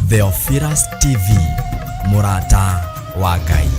Theophilus TV, mũrata wa Ngai.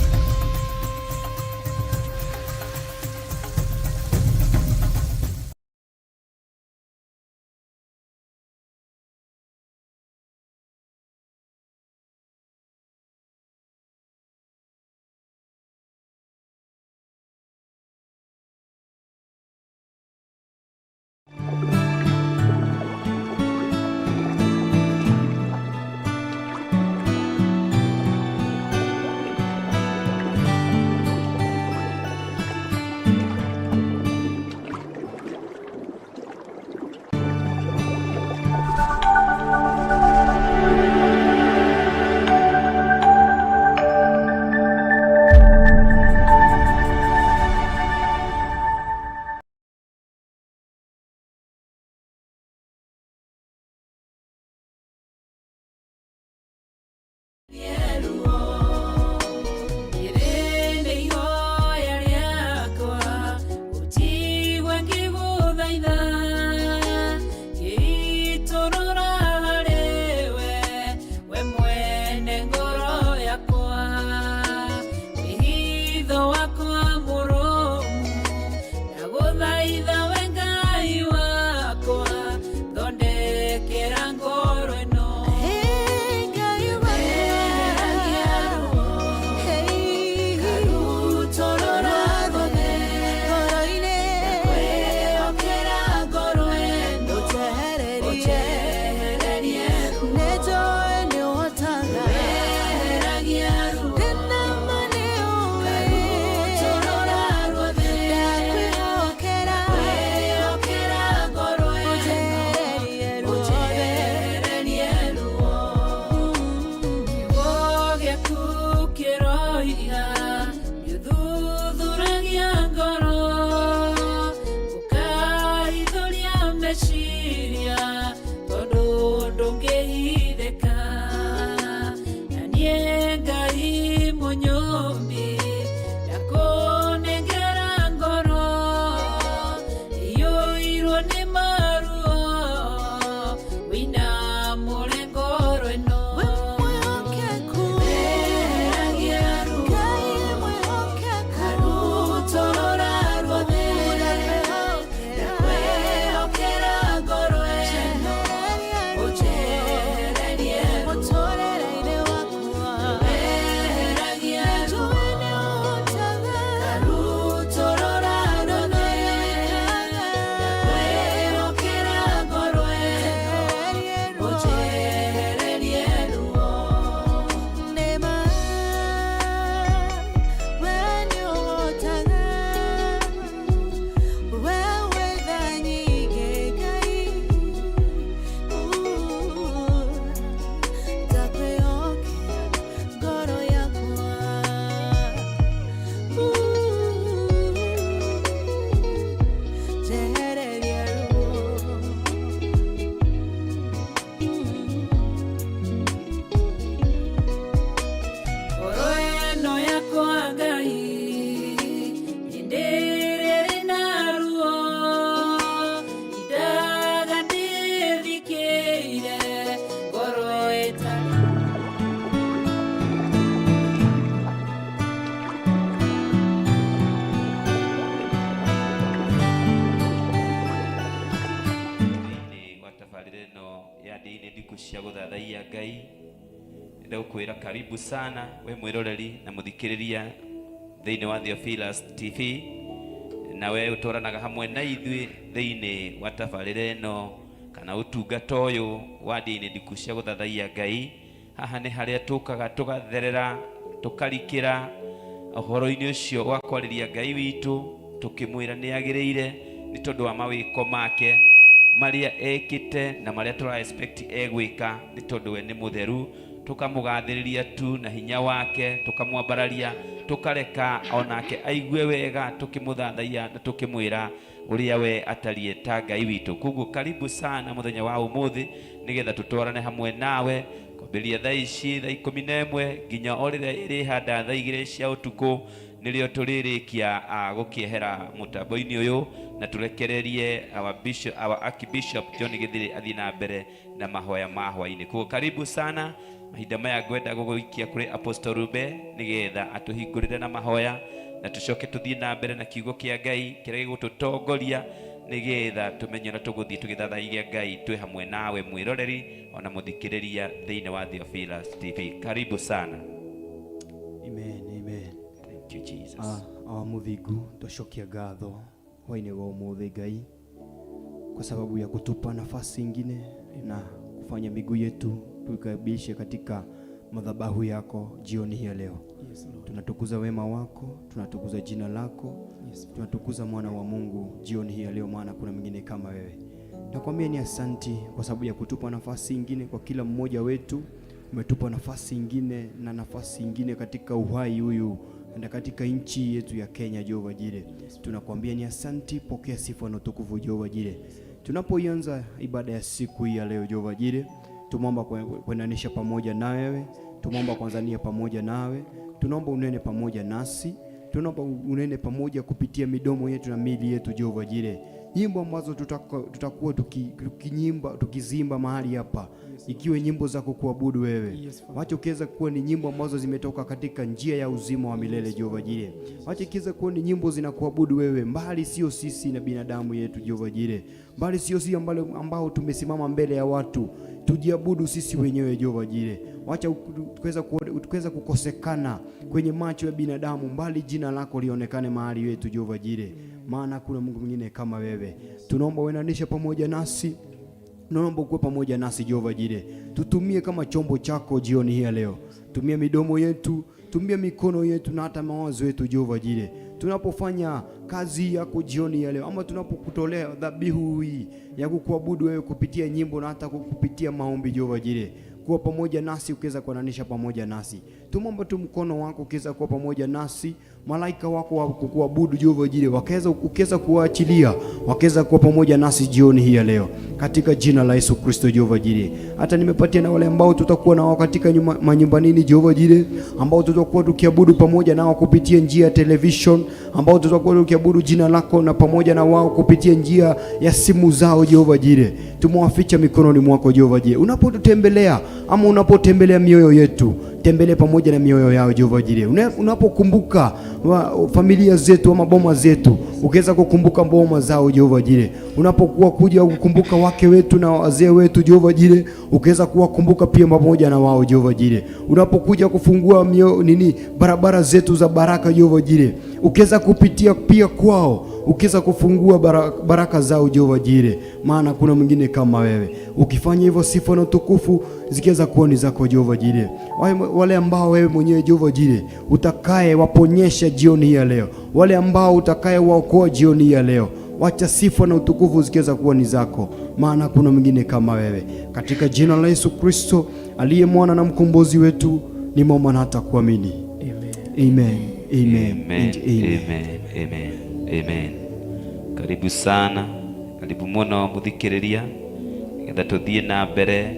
Thĩinĩ wa tabarĩra ĩno ya ndini ndiku cia gũthathaiya Ngai, ndagũkwĩra karibu sana we mwĩroreri na mũthikĩrĩria thĩinĩ wa Theophilus TV, na we ũtwaranaga hamwe na ithuĩ thĩinĩ wa tabarĩra ĩno kana ũtungata ũyũ wa ndini ndiku cia gũthathaiya Ngai. Haha nĩ harĩa tũkaga tũgatherera tũkarikĩra ũhoro-inĩ ũcio wa kwarĩria Ngai witũ tũkĩmwĩra nĩ agĩrĩire nĩ tondũ wa mawĩko make marĩa ekĩte na marĩa tũra expect egwĩka nĩ tondũ we nĩ mũtheru. Tũkamũgathĩrĩria tu na hinya wake, tũkamwambararia, tũkareka onake aigue wega tũkĩmũthathaiya na tũkĩmwĩra ũrĩa we atariĩ ta Ngai witũ. Koguo karibu sana mũthenya wa ũmũthĩ nĩgetha tũtwarane hamwe nawe kwambĩrĩria thaa ici thaa 11 nginya o rĩrĩa ĩrĩhanda thaa 2 cia ũtukũ nĩrĩo tũrĩrĩkia gũkĩehera mũtambo-inĩ ũyũ na tũrekererie our bishop, our Archbishop John Gĩthirĩ athiĩ na mbere na mahoya ma hwainĩ. Koguo karibu sana. Mahinda maya ngwenda gũgũikia kũrĩ Apostle Rube nĩgetha atũhingũrĩre na mahoya na tũcoke tũthiĩ na mbere na kiugo kĩa Ngai kĩrĩa gĩgũtũtongoria nĩgetha tũmenye ũrĩa tũgũthiĩ tũgĩthathaiya Ngai twĩ hamwe nawe mwĩroreri ona mũthikĩrĩria thĩinĩ wa Theophilus TV. Karibu sana. Amen, amen. Thank you Jesus. Awa Muthingu, twacokia ngatho hwainĩ wa ũmũthĩ Ngai kwa sababu ya kutupa nafasi ingine na kufanya miguu yetu tuikaribishe katika madhabahu yako jioni hii ya leo. Yes, Lord. Tunatukuza wema wako, tunatukuza jina lako, Yes, Father. tunatukuza mwana wa Mungu jioni hii ya leo, maana kuna mwingine kama wewe. Nakwambia ni asanti kwa sababu ya kutupa nafasi ingine kwa kila mmoja wetu. Umetupa nafasi ingine na nafasi ingine katika uhai huyu na katika nchi yetu ya Kenya, Jehova Jire. Tunakwambia ni asanti, pokea sifa na utukufu Jehova Jire. Tunapoianza ibada ya siku hii ya leo Jehova Jire, tumeomba kuendanisha pamoja na wewe, tumeomba kuanzania pamoja nawe, tunaomba unene pamoja nasi, tunaomba unene pamoja kupitia midomo yetu na miili yetu Jehova Jire. Nyimbo ambazo tutakuwa tukinyimba tukizimba mahali hapa, ikiwe nyimbo za kukuabudu wewe. Yes, Father. Wacha ukiweza kuwa ni nyimbo ambazo zimetoka katika njia ya uzima wa milele Jehova Jire. Wacha ikiweza kuwa ni nyimbo zinakuabudu wewe, mbali sio sisi na binadamu yetu Jehova Jire, mbali sio sisi ambao tumesimama mbele ya watu, tujiabudu sisi wenyewe Jehova Jire. Wacha tukaweza kukosekana kwenye macho ya binadamu, mbali jina lako lionekane mahali yetu Jehova Jire, maana kuna Mungu mwingine kama wewe. Tunaomba uendanishe pamoja nasi, tunaomba ukuwe pamoja nasi Jehova Jire, tutumie kama chombo chako jioni hii ya leo. Tumia midomo yetu, tumia mikono yetu na hata mawazo yetu Jehova Jire, tunapofanya kazi yako jioni ya leo, ama tunapokutolea dhabihu hii ya kukuabudu wewe kupitia nyimbo na hata kupitia maombi Jehova Jire, kuwa pamoja nasi ukiweza kuananisha pamoja nasi. Tumomba tu mkono wako ukiweza kuwa pamoja nasi, malaika wako wa kukuabudu Jehova Jire ukiweza kuwaachilia wakaweza kuwa pamoja nasi jioni hii ya leo, katika jina la Yesu Kristo Jehova Jire. Hata nimepatia na wale ambao tutakuwa nao katika manyumbanini Jehova Jire, ambao tutakuwa tukiabudu pamoja nao kupitia njia ya television, ambao tutakuwa tukiabudu jina lako na pamoja na wao kupitia njia ya simu zao Jehova Jire, tumewaficha mikononi mwako Jehova Jire. Unapotutembelea ama unapotembelea mioyo yetu, tembelee pamoja na mioyo yao Jehova Jire. Unapokumbuka familia zetu ama boma zetu, ukiweza kukumbuka boma zao Jehova Jire. Unapokuwa kuja kukumbuka wake wetu na wazee wetu Jehova Jire, ukiweza kuwakumbuka pia pamoja na wao Jehova Jire. Unapokuja kufungua barabara zetu za baraka Jehova Jire, ukiweza kupitia pia kwao, ukiweza kufungua baraka zao Jehova Jire, maana kuna mwingine kama wewe. Ukifanya hivyo, sifa na utukufu zikiweza kuwa ni zako Jehova Jire. Wale ambao wewe mwenyewe Jehova Jire utakaye waponyesha jioni hii ya leo, wale ambao utakaye waokoa jioni hii ya leo, wacha sifa na utukufu zikiweza kuwa ni zako, maana kuna mwingine kama wewe. Katika jina la Yesu Kristo aliye mwana na mkombozi wetu, ni mwomba na hata kuamini. Amen. Amen. Amen. Amen. And amen. Amen. Amen. Amen. Karibu sana, karibu muno muthikiriria, nĩgetha tũthiĩ na mbere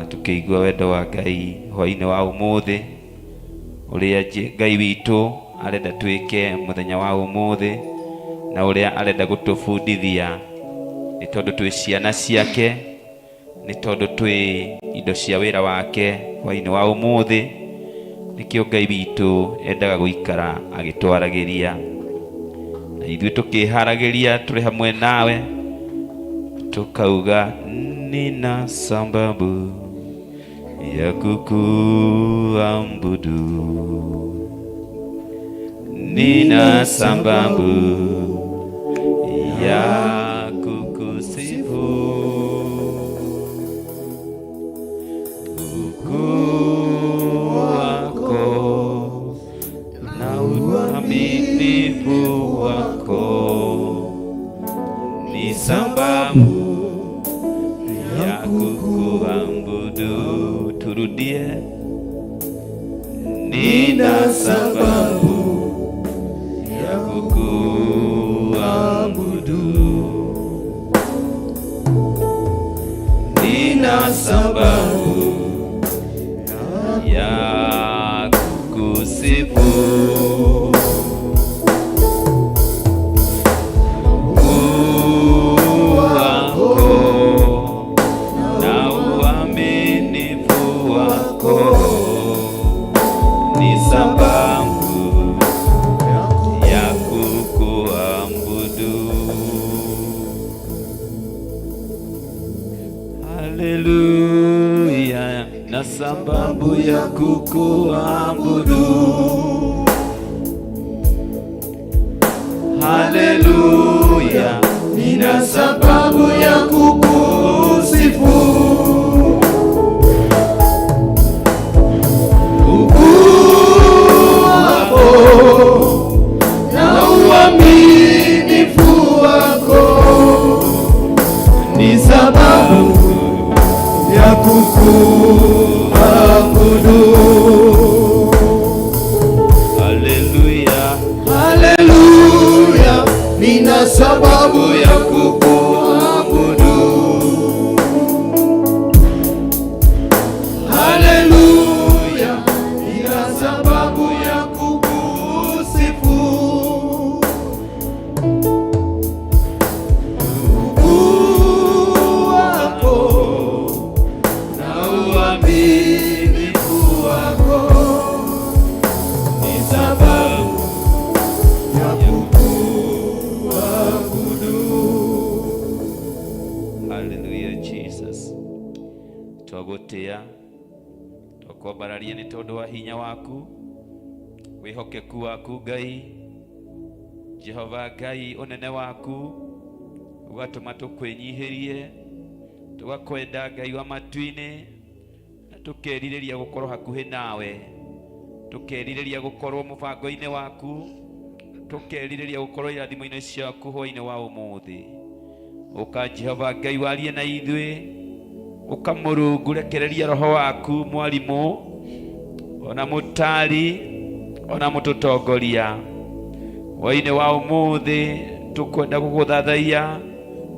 tukĩigua wendo wa Ngai hwainĩ wa ũmũthĩ, ũrĩa Ngai witũ arenda twĩke mũthenya wa ũmũthĩ, na ũrĩa arenda gũtũbundithia, nĩ tondũ twĩ ciana ciake, nĩ tondũ twĩ indo cia wĩra wake hwainĩ wa ũmũthĩ. Nĩkĩo Ngai witũ endaga gũikara agĩtwaragĩria, na ithuĩ tũkĩharagĩria tũrĩ hamwe nawe, tukauga nina sababu ya kukuabudu, nina sababu ya kukusifu. Ukuu wako na uaminifu wako ni sababu ya kukuabudu. Turudie, nina sababu ya kukuabudu, nina sababu ya kukusifu. Ukuu wako na uaminifu wako kukuabudu. Haleluya, Nina sababu ya kukusifu. Ukuu wako na uaminifu wako ni sababu ya kukuabudu. Haleluya, Haleluya, nina sababu ya kukuabudu. Haleluya, nina sababu ya kukusifu. Ukuu wako na uaminifu wako ni sababu ya kukuabudu. Haleluya Jesus. Twagũtĩa, twakwambararia nĩ tondũ wa hinya waku, wĩhokeku waku Ngai, Jehova Ngai, ũnene waku ũgatũma tũkwĩnyihĩrie, tũgakwenda Ngai wa matu-inĩ, na tũkerirĩria gũkorwo hakuhĩ nawe, tũkerirĩria gũkorwo mũbango-inĩ waku, tũkerirĩria gũkorwo irathimo-inĩ ciaku hwaĩ-inĩ wa ũmũthĩ. Ũka Jehova Ngai warie na ithuĩ, ũka Mũrungu rekereria roho waku mwarimũ ona mũtari ona mũtũtongoria. Hwaĩ-inĩ wa ũmũthĩ tũkwenda gũgũthathaiya,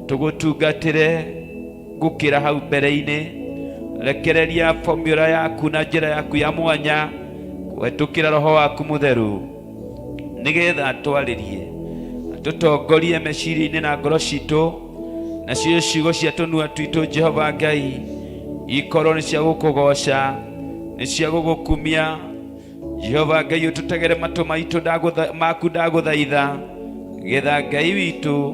tũgũtungatĩre gũkĩra hau mbere-inĩ. Rekereria formula yaku na njĩra yaku ya mwanya kũhetũkĩra roho waku mũtheru, nĩgetha atwarĩrie, atũtongorie meciria-inĩ na ngoro citũ, nacio ciugo cia tũnua twitũ Jehova Ngai ikorwo nĩ cia gũkũgoca, nĩ cia gũgũkumia. Jehova Ngai ũtũtegere matũ maitũ maku ndagũthaitha, getha Ngai witũ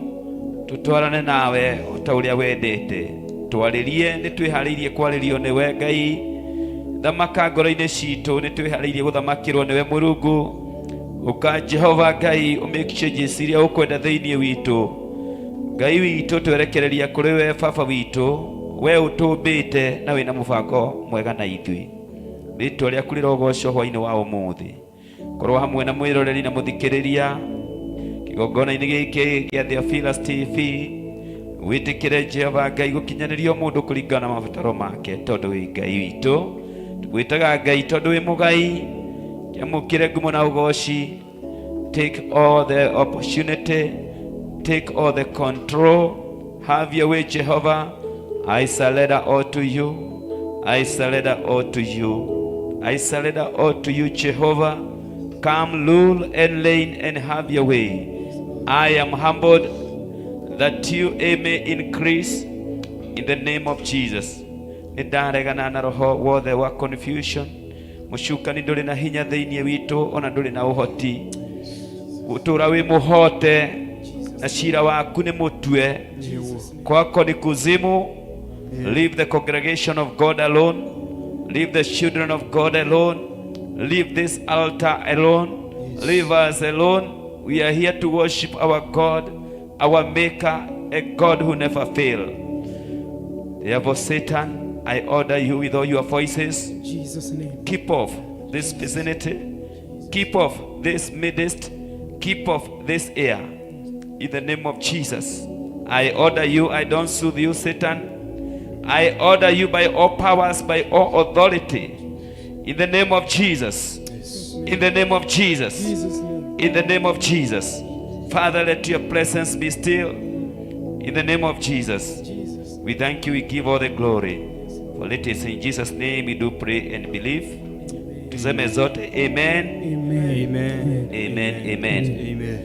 tũtwarane nawe o ta ũrĩa wendete. Twarĩrie, nĩ twĩharĩirie kwarĩrio nĩwe Ngai. Thamaka ngoro-inĩ citũ, nĩ twĩharĩirie gũthamakĩrwo nĩwe Mũrungu. Ũka Jehova Ngai ũmake changes iria ũkwenda thĩinĩ witũ. Ngai witũ twerekereria kũrĩ we baba witũ, we ũtũmbĩte na wĩna mũbango mwega na ithuĩ. Rĩtwa rĩaku rĩrogocwo hwaĩ-inĩ wa ũmũthĩ. Korwo hamwe na mwĩroreri na mũthikĩrĩria kĩgongona-inĩ gĩkĩ gĩa Theophilus TV, wĩtĩkĩre Jehova Ngai gũkinyanĩrio mũndũ kũringana na mabataro make, tondũ wĩ Ngai witũ. Tũgwĩtaga Ngai tondũ wĩ mũgai. Kĩamũkĩre ngumo na ũgoci. Take all the opportunity, take all the control. Have your way, Jehovah. I surrender all to you. I surrender all to you. I surrender all to you, Jehovah. Come, rule and reign and have your way. I am humbled that you may increase in the name of Jesus. Nĩ ndaregana na roho wothe wa confusion. Mũcukani ndũrĩ na hinya thĩinĩ witũ, ona ndũrĩ na ũhoti. Ũtũra wĩ mũhote na cira waku nĩ mũtue. Kwako ni kuzimu. Leave the congregation of God alone. Leave the children of God alone. Leave this altar alone. Leave us alone. We are here to worship our God, our Maker, a God who never fails. Therefore, Satan, I order you with all your voices, Jesus' name. Keep off this vicinity, keep off this midst, keep off this air. In the name of Jesus, I order you, I don't soothe you, Satan. I order you by all powers, by all authority. In the name of Jesus. In the name of Jesus. Jesus' name. In the name of Jesus. Father, let your presence be still. In the name of Jesus. Jesus. We thank you, we give all the glory. For it is in Jesus' name we do pray and believe. Tuseme zote amen. Amen. Amen. Amen. Amen. Amen.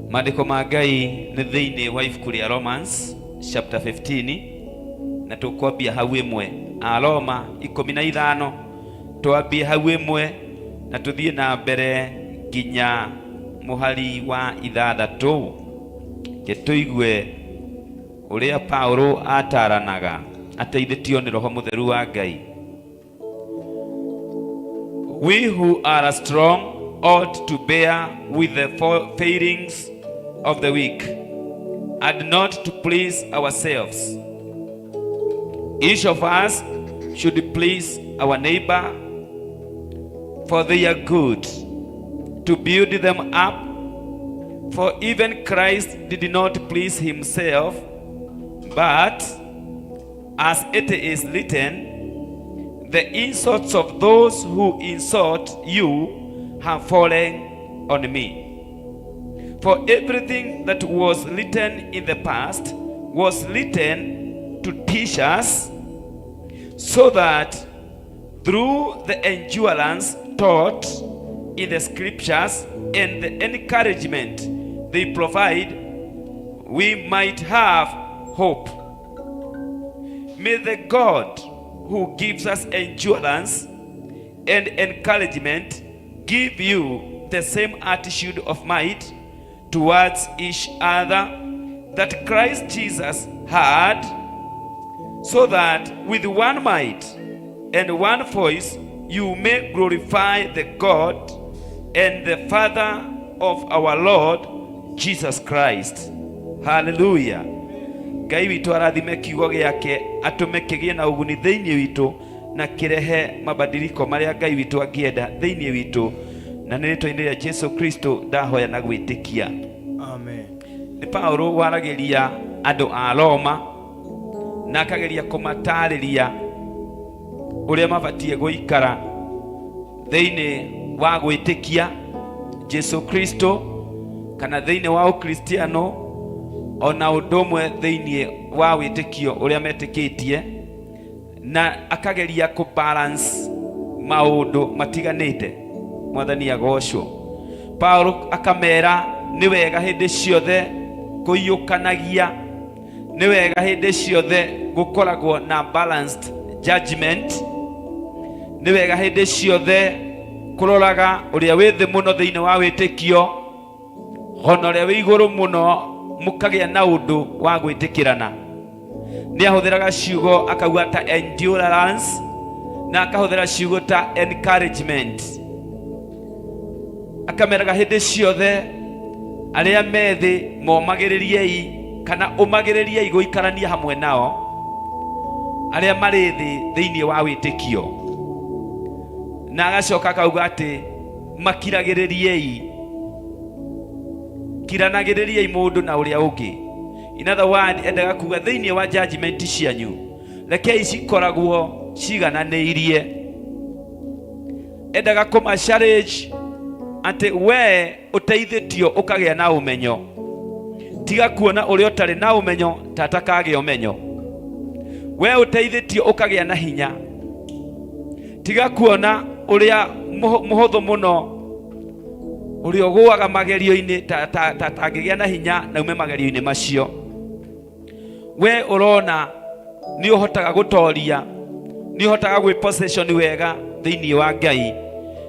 Maandĩko ma Ngai nĩ thĩinĩ wa ibuku rĩa Romans chapter 15, na tũkwambia hau ĩmwe. Aroma 15, twambie hau ĩmwe na tũthiĩ na mbere nginya mũhari wa 6, ke tũigue ũrĩa Paulo ataranaga ateithĩtio nĩ Roho Mũtheru wa Ngai. We who are strong ought to bear with the failings of the weak and not to please ourselves. Each of us should please our neighbor for their good, to build them up. For even Christ did not please himself, but as it is written, the insults of those who insult you have fallen on me. For everything that was written in the past was written to teach us, so that through the endurance taught in the scriptures and the encouragement they provide, we might have hope. May the God who gives us endurance and encouragement give you the same attitude of mind towards each other that Christ Jesus had, so that with one mind and one voice you may glorify the God and the Father of our Lord Jesus Christ. Hallelujah. Ngai witũ arathime kiugo gĩake, atũme kĩgĩe na ũguni thĩinĩ witũ na kĩrehe mabadiliko marĩa Ngai witũ angĩenda thĩinĩ witũ, na nĩ rĩtwa-inĩ rĩa Jesu Kristo ndahoya na gwĩtĩkia. Amen. Nĩ Paulo waragĩria andũ a Roma na akageria kũmatarĩria ũrĩa mabatiĩ gũikara thĩinĩ wa gwĩtĩkia Jesu Kristo kana thĩinĩ wa ũkristiano, ona ũndũ ũmwe thĩinĩ wa wĩtĩkio ũrĩa metĩkĩtie, na akageria kũ balance maũndũ matiganĩte. Mwathani agocwo. Paulo akamera nĩ wega hĩndĩ ciothe kũiyũkanagia, nĩ wega hĩndĩ ciothe gũkoragwo na balanced judgment, nĩ wega hĩndĩ ciothe kũroraga ũrĩa wĩ thĩ mũno thĩinĩ wa wĩtĩkio ona ũrĩa wĩ igũrũ mũno, mũkagĩa na ũndũ wa gwĩtĩkĩrana. Nĩ ahũthĩraga ciugo akauga ta endurance na akahũthĩra ciugo ta encouragement, akameraga hĩndĩ ciothe arĩa me thĩ momagĩrĩriei kana ũmagĩrĩriei gũikarania hamwe nao arĩa marĩ thĩ thĩinĩ wa wĩtĩkio, na agacoka akauga atĩ makiragĩrĩriei, kiranagĩrĩriei mũndũ na ũrĩa ũngĩ. In other word, endaga kuga thĩinĩ wa judgment cianyu rekei cikoragwo cigananĩirie. Endaga kũma challenge atĩ we ũteithĩtio ũkagĩa na ũmenyo, tiga kuona ũrĩa ũtarĩ na ũmenyo ta atakagĩa ũmenyo. We ũteithĩtio ũkagĩa na hinya, tiga kuona ũrĩa mũhũthũ mũno, ũrĩa ũgũaga magerio-inĩ ta tangĩgĩa na hinya na ume magerio-inĩ macio. We ũrona nĩ ũhotaga gũtoria, nĩ ũhotaga gwĩ position wega thĩinĩ wa Ngai,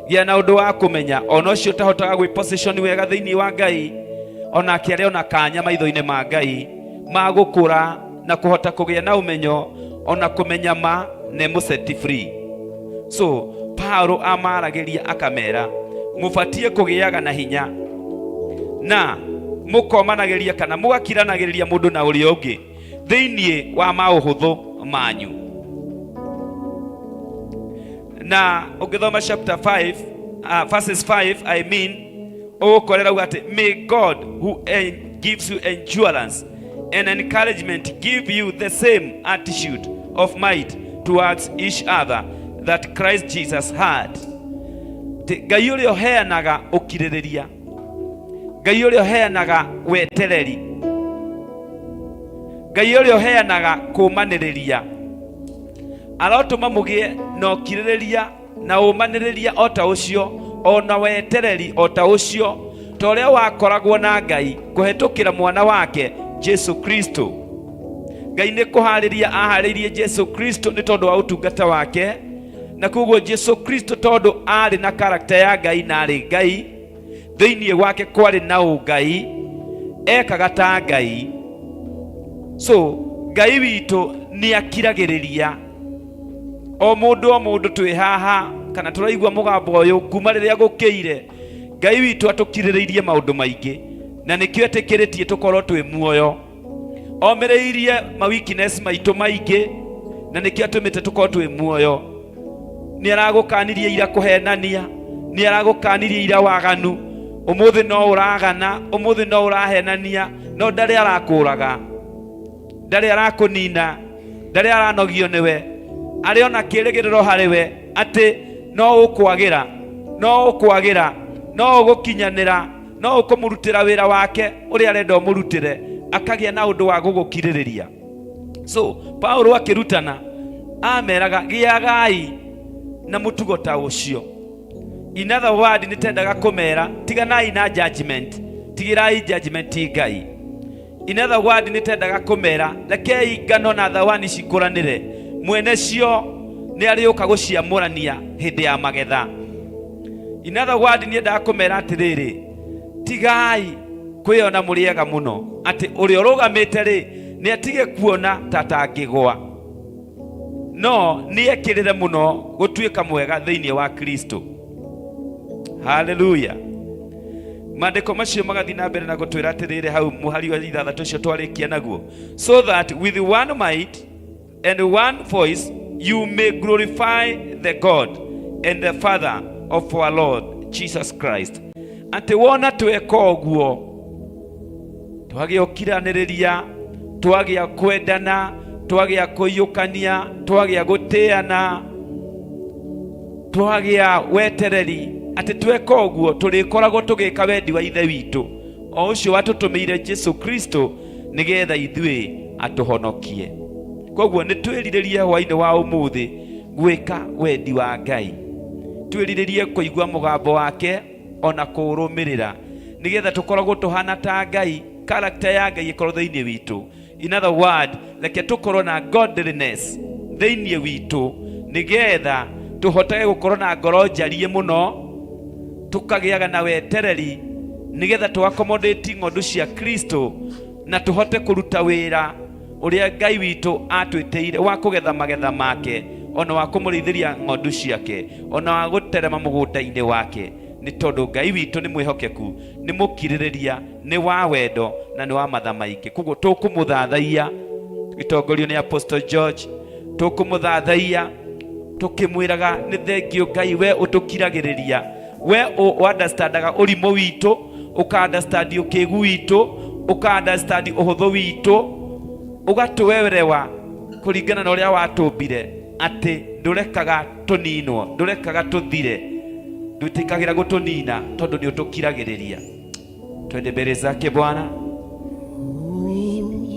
gĩa na ũndũ wa kũmenya ona ũcio ũtahotaga gwĩ position wega thĩinĩ wa Ngai, onake arĩ ona kanya maitho-inĩ ma Ngai ma gũkũra na kũhota kũgĩa na ũmenyo ona kũmenya ma na ĩmũ free. So Paulo amaragĩria akamera mũbatiĩ kũgĩaga na hinya na mũkomanagĩria kana mũgakiranagĩrĩria mũndũ na ũrĩa ũngĩ thĩinĩ wa maũhũthũ manyu. Na ũngĩthoma chapter 5, verses 5, I mean, ũgũkorera uga atĩ may God who gives you endurance and encouragement give you the same attitude of mind towards each other that Christ Jesus had. Ngai ũrĩa ũheanaga ũkirĩrĩria, Ngai ũrĩa ũheanaga wetereri, Ngai ũrĩa ũheanaga kũũmanĩrĩria, arotũma mũgĩe na ũkirĩrĩria na ũmanĩrĩria o ta ũcio ona wetereri o ta ũcio ta ũrĩa wakoragwo na Ngai kũhetũkĩra mwana wake Jesu Kristo. Ngai nĩ kũharĩria aharĩirie Jesu Kristo nĩ tondũ wa ũtungata wake, na koguo Jesu Kristo tondũ arĩ na karakta ya Ngai na arĩ Ngai, thĩinĩ wake kwarĩ na ũngai, ekaga ta Ngai. So Ngai witũ nĩ akiragĩrĩria o mũndũ o mũndũ twĩ haha. Kana tũraigua mũgambo ũyũ kuma rĩrĩa gũkĩire, Ngai witũ atũkirĩrĩirie maũndũ maingĩ, na nĩkĩo etĩkĩrĩtie tũkorwo twĩ muoyo. Omĩrĩirie ma weakness maitũ maingĩ, na nĩkĩo atũmĩte tũkorwo twĩ muoyo. Nĩ aragũkanirie ira kũhenania, nĩ aragũkanirie ira waganu. Ũmũthĩ no ũragana, ũmũthĩ no ũrahenania, no ndarĩ arakũraga, ndarĩ arakũnina, ndarĩ aranogio nĩwe. Arĩ ona kĩrĩgĩrĩro harĩ we atĩ no ũkwagĩra, no ũkwagĩra, no ũgũkinyanĩra, no ũkũmũrutĩra wĩra wake ũrĩa arenda ũmũrutĩre, akagĩa na ũndũ wa gũgũkirĩrĩria. So Paulo akĩrutana ameraga, gĩagai na mũtugo ta ũcio. In other word, nĩ tendaga kũmera tiganai na judgment, tigĩrai judgment Ngai. In other word, nĩ tendaga kũmera rekei ngano na thawani cikũranĩre, mwene cio nĩ arĩũka gũciamũrania hĩndĩ ya magetha. In other word, nĩ endaga kũmera atĩrĩrĩ, tigai kwĩona mũrĩ ega mũno, atĩ ũrĩa ũrũgamĩte rĩ nĩ atige kuona ta atangĩgwa, no nĩ ekĩrĩre mũno gũtuĩka mwega thĩinĩ wa Kristo. Haleluya. Maandĩko macio magathiĩ na mbere na gũtwĩra atĩrĩrĩ hau mũhari wa 6 ũcio twarĩkia naguo, so that with one mind and one voice you may glorify the God and the Father of our Lord Jesus Christ. Atĩ wona tweka ũguo, twagĩa ũkiranĩrĩria, twagĩa kwendana, twagĩa kũiyũkania, twagĩa gũtĩana, twagĩa wetereri, atĩ tweka ũguo tũrĩkoragwo tũgĩka wendi wa Ithe witũ o ũcio watũtũmĩire Jesu Kristo nĩgetha ithuĩ atũhonokie. Koguo nĩ twĩrirĩrie hwainĩ wa ũmũthĩ gwĩka wendi wa Ngai, twĩrirĩrie kũigua mũgambo wake ona kũũrũmĩrĩra, nĩgetha tũkoragwo tũhana ta Ngai, character ya Ngai ĩkorwo thĩinĩ witũ. In other word, reke tũkorwo na godliness thĩinĩ witũ, nĩgetha tũhotage gũkorwo na ngoro njarie mũno, tũkagĩaga na wetereri, nĩgetha tũ accommodate ng'ondu cia Kristo na tũhote kũruta wĩra ũrĩa Ngai witũ atwĩtĩire wa kũgetha magetha make, ona wa kũmũrĩithĩria ng'ondu ciake, ona wa gũterema mũgũnda-inĩ wake, nĩ tondũ Ngai witũ nĩ mwĩhokeku, nĩ mũkirĩrĩria, nĩ wa wendo na nĩ wa matha maingĩ. Koguo tũkũmũthathaiya tũgĩtongorio nĩ Apostle George, tũkũmũthathaiya tũkĩmwĩraga nĩ thengio Ngai, we ũtũkiragĩrĩria, we ũunderstandaga ũrimũ witũ, ũka understand ũkĩgu witũ, ũka understand ũhũthũ witũ, ũgatũerewa kũringana na ũrĩa watũmbire, atĩ ndũrekaga tũninwo, ndũrekaga tũthire, ndwĩtĩkagĩra gũtũnina tondũ nĩ ũtũkiragĩrĩria. Twende mbele zake Bwana,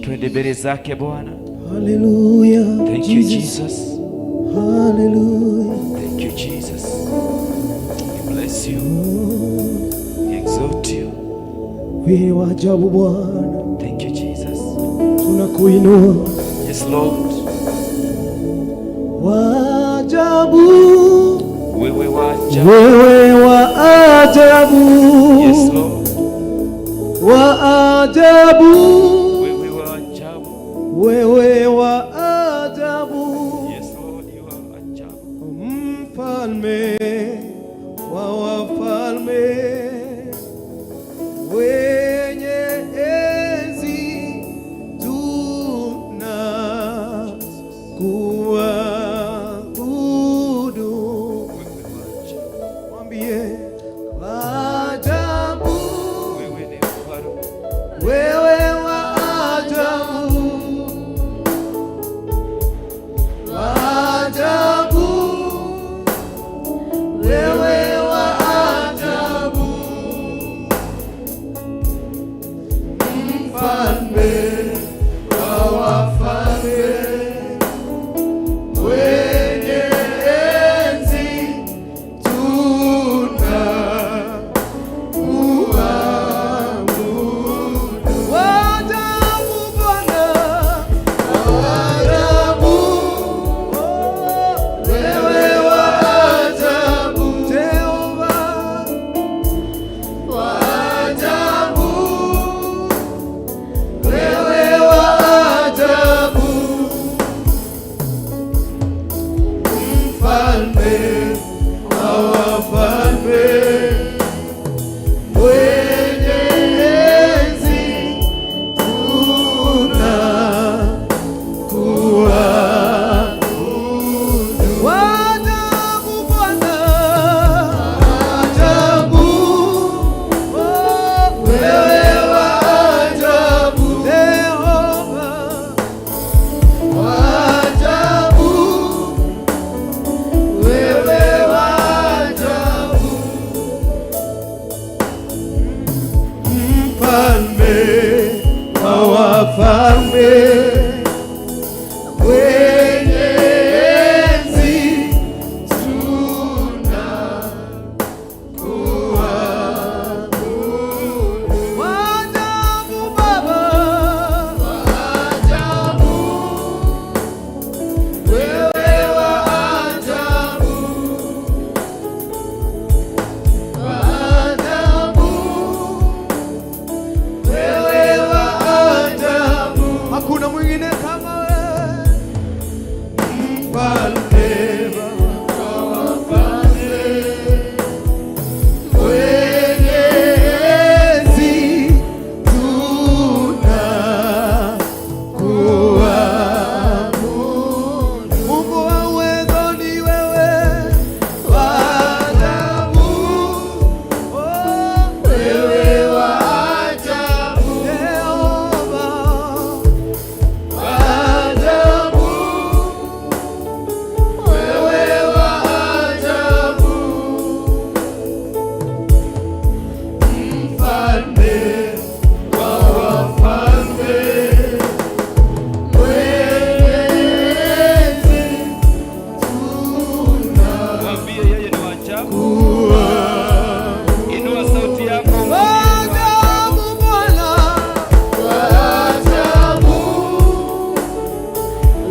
twende mbele zake Bwana. Hallelujah. Thank you Jesus. Hallelujah. Thank you Jesus. We bless you, we exalt you. Wewe wa ajabu Bwana, Thank you Jesus. Tunakuinua. Yes Lord. Wa ajabu, Wewe wa ajabu. Wewe wa ajabu, Yes Lord. Wa ajabu, Wewe wa ajabu. Wewe wa ajabu, Yes Lord, you are ajabu. Mfalme wa wafalme, wenye enzi, tunakuabudu. Wewe wa ajabu. Mwambie wa ajabu, Wewe ni mfalme. Wewe wa ajabu, wa ajabu, wewe wa ajabu, mfalme wa wafalme, mwenye enzi, wa wafalme, mwenye enzi, tunakuabudu. Wa ajabu Baba, wa ajabu, wewe wa ajabu, wa ajabu, wewe wa ajabu, hakuna mwingine kama wewe, mfalme wa wafalme, mwenye enzi, tunakuabudu. Mungu wa uwezo ni wewe, wa ajabu, oh, wewe wa ajabu, Jehova, wa ajabu, wewe wa ajabu, mfalme wa wafalme, mwenye enzi, Mwambie yeye ni wa ajabu. Inua sauti yako. Wa ajabu Bwana, wa ajabu,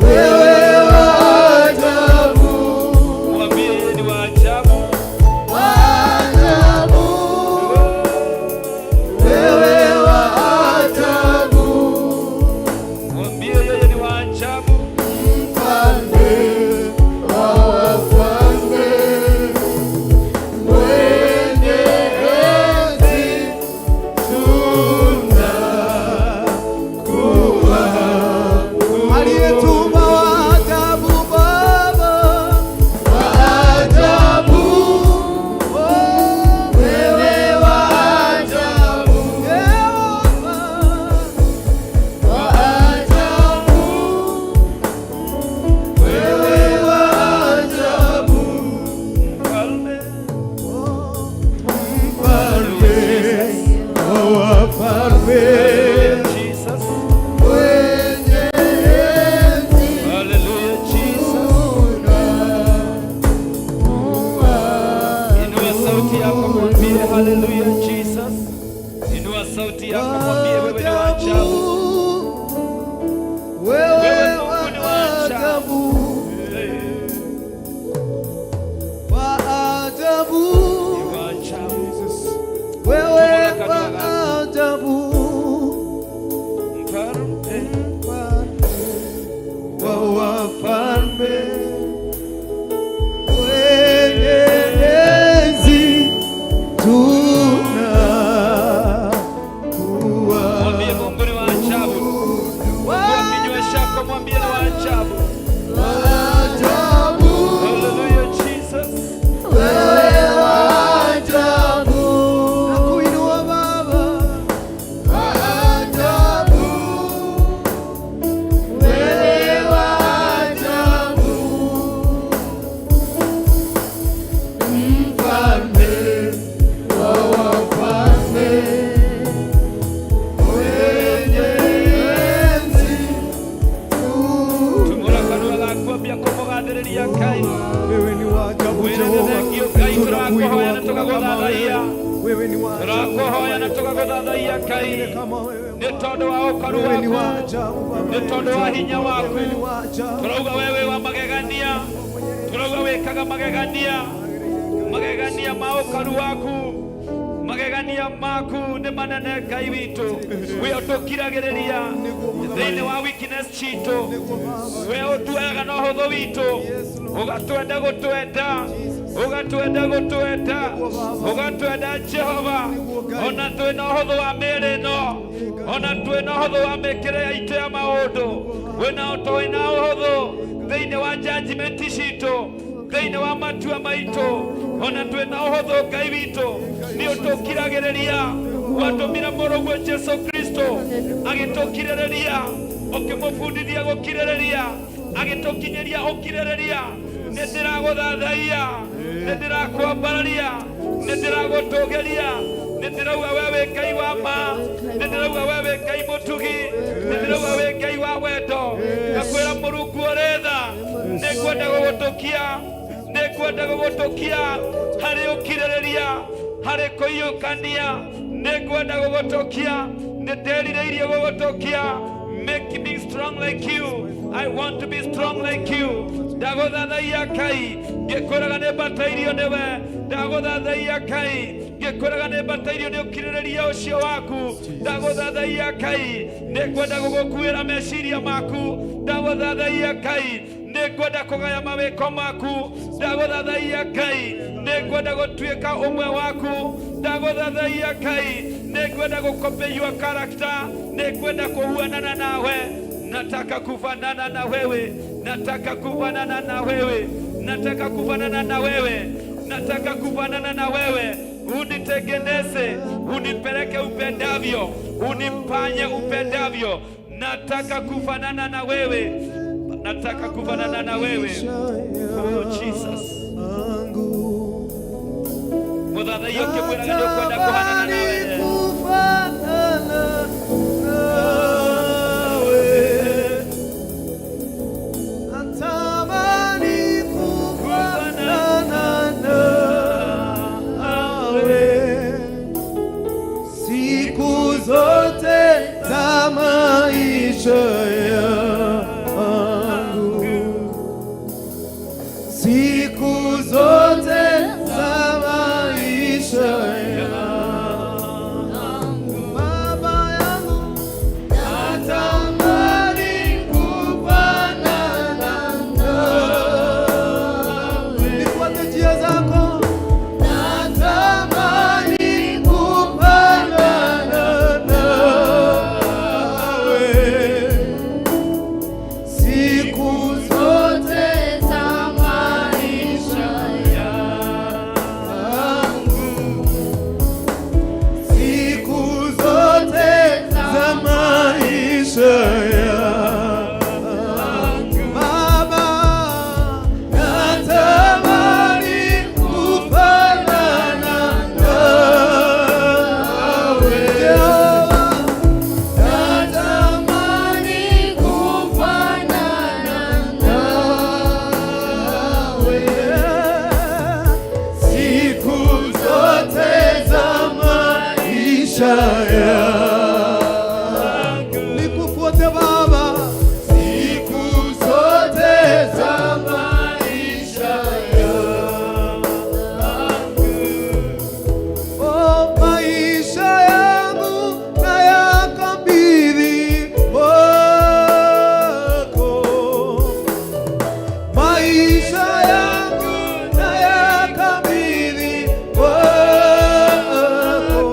wewe wa ajabu, Mwambie yeye ni wa ajabu. wa ajabu, wewe wa ajabu, Mwambie yeye ni wa ajabu. mfalme wa wafalme, mwenye enzi, tunakuabudu. Aliyetuumba wa ajabu Baba, wa ajabu, oh, wewe wa ajabu, Jehova, wa ajabu, wewe wa ajabu, Mfalme. mfalme wa wafalme, Jesus. mwenye enzi, Hallelujah, Jesus. Inua sauti yako mwambie hallelujah Jesus. Inua sauti yako mwambie wewe ni wa ajabu. Wewe Wewe Mungu ni wa ajabu. wa ajabu, Ni wa ajabu. wewe wa ajabu, Mfalme. wa wafalme, mwenye enzi, tunakuabudu. Mwambie Mungu ni wa ajabu. Fungua kinywa chako mwambie ni wa ajabu. Ajabu, Hallelujah Jesus. wewe wa ajabu, nakuinua Baba, wa ajabu, wewe wa ajabu, mfalme wa wafalme, mwenye enzi, Tumura kanua gaku ambia kũmũgathĩrĩria Ngai. Wewe ni wa ajabu Wĩra nĩ Jehova, thengio Ngai, tũrakũhoya na tunakuinua kama tũgagũthathaiya. wewe. Wewe ni wa ajabu Tũrakũhoya na tũgagũthathaiya Ngai. kama wewe. Nĩ tondũ wa ũkaru Wewe ni wa waku, ajabu Baba, nĩ tondũ wa hinya waku. wewe ni wa ajabu. Tũrauga wewe wa magegania, tũrauga wĩkaga magegania, magegania ma ũkaru waku, magegania maku nĩ manene Ngai witũ. We ũtũkiragĩrĩria thĩinĩ wa weakness citũ, we ũtuoyaga na ũhũthũ witũ, ũgatwenda gũtwenda, ũgatwenda gũtwenda, ũgatwenda Jehova, ona twĩna ũhũthũ wa mĩĩrĩ ĩno, ona twĩna ũhũthũ wa mĩkĩre itũ ya maũndũ, wĩna twĩna ũhũthũ thĩinĩ wa judgment citũ, thĩinĩ wa matua maitũ, ona twĩna ũhũthũ Ngai witũ, nĩ ũtũkiragĩrĩria, watũmire mũrũguo Jesu Kristo agĩtũkirĩrĩria, ũkĩmũbundithia gũkirĩrĩria, agĩtũkinyĩria ũkirĩrĩria. Nĩ ndĩragũthathaiya, nĩ ndĩrakwambararia, nĩ ndĩragũtũgĩria, nĩ ndĩrauga we wĩ Ngai wa Ma nĩ ndĩrauga we wĩ Ngai mũtugi, nĩ ndĩrauga wĩ Ngai wa wendo. Ngakwĩra Mũrungu ũrĩ tha, nĩ ngwenda gũgũtũkia, nĩ ngwenda gũgũtũkia harĩ ũkirĩrĩria, harĩ kũiyũkania, nĩ ngwenda gũgũtũkia, nĩ nderirĩirie gũgũtũkia. Make me strong like you. I want to be strong like you. Ndagũthathaiya Ngai ngĩkwĩraga nĩ mbatairio nĩwe. Ndagũthathaiya Ngai ngĩkwĩraga nĩ mbatairio nĩ ũkirĩrĩria ũcio waku. Ndagũthathaiya Ngai nĩ ngwenda gũgũkuĩra meciria maku. Ndagũthathaiya Ngai nĩ ngwenda kũgaya mawĩko maku. Ndagũthathaiya Ngai nĩ ngwenda gũtuĩka ũmwe waku. Ndagũthathaiya Ngai nĩ ngwenda gũcopy your character, nĩ ngwenda kũhuanana nawe. Nataka kufanana na wewe, nataka kufanana na wewe, nataka kufanana na wewe, nataka kufanana na wewe. Unitengeneze, unipeleke upendavyo, unifanye upendavyo. Nataka kufanana na wewe, nataka kufanana na wewe. Oh Jesus, muthathaiya ũkĩmwĩraga nĩ ũkwenda kũhanana nawe. Kufanana nawe. Natamani kufanana nawe siku zote za maisha yangu, siku zote za maisha yangu. Baba yangu, natamani kufanana nawe, nifuate njia zako, natamani kufanana nawe siku zote za maisha yangu, siku zote za maisha yangu. Baba, natamani kufanana nawe. Natamani kufanana nawe siku zote za maisha yangu. Nikufuate Baba siku zote za maisha yangu. Oh, maisha yangu nayakabidhi kwako, maisha yangu nayakabidhi kwako.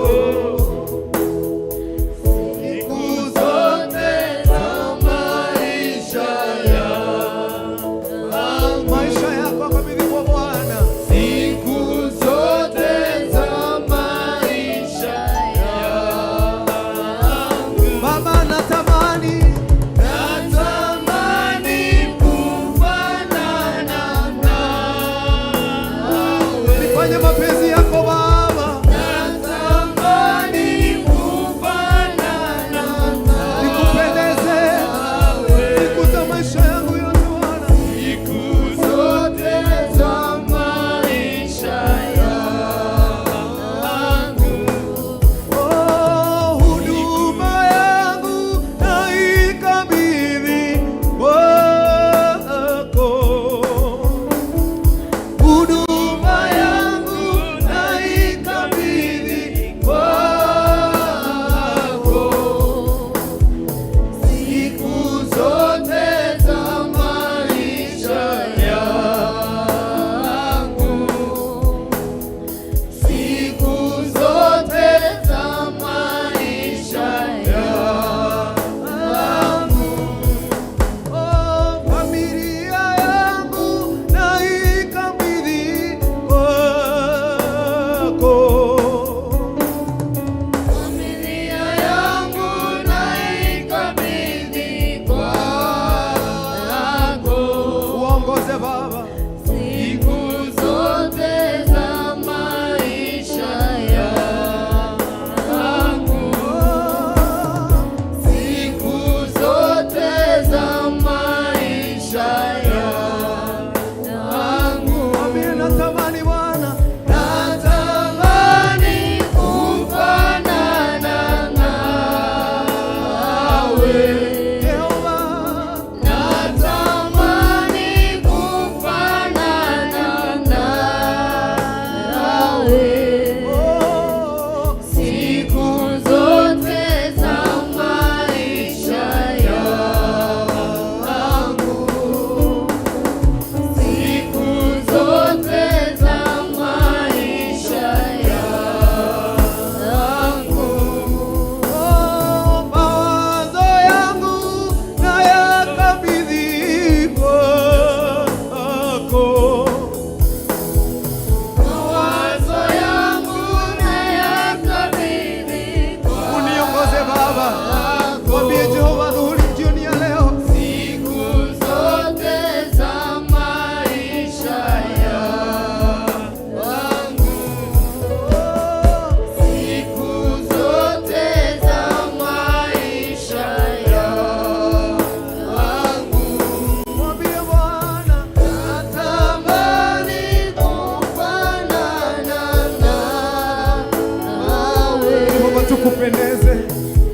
Tukupendeze.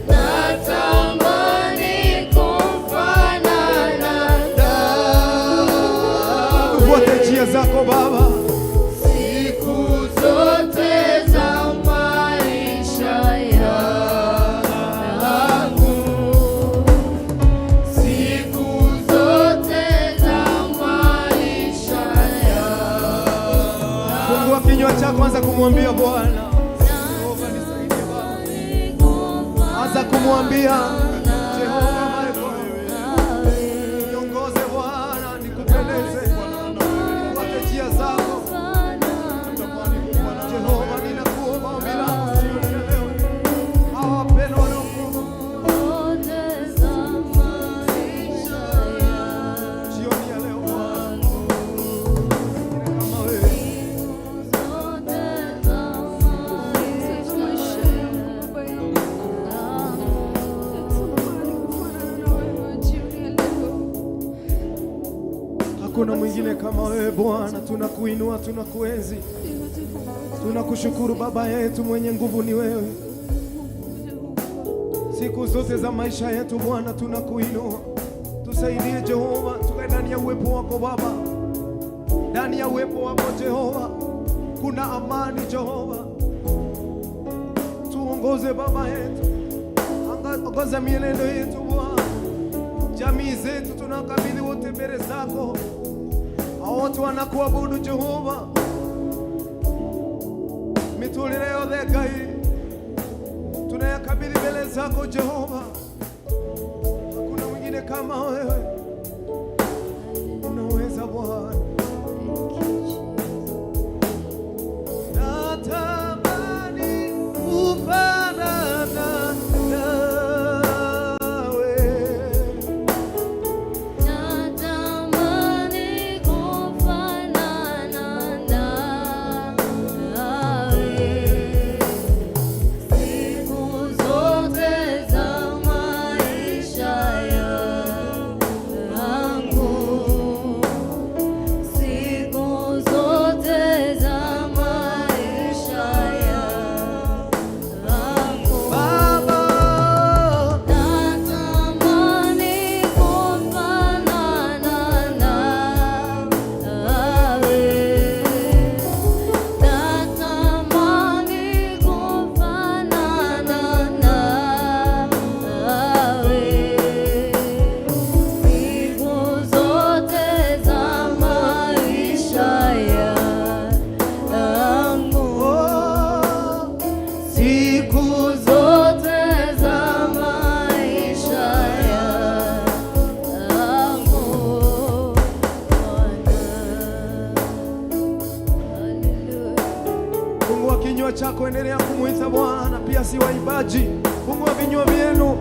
Natamani kufanana nawe. Tufuate njia zako Baba. Siku zote za maisha yangu, siku zote za maisha yangu. Fungua kinywa chako, anza kumwambia Bwana. Jehova, nisaidie Baba. Anza kumwambia Jehova, my God. Niongoze Bwana, nikupendeze. Nifuate njia zako. Jehova, ninakuomba ombi langu jioni ya leo. Hawa wapendwa wanaokuomba jioni ya leo Bwana. Kama wewe. Maisha yangu Baba yangu, natamani kufanana na wewe jioni ya leo. Hakuna mwingine kama wewe Bwana, tunakuinua, tunakuenzi, tunakushukuru Baba yetu mwenye nguvu ni wewe. Siku zote za maisha yetu Bwana tunakuinua, tusaidie Jehova, tukae ndani ya uwepo wako Baba, ndani ya uwepo wako Jehova kuna amani Jehova. Tuongoze Baba yetu, ongoza mienendo yetu Bwana, jamii zetu tunakabidhi wote mbele zako. Hao wote wanakuabudu Jehova, mitulile yothe Ngai tunayakabidhi mbele zako Jehova. Hakuna mwingine kama wewe, unaweza Bwana. Natamani kufanana nawe. Natamani kufanana nawe siku zote za maisha yangu, siku zote za maisha yangu. Baba, Natamani kufanana nawe, natamani kufanana nawe, siku zote za maisha yangu. Oh, Siku zote za maisha yangu, Bwana. Haleluya. Fungua kinywa chako, endelea kumwita Bwana. Pia si waimbaji, fungua vinywa vyenu,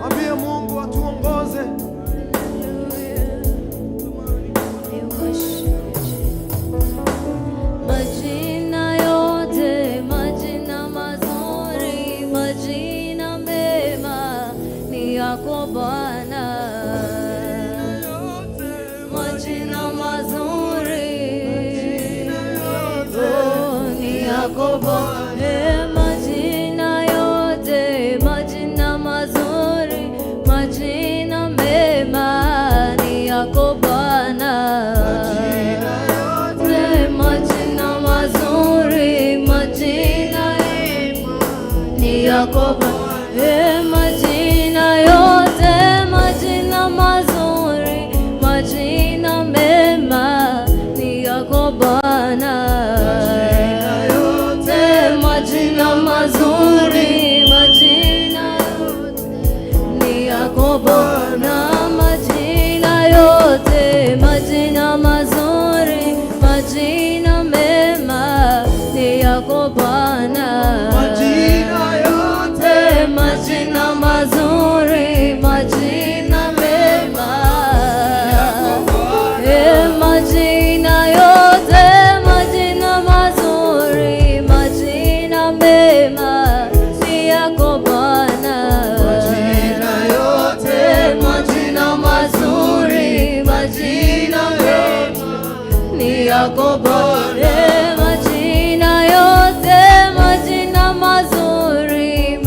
ambie Mungu atuongoze. We worship you. Majina yote, majina mazuri, majina mema ni yako Bwana. Majina mazuri, oh, ni yako Bwana. Eh, majina yote, majina mazuri, majina mema ni yako Bwana. Yote, majina mazuri, majina mema ni yako Bwana. Eh, majina yote, majina mazuri, majina mema ni yako Bwana. Yote, majina mazuri, majina yote ni yako Bwana. Majina yote, majina mazuri, majina mema ni yako Bwana. Majina yote, Majina mazuri, majina mema. Eh, majina yote, majina mazuri, majina mema ni yako Bwana. Majina yote, Majina mazuri, majina mema ni yako Bwana. Majina yote, majina mazuri,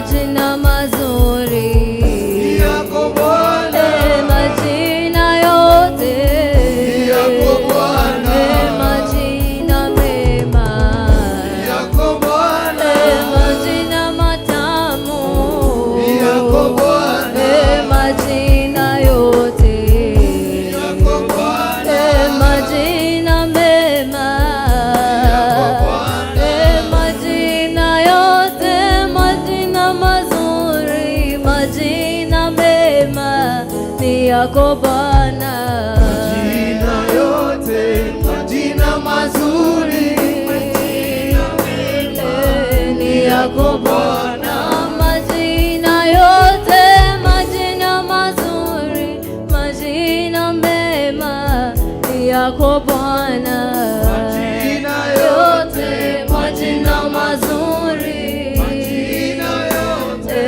majina mazuri ni yako Bwana, majina yote ni yako Bwana, majina mema ni yako Bwana, majina matamu ni yako Bwana, majina yote ni yako Bwana, majina mema majina yote, majina mazuri, majina mema ni yako Bwana. Majina yote, majina mazuri, majina mema Ni yako Bwana, majina yote, majina mazuri, majina mema ni yako Bwana. Majina yote, majina mazuri, majina yote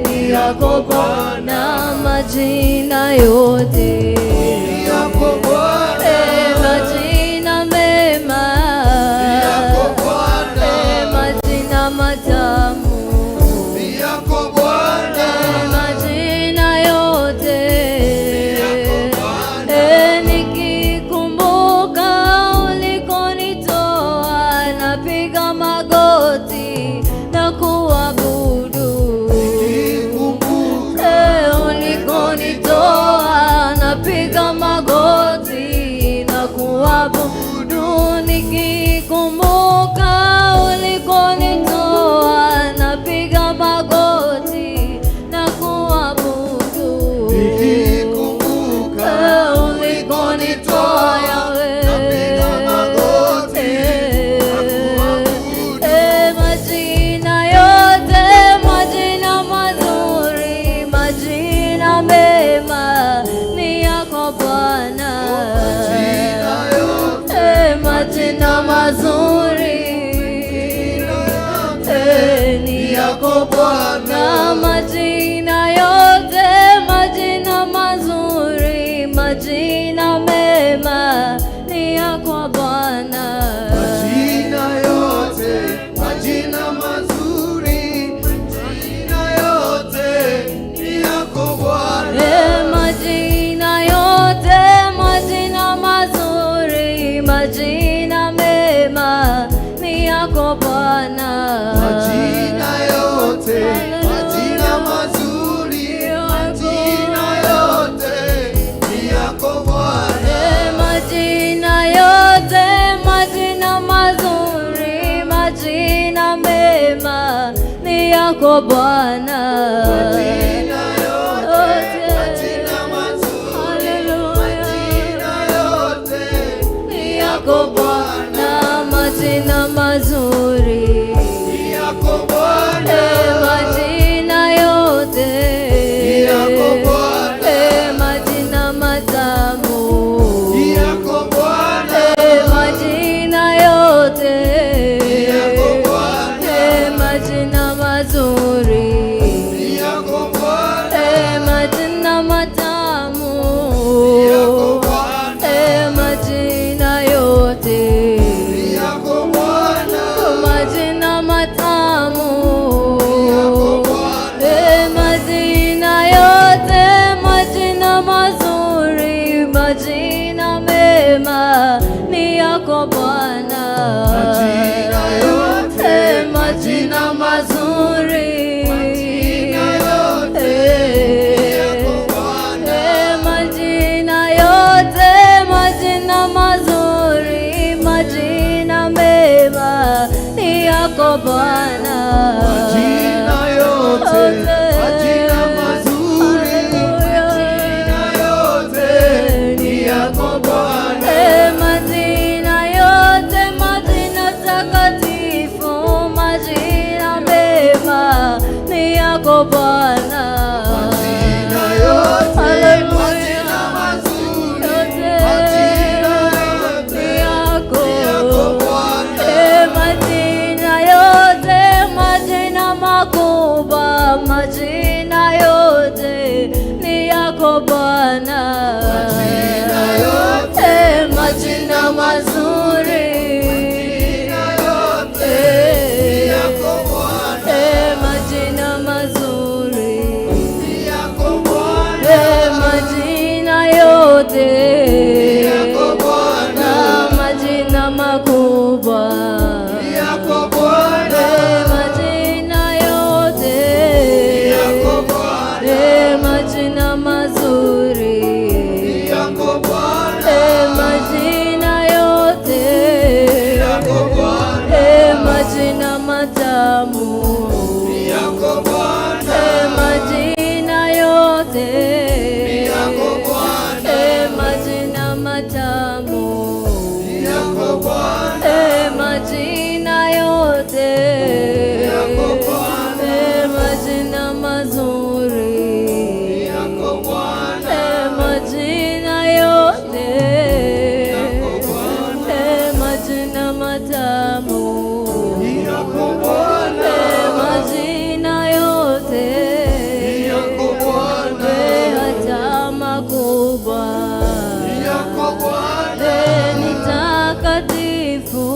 ni yako Bwana, majina yote ni yako Bwana, majina mema, ni yako Bwana, majina matamu, ni yako Bwana, majina yote ni yako Bwana, nikikumbuka ulikonitoa, napiga magoti na kuabudu. Nikikumbuka Ulikonitoa, napiga magoti na kuabudu. Nikikumbuka ulikonitoa, napiga magoti na kuabudu. Nikikumbuka Ulikonitoa Yawe, napiga magoti na kuabudu. Majina yote, majina mazuri, majina mema ni yako Bwana. Majina yote, Majina mazuri ni yako Bwana, na majina yote, majina mazuri, majina mema ni yako Bwana. Majina yote, majina mazuri, majina yote ni yako Bwana. Majina yote, majina mazuri, majina mema ni yako Bwana. Majina yote, majina mazuri, majina yote ni yako Bwana. Majina yote, majina mazuri, majina mema ni yako Bwana. Majina yote, majina mazuri, Haleluya. majina yote Ni yako Bwana, majina mazuri, ni yako Bwana. Majina yote Ni yako Bwana. Majina matamu, Ni yako Bwana, majina yote ni yako Bwana, majina mazuri, ni yako Bwana, majina matamu, ni yako Bwana, majina yote ni yako Bwana, majina matamu, ni yako Bwana, majina yote, majina mazuri, majina mema ni yako Bwana. Majina yote, Majina mazuri, majina yote ni yako Bwana, Majina yote, majina mazuri, majina mema ni yako Bwana. Majina yote, majina mazuri, majina yote ni yako Bwana. Majina yote, majina takatifu, majina mema ni yako Bwana. Majina yote, Haleluya. majina mazuri, Yote majina yote ni yako. ni yako Bwana. Majina yote, majina makubwa, majina yote ni yako Bwana. Majina yote, Majina mazuri, Majina yote ni yako Bwana. Majina yote Ni yako Bwana. E, majina matamu Ni yako Bwana. E, majina yote Yako Bwana. E, majina mazuri Ni yako Bwana. E, majina yote Yako Bwana. E, majina matamu Ni yako Bwana. E, majina yote Ni yako Bwana. E, hata makubwa Ni yako Bwana. E, ni takatifu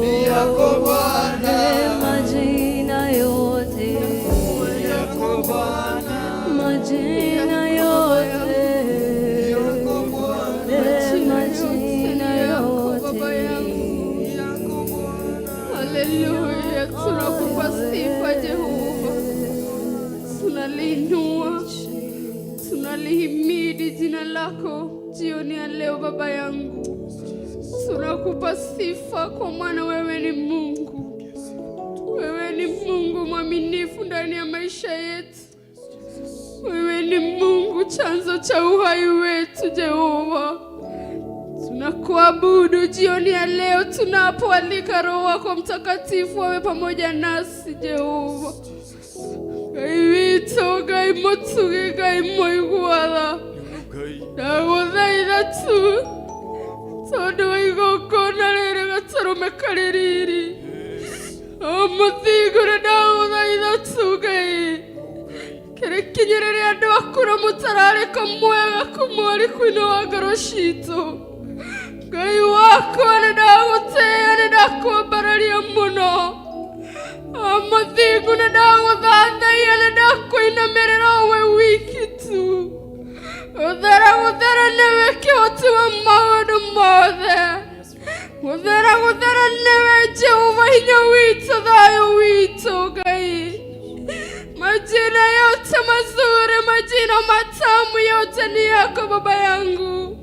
Ni yako Bwana. E, majina yote Ni yako Bwana. Majina yote Yako Bwana. E, majina Baba yote yangu. Haleluya, tunakupa sifa Jehova, tunaliinua, tunalihimidi jina lako jioni ya leo Baba yangu, tunakupa sifa kwa maana wewe ni Mungu, wewe ni Mungu mwaminifu ndani ya maisha yetu. Wewe ni Mungu chanzo cha uhai wetu Jehova. Tunakuabudu jioni ya leo tunapoalika Roho wako Mtakatifu awe pamoja nasi Jehova. Ngai witũ, Ngai mũtugi, Ngai mũiguaga, ndagũthaitha tu tondũ wa igongona rĩrĩ gatũrũme karĩ riri o mũthingu nĩ ndagũthaitha tu Ngai kĩrĩkinyĩrĩre andũ aku na mũtararĩko mwega kuma ũriku-inĩ wa ngoro citũ. Ngai wakwa, nĩ ndagũtĩĩa, nĩ ndakwambararia mũno. O mũthingu, nĩ ndagũthathaiya, nĩ ndakũinamĩrĩra we wiki tu. Gũthera, gũthera nĩwe kĩhoti wa maũndũ mothe. Gũthera, gũthera nĩwe Jehova, hinya witũ, thayũ witũ. Ngai, majina yote mazuri, majina matamu yote ni yako Baba yangu.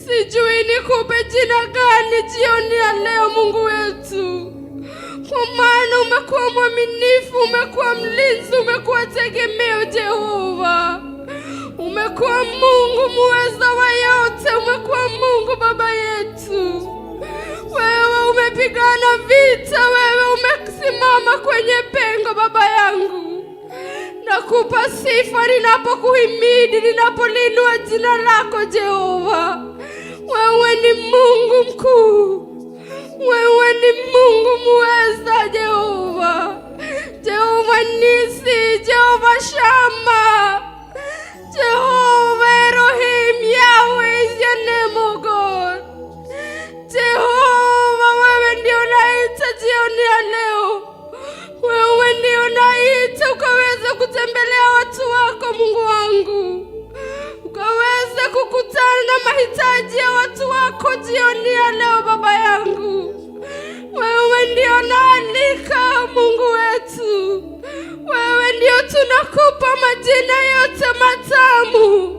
Sijui nikupe jina gani jioni ya leo Mungu wetu, kwa maana umekuwa mwaminifu, umekuwa mlinzi, umekuwa tegemeo Jehova, umekuwa Mungu muweza wa yote, umekuwa Mungu Baba yetu. Wewe umepigana vita, wewe umesimama kwenye pengo Baba yangu. Nakupa sifa ninapokuhimidi, ninapolinua jina lako Jehova. Wewe ni Mungu mkuu, wewe ni Mungu muweza Jehova. Jehova Nisi, Jehova Shama, Jehova Elohim, Yahweh is your name, O God. Jehova, wewe ndio naita jioni ya leo. Wewe ndio naita ukaweze kutembelea watu wako Mungu wangu, ukaweze kukutana na mahitaji ya watu wako jioni ya leo Baba yangu. Wewe ndio naalika Mungu wetu, wewe ndio tunakupa majina yote matamu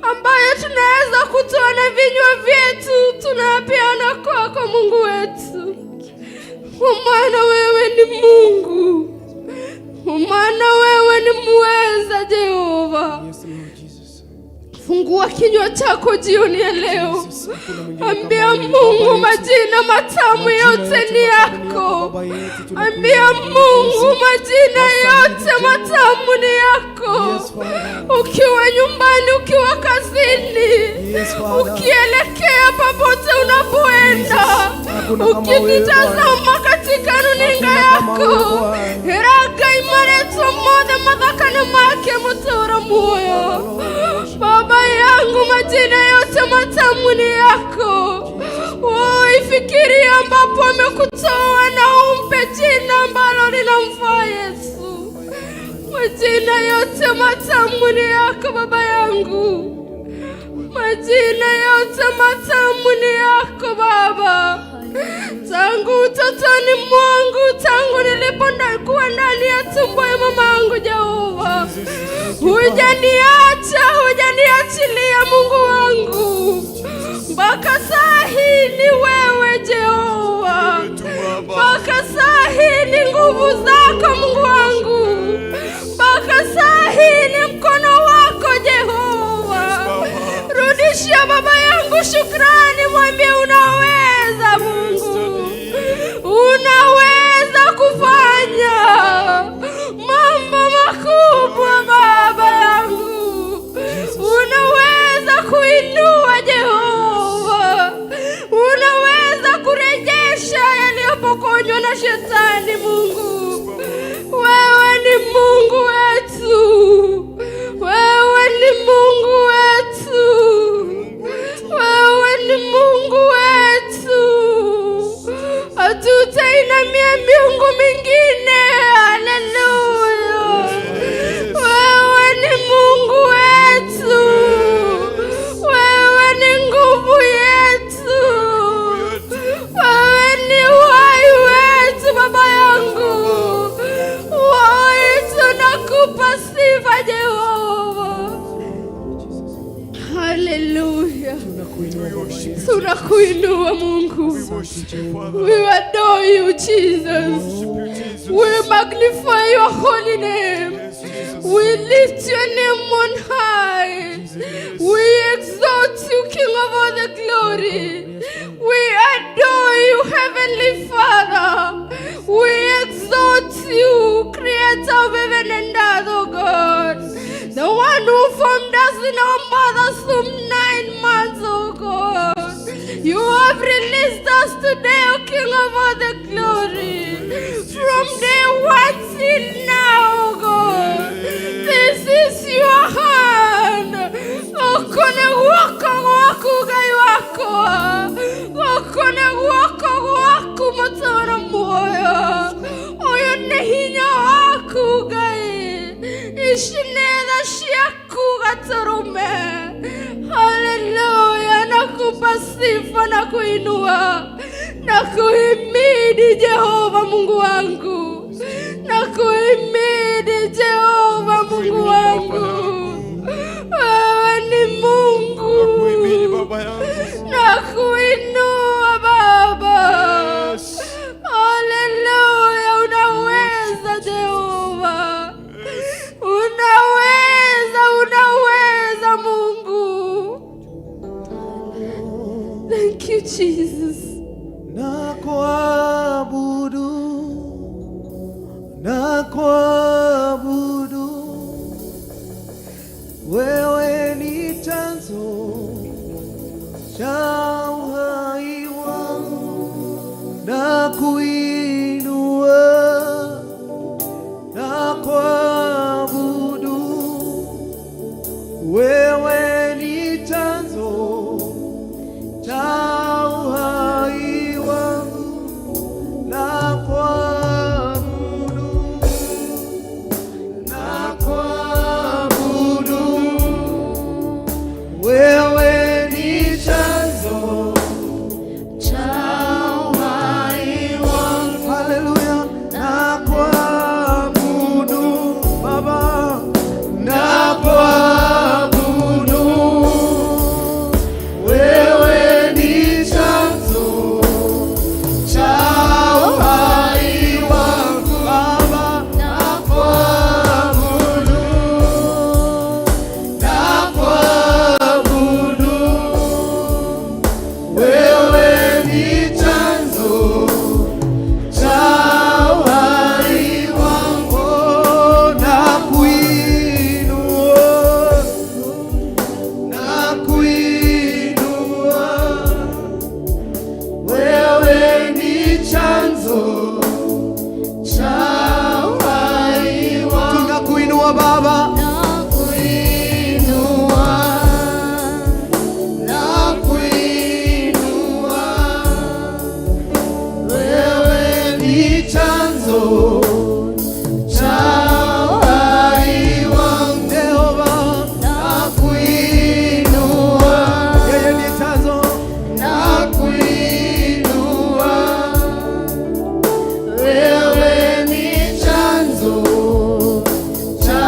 ambayo tunaweza kutoa na vinywa vyetu, tunapeana kwako Mungu wetu, kwa maana wewe ni Mungu, kwa maana wewe ni muweza Jehova. Yes, Lord Jesus. Fungua kinywa chako jioni ya leo, Jesus, hakuna mwingine ambia kama wewe, Mungu Baba yetu. Majina matamu Majina yote yote ni matamu ni yako, yako. Baba yetu, tunakuinua Ambia Baba Mungu yetu. majina Wastahili yote Jehova. matamu ni yako. Yes, Father. Ukiwa nyumbani, ukiwa kazini, Yes, Father. ukielekea popote unapoenda, Hakuna kama wewe, ukitutazama katika runinga Hakuna kama yako, wewe, Bwana. ĩra Ngai marĩtwa mothe mathaka nĩ make mũtũũra muoyo. Baba yangu, majina yote matamu ni yako. Oh, ifikirie ambapo amekutoa na umpe jina ambalo linamfaa Yesu. Majina yote matamu ni yako Baba yangu. Majina yote matamu ni yako Baba. Tangu utotoni mwangu, tangu nilipokuwa ndani ya tumbo ya mama yangu Jehova, hujaniacha, hujaniachilia Mungu wangu, mpaka saa hii ni wewe Jehova, mpaka saa hii ni nguvu zako Mungu wangu, mpaka saa hii ni mkono wako. Tunakuinua Mungu. We adore you, Jesus. We magnify your holy name. We lift your name on high. We exalt you, King of all the glory. We adore you, Heavenly Father. We exalt you, Creator of heaven and earth, oh God. The one who formed us in our mother's womb 9 months, oh God. You have released us today, O King of all the glory. From day one till now, oh God. This is your hand. Gũkũ nĩ guoko gwaku Ngai wakwa. Gũkũ nĩ guoko gwaku mũtũũra muoyo. Ũyũ nĩ hinya waku Ngai. Ici nĩ tha ciaku Gatũrũme. Haleluya, nakupa sifa na kuinua na kuhimidi Jehova Mungu wangu, na kuhimidi Jehova Mungu wangu. Wewe ni Mungu, na kuinua Baba. Haleluya, unaweza Jehova, unaweza, unaweza Mungu. Thank you, Jesus. Nakuabudu, nakuabudu, wewe ni chanzo cha uhai wangu, nakuinua, nakuabudu, wewe ni chanzo cha uhai wangu, nakuabudu, nakuabudu, wewe ni chanzo Cha uhai wangu. Haleluya, nakuabudu Baba, nakuabudu, wewe ni chanzo cha uhai wangu Baba, nakuabudu, nakuabudu, wewe ni chanzo cha uhai wangu, nakuinua, nakuinua, wewe ni chanzo cha uhai wangu. Tunakuinua Baba, Nakuinua, nakuinua, wewe ni chanzo cha uhai wangu. Jehova, nakuinua, yeye ni chanzo, nakuinua, wewe ni chanzo cha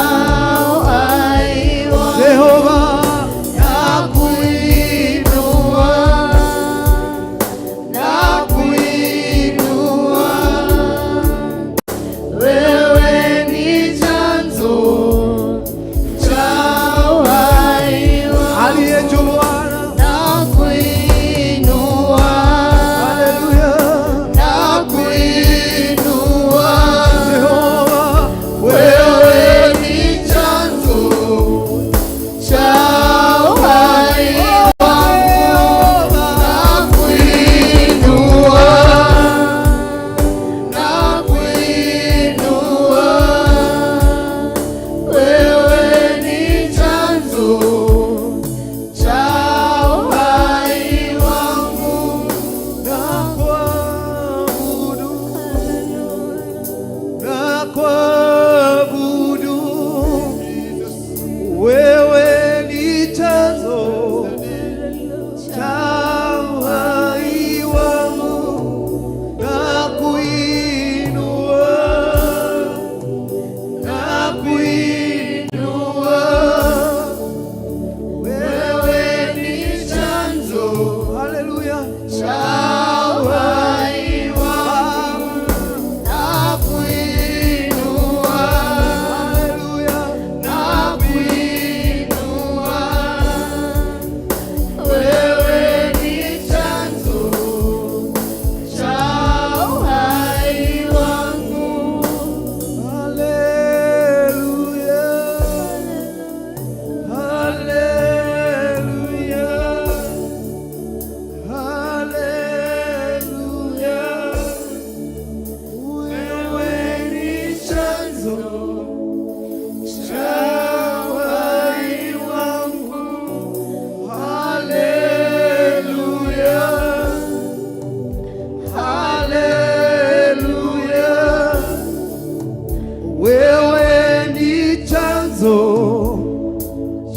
Wewe ni chanzo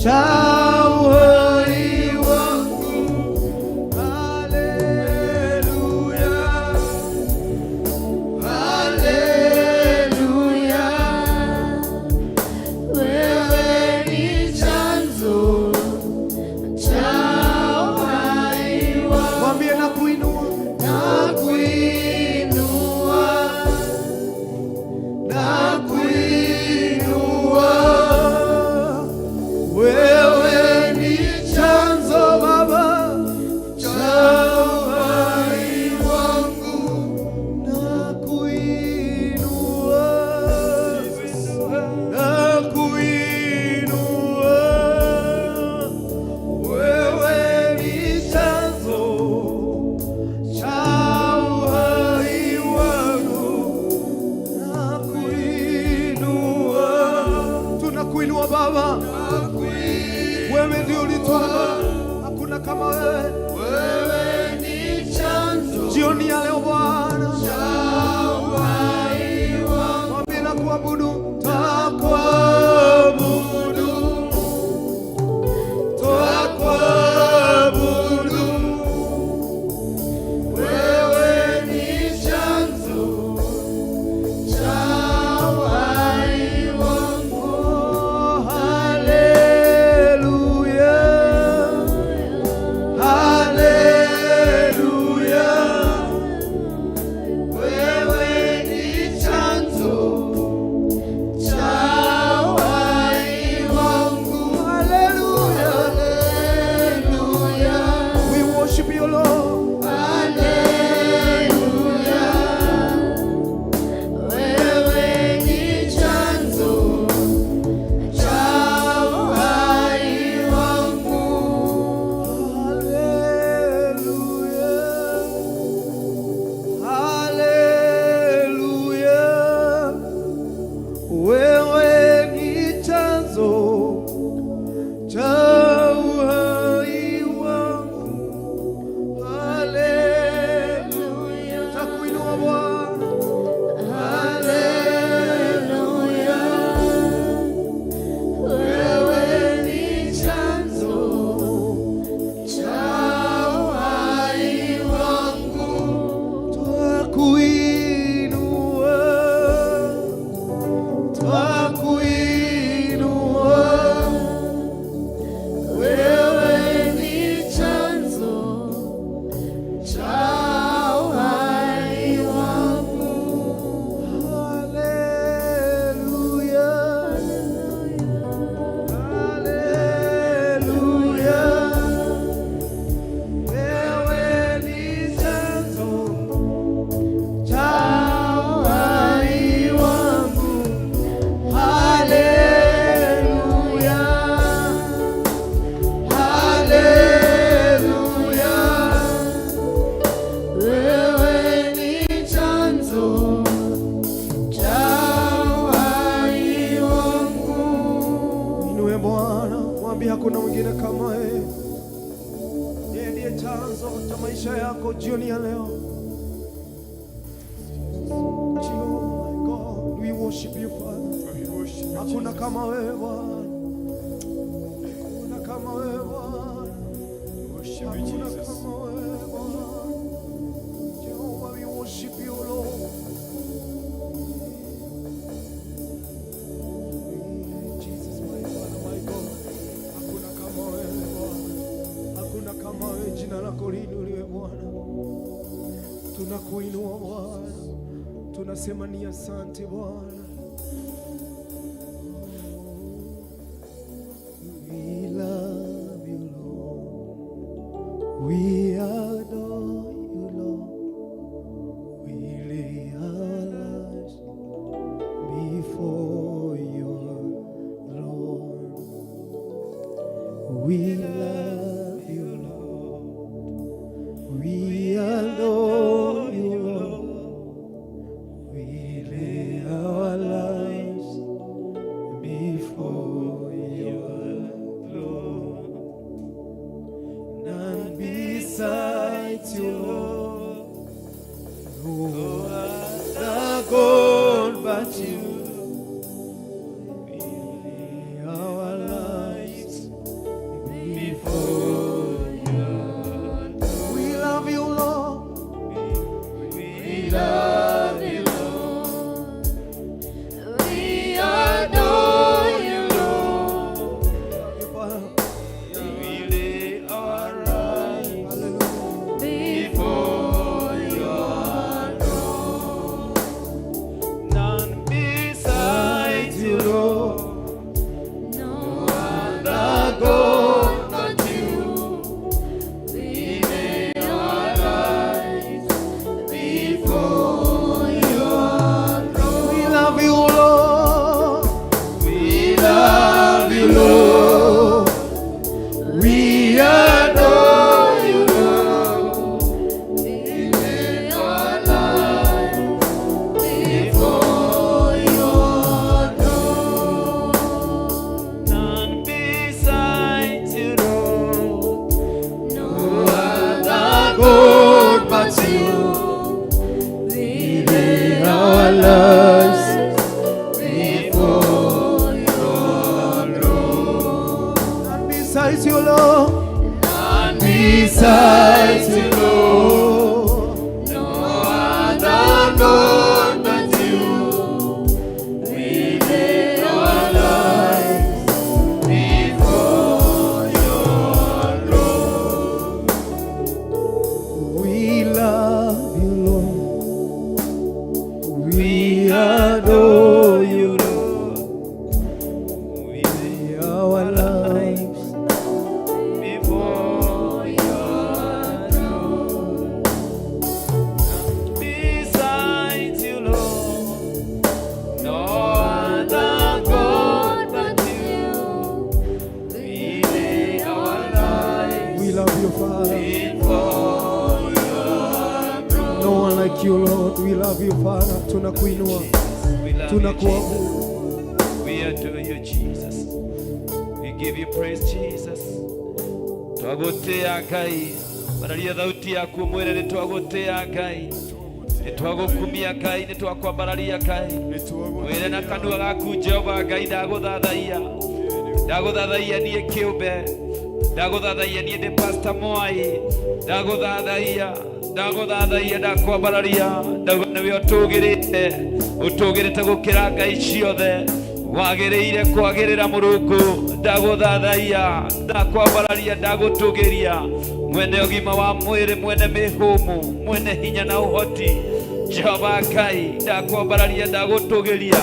cha uhai wangu. Haleluya, haleluya. Wewe ni chanzo cha uhai wangu. Mwambie nakuinua, Nakuinua, nakuinua. Wewe ni chanzo Baba cha uhai wangu. Nakuinua, nakuinua. Wewe ni chanzo cha uhai wangu. Nakuinua, tunakuinua Baba, wewe ndio ulituumba, hakuna kama wewe. Wewe ni chanzo Jioni ya leo Bwana, cha uhai wangu. Mwambie nakuabudu, twakuabudu, twakuabudu. Wewe ni chanzo cha uhai wangu. Oh, haleluya, haleluya. Wewe ni chanzo cha uhai wangu. Haleluya. Haleluya, We worship you, Lord. Haleluya. Wewe ni chanzo cha uhai wangu. Haleluya. Haleluya. Wewe ni chanzo cha uhai wangu. Haleluya. Takuinua Bwana. Haleluya. Wewe ni chanzo cha uhai wangu. Twakuinua, twakuinua. Wewe ni chanzo cha uhai wangu. Haleluya, haleluya. Wewe ni chanzo cha uhai wangu. Haleluya, haleluya. Wewe ni chanzo cha uhai wangu. Inue Bwana, mwambie hakuna mwingine kama yeye. Yeye ndiye chanzo cha maisha yako jioni ya leo. Jehovah my God, we worship you, Father. Hakuna kama wewe Bwana. Hakuna kama wewe Bwana. Hakuna kama wewe Bwana. Jehovah, we worship you, Lord. Jesus, my Father, my God. Hakuna kama wewe Bwana. Hakuna kama wewe, jina lako liinuliwe Bwana. Tunakuinua Bwana. Tunasema ni asante Bwana. We love you, Lord. We adore you, Lord. We lay our lives before your throne. We love you, Lord. We adore you, Lord. We lay our lives before your throne. None besides you, Lord. No other God but you. Besides you, Lord. None besides you, Lord. No other God but you. We lay our lives before your throne. We love you, Lord. We adore you, Lord. We Lay our lives before your throne. Besides you, Lord, no other God but you. We lay our lives We love you, Father. before your throne. No one like you, Lord. We love you, Father. Tunakuinua, We love you, Jesus. tunakuabudu. We adore you, Jesus. We give you praise, Jesus. Twagũtĩa Ngai, bararia thauti yaku mwĩre nĩ twagũtĩa Ngai, nĩ twagũkumia Ngai, nĩ twakwambararia Ngai. Mwĩre na kanua gaku Jehova Ngai ndagũthathaiya, ndagũthathaiya niĩ kĩũmbe, ndagũthathaiya niĩ ndĩ Pastor Mwai, ndagũthathaiya, ndagũthathaiya, ndakwambararia, ndauga nĩwe ũtũgĩrĩte, ũtũgĩrĩte gũkĩra ngai ciothe, wagĩrĩire kwagĩrĩra mũrungu, ndagũthathaiya, ndakwambararia, ndagũtũgĩria, mwene ũgima wa mwĩrĩ, mwene mĩhũmũ, mwene hinya na ũhoti, Jehova Ngai, ndakwambararia, ndagũtũgĩria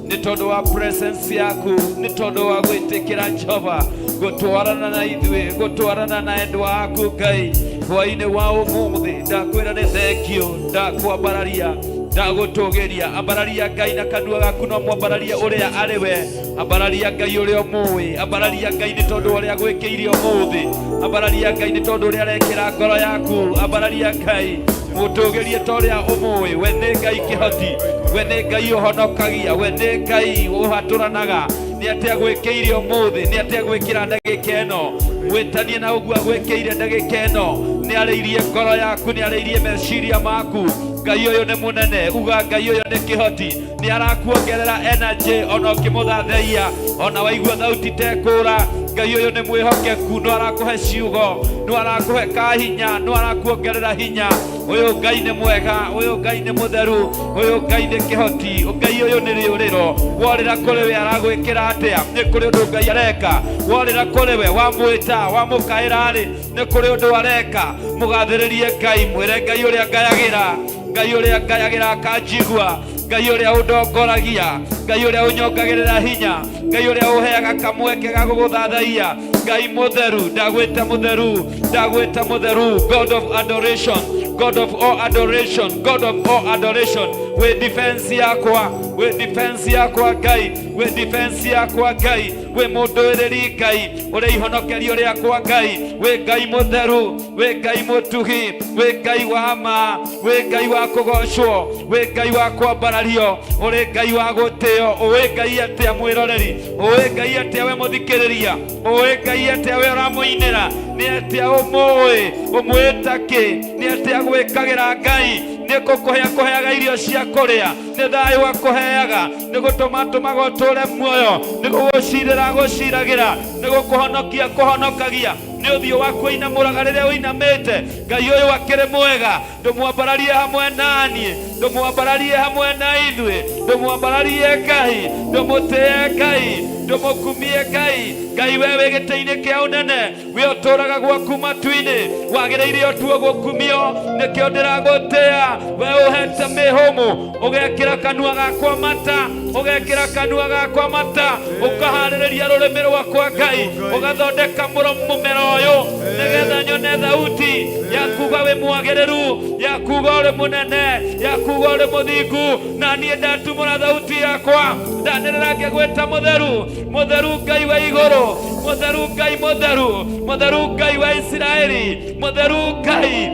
nĩ tondũ wa presence yaku, nĩ tondũ wa gwĩtĩkĩra Jehova gũtwarana na ithuĩ, gũtwarana na endwa aku Ngai hwainĩ wa ũmũthĩ. Ndakwĩra nĩ thengio, ndakwambararia, ndagũtũgĩria. Ambararia Ngai na kanua gaku, no mwambararia ũrĩa arĩ we. Ambararia Ngai ũrĩa ũmũĩ, ambararia Ngai nĩ tondũ ũrĩa gwĩkĩire ũmũthĩ, ambararia Ngai nĩ tondũ ũrĩa arekĩra ngoro yaku, ambararia Ngai mũtũgĩrie ta ũrĩa ũmũĩ. We nĩ Ngai kĩhoti, we nĩ Ngai ũhonokagia, we nĩ Ngai ũhatũranaga. Nĩ atĩa gwĩkĩire ũmũthĩ? Nĩ atĩa gwĩkĩra ndagĩka ĩno? Mwĩtanie na ũguo agwĩkĩire ndagĩka ĩno. Nĩ arĩirie ngoro yaku, nĩ arĩirie meciria maku. Ngai ũyũ nĩ mũnene, uga Ngai ũyũ nĩ kĩhoti, nĩ arakuongerera energy ona ũkĩmũthathaiya, ona waigua thauti tekũra. Ngai ũyũ nĩ mwĩhokeku, no arakũhe ciugo, no arakũhe kahinya, no arakuongerera hinya. Ũyũ Ngai nĩ mwega, ũyũ Ngai nĩ mũtheru, ũyũ Ngai nĩ kĩhoti, Ngai ũyũ nĩ rĩũrĩro. Worĩra kũrĩ we aragwĩkĩra atĩa? Nĩ kũrĩ ũndũ Ngai areka. Worĩra kũrĩ we, wamwĩta, wamũkaĩra rĩ, nĩ kũrĩ ũndũ areka. Mũgathĩrĩrie Ngai, mwĩre Ngai ũrĩa ngayagĩra, Ngai ũrĩa ngayagĩra akanjigua, Ngai ũrĩa ũndongoragia, Ngai ũrĩa ũnyongagĩrĩra hinya, Ngai ũrĩa ũheaga kamweke ga gũgũthathaiya, Ngai mũtheru, ndagwĩta mũtheru, ndagwĩta mũtheru, God of adoration, God of all adoration, God of all adoration. Wĩ defense yakwa, wĩ defense yakwa Ngai, wĩ defense yakwa Ngai, wĩ mũndũĩrĩri Ngai, ũrĩ ihonokerio rĩakwa Ngai, wĩ Ngai mũtheru, wĩ Ngai mũtugi, wĩ Ngai wa ma, wĩ Ngai wa kũgocwo, wĩ Ngai wa kwambarario, ũrĩ Ngai wa gũtĩo. Ũĩ Ngai atĩa mwĩroreri? Ũĩ Ngai atĩa we mũthikĩrĩria? Ũĩ Ngai atĩa we ũramũinĩra? Nĩ atĩa ũmũĩ? Ũmwĩta kĩ? Nĩ atĩa gwĩkagĩra Ngai? Nĩ gũkũhe akũheaga irio cia kũrĩa, nĩ thayũ akũheaga, nĩ gũtũma atũmaga ũtũre muoyo, nĩ gũgũcirĩra agũciragĩra, nĩ gũkũhonokia kũhonokagia, nĩ ũthiũ waku ũinamũraga rĩrĩa ũinamĩte. Ngai ũyũ akĩrĩ mwega, ndũmwambararie hamwe naniĩ, ndũmwambararie hamwe na ithuĩ, ndũmwambararie Ngai, ndũmũtĩe Ngai, ndũmũkumie Ngai. Ngai we wĩ gĩtĩ-inĩ kĩa ũnene, we ũtũraga gwaku matu-inĩ, wagĩrĩire ũtuo gũkumio, nĩkĩo ndĩragũtĩa. We ũhete mĩhũmũ, ũgekĩra kanua gakwa mata, ũgekĩra kanua gakwa mata, ũkaharĩrĩria rũrĩmĩ rwakwa Ngai, ũgathondeka mũmero ũyũ nĩgetha nyone thauti ya kuga wĩ mwagĩrĩru, ya kuga ũrĩ mũnene, ya kuga ũrĩ mũthingu. Na niĩ ndatumũra thauti yakwa, ndanĩrĩra ngĩgwĩta mũtheru, mũtheru Ngai wa igũrũ, mũtheru Ngai, mũtheru, mũtheru Ngai wa Isiraeli, mũtheru Ngai,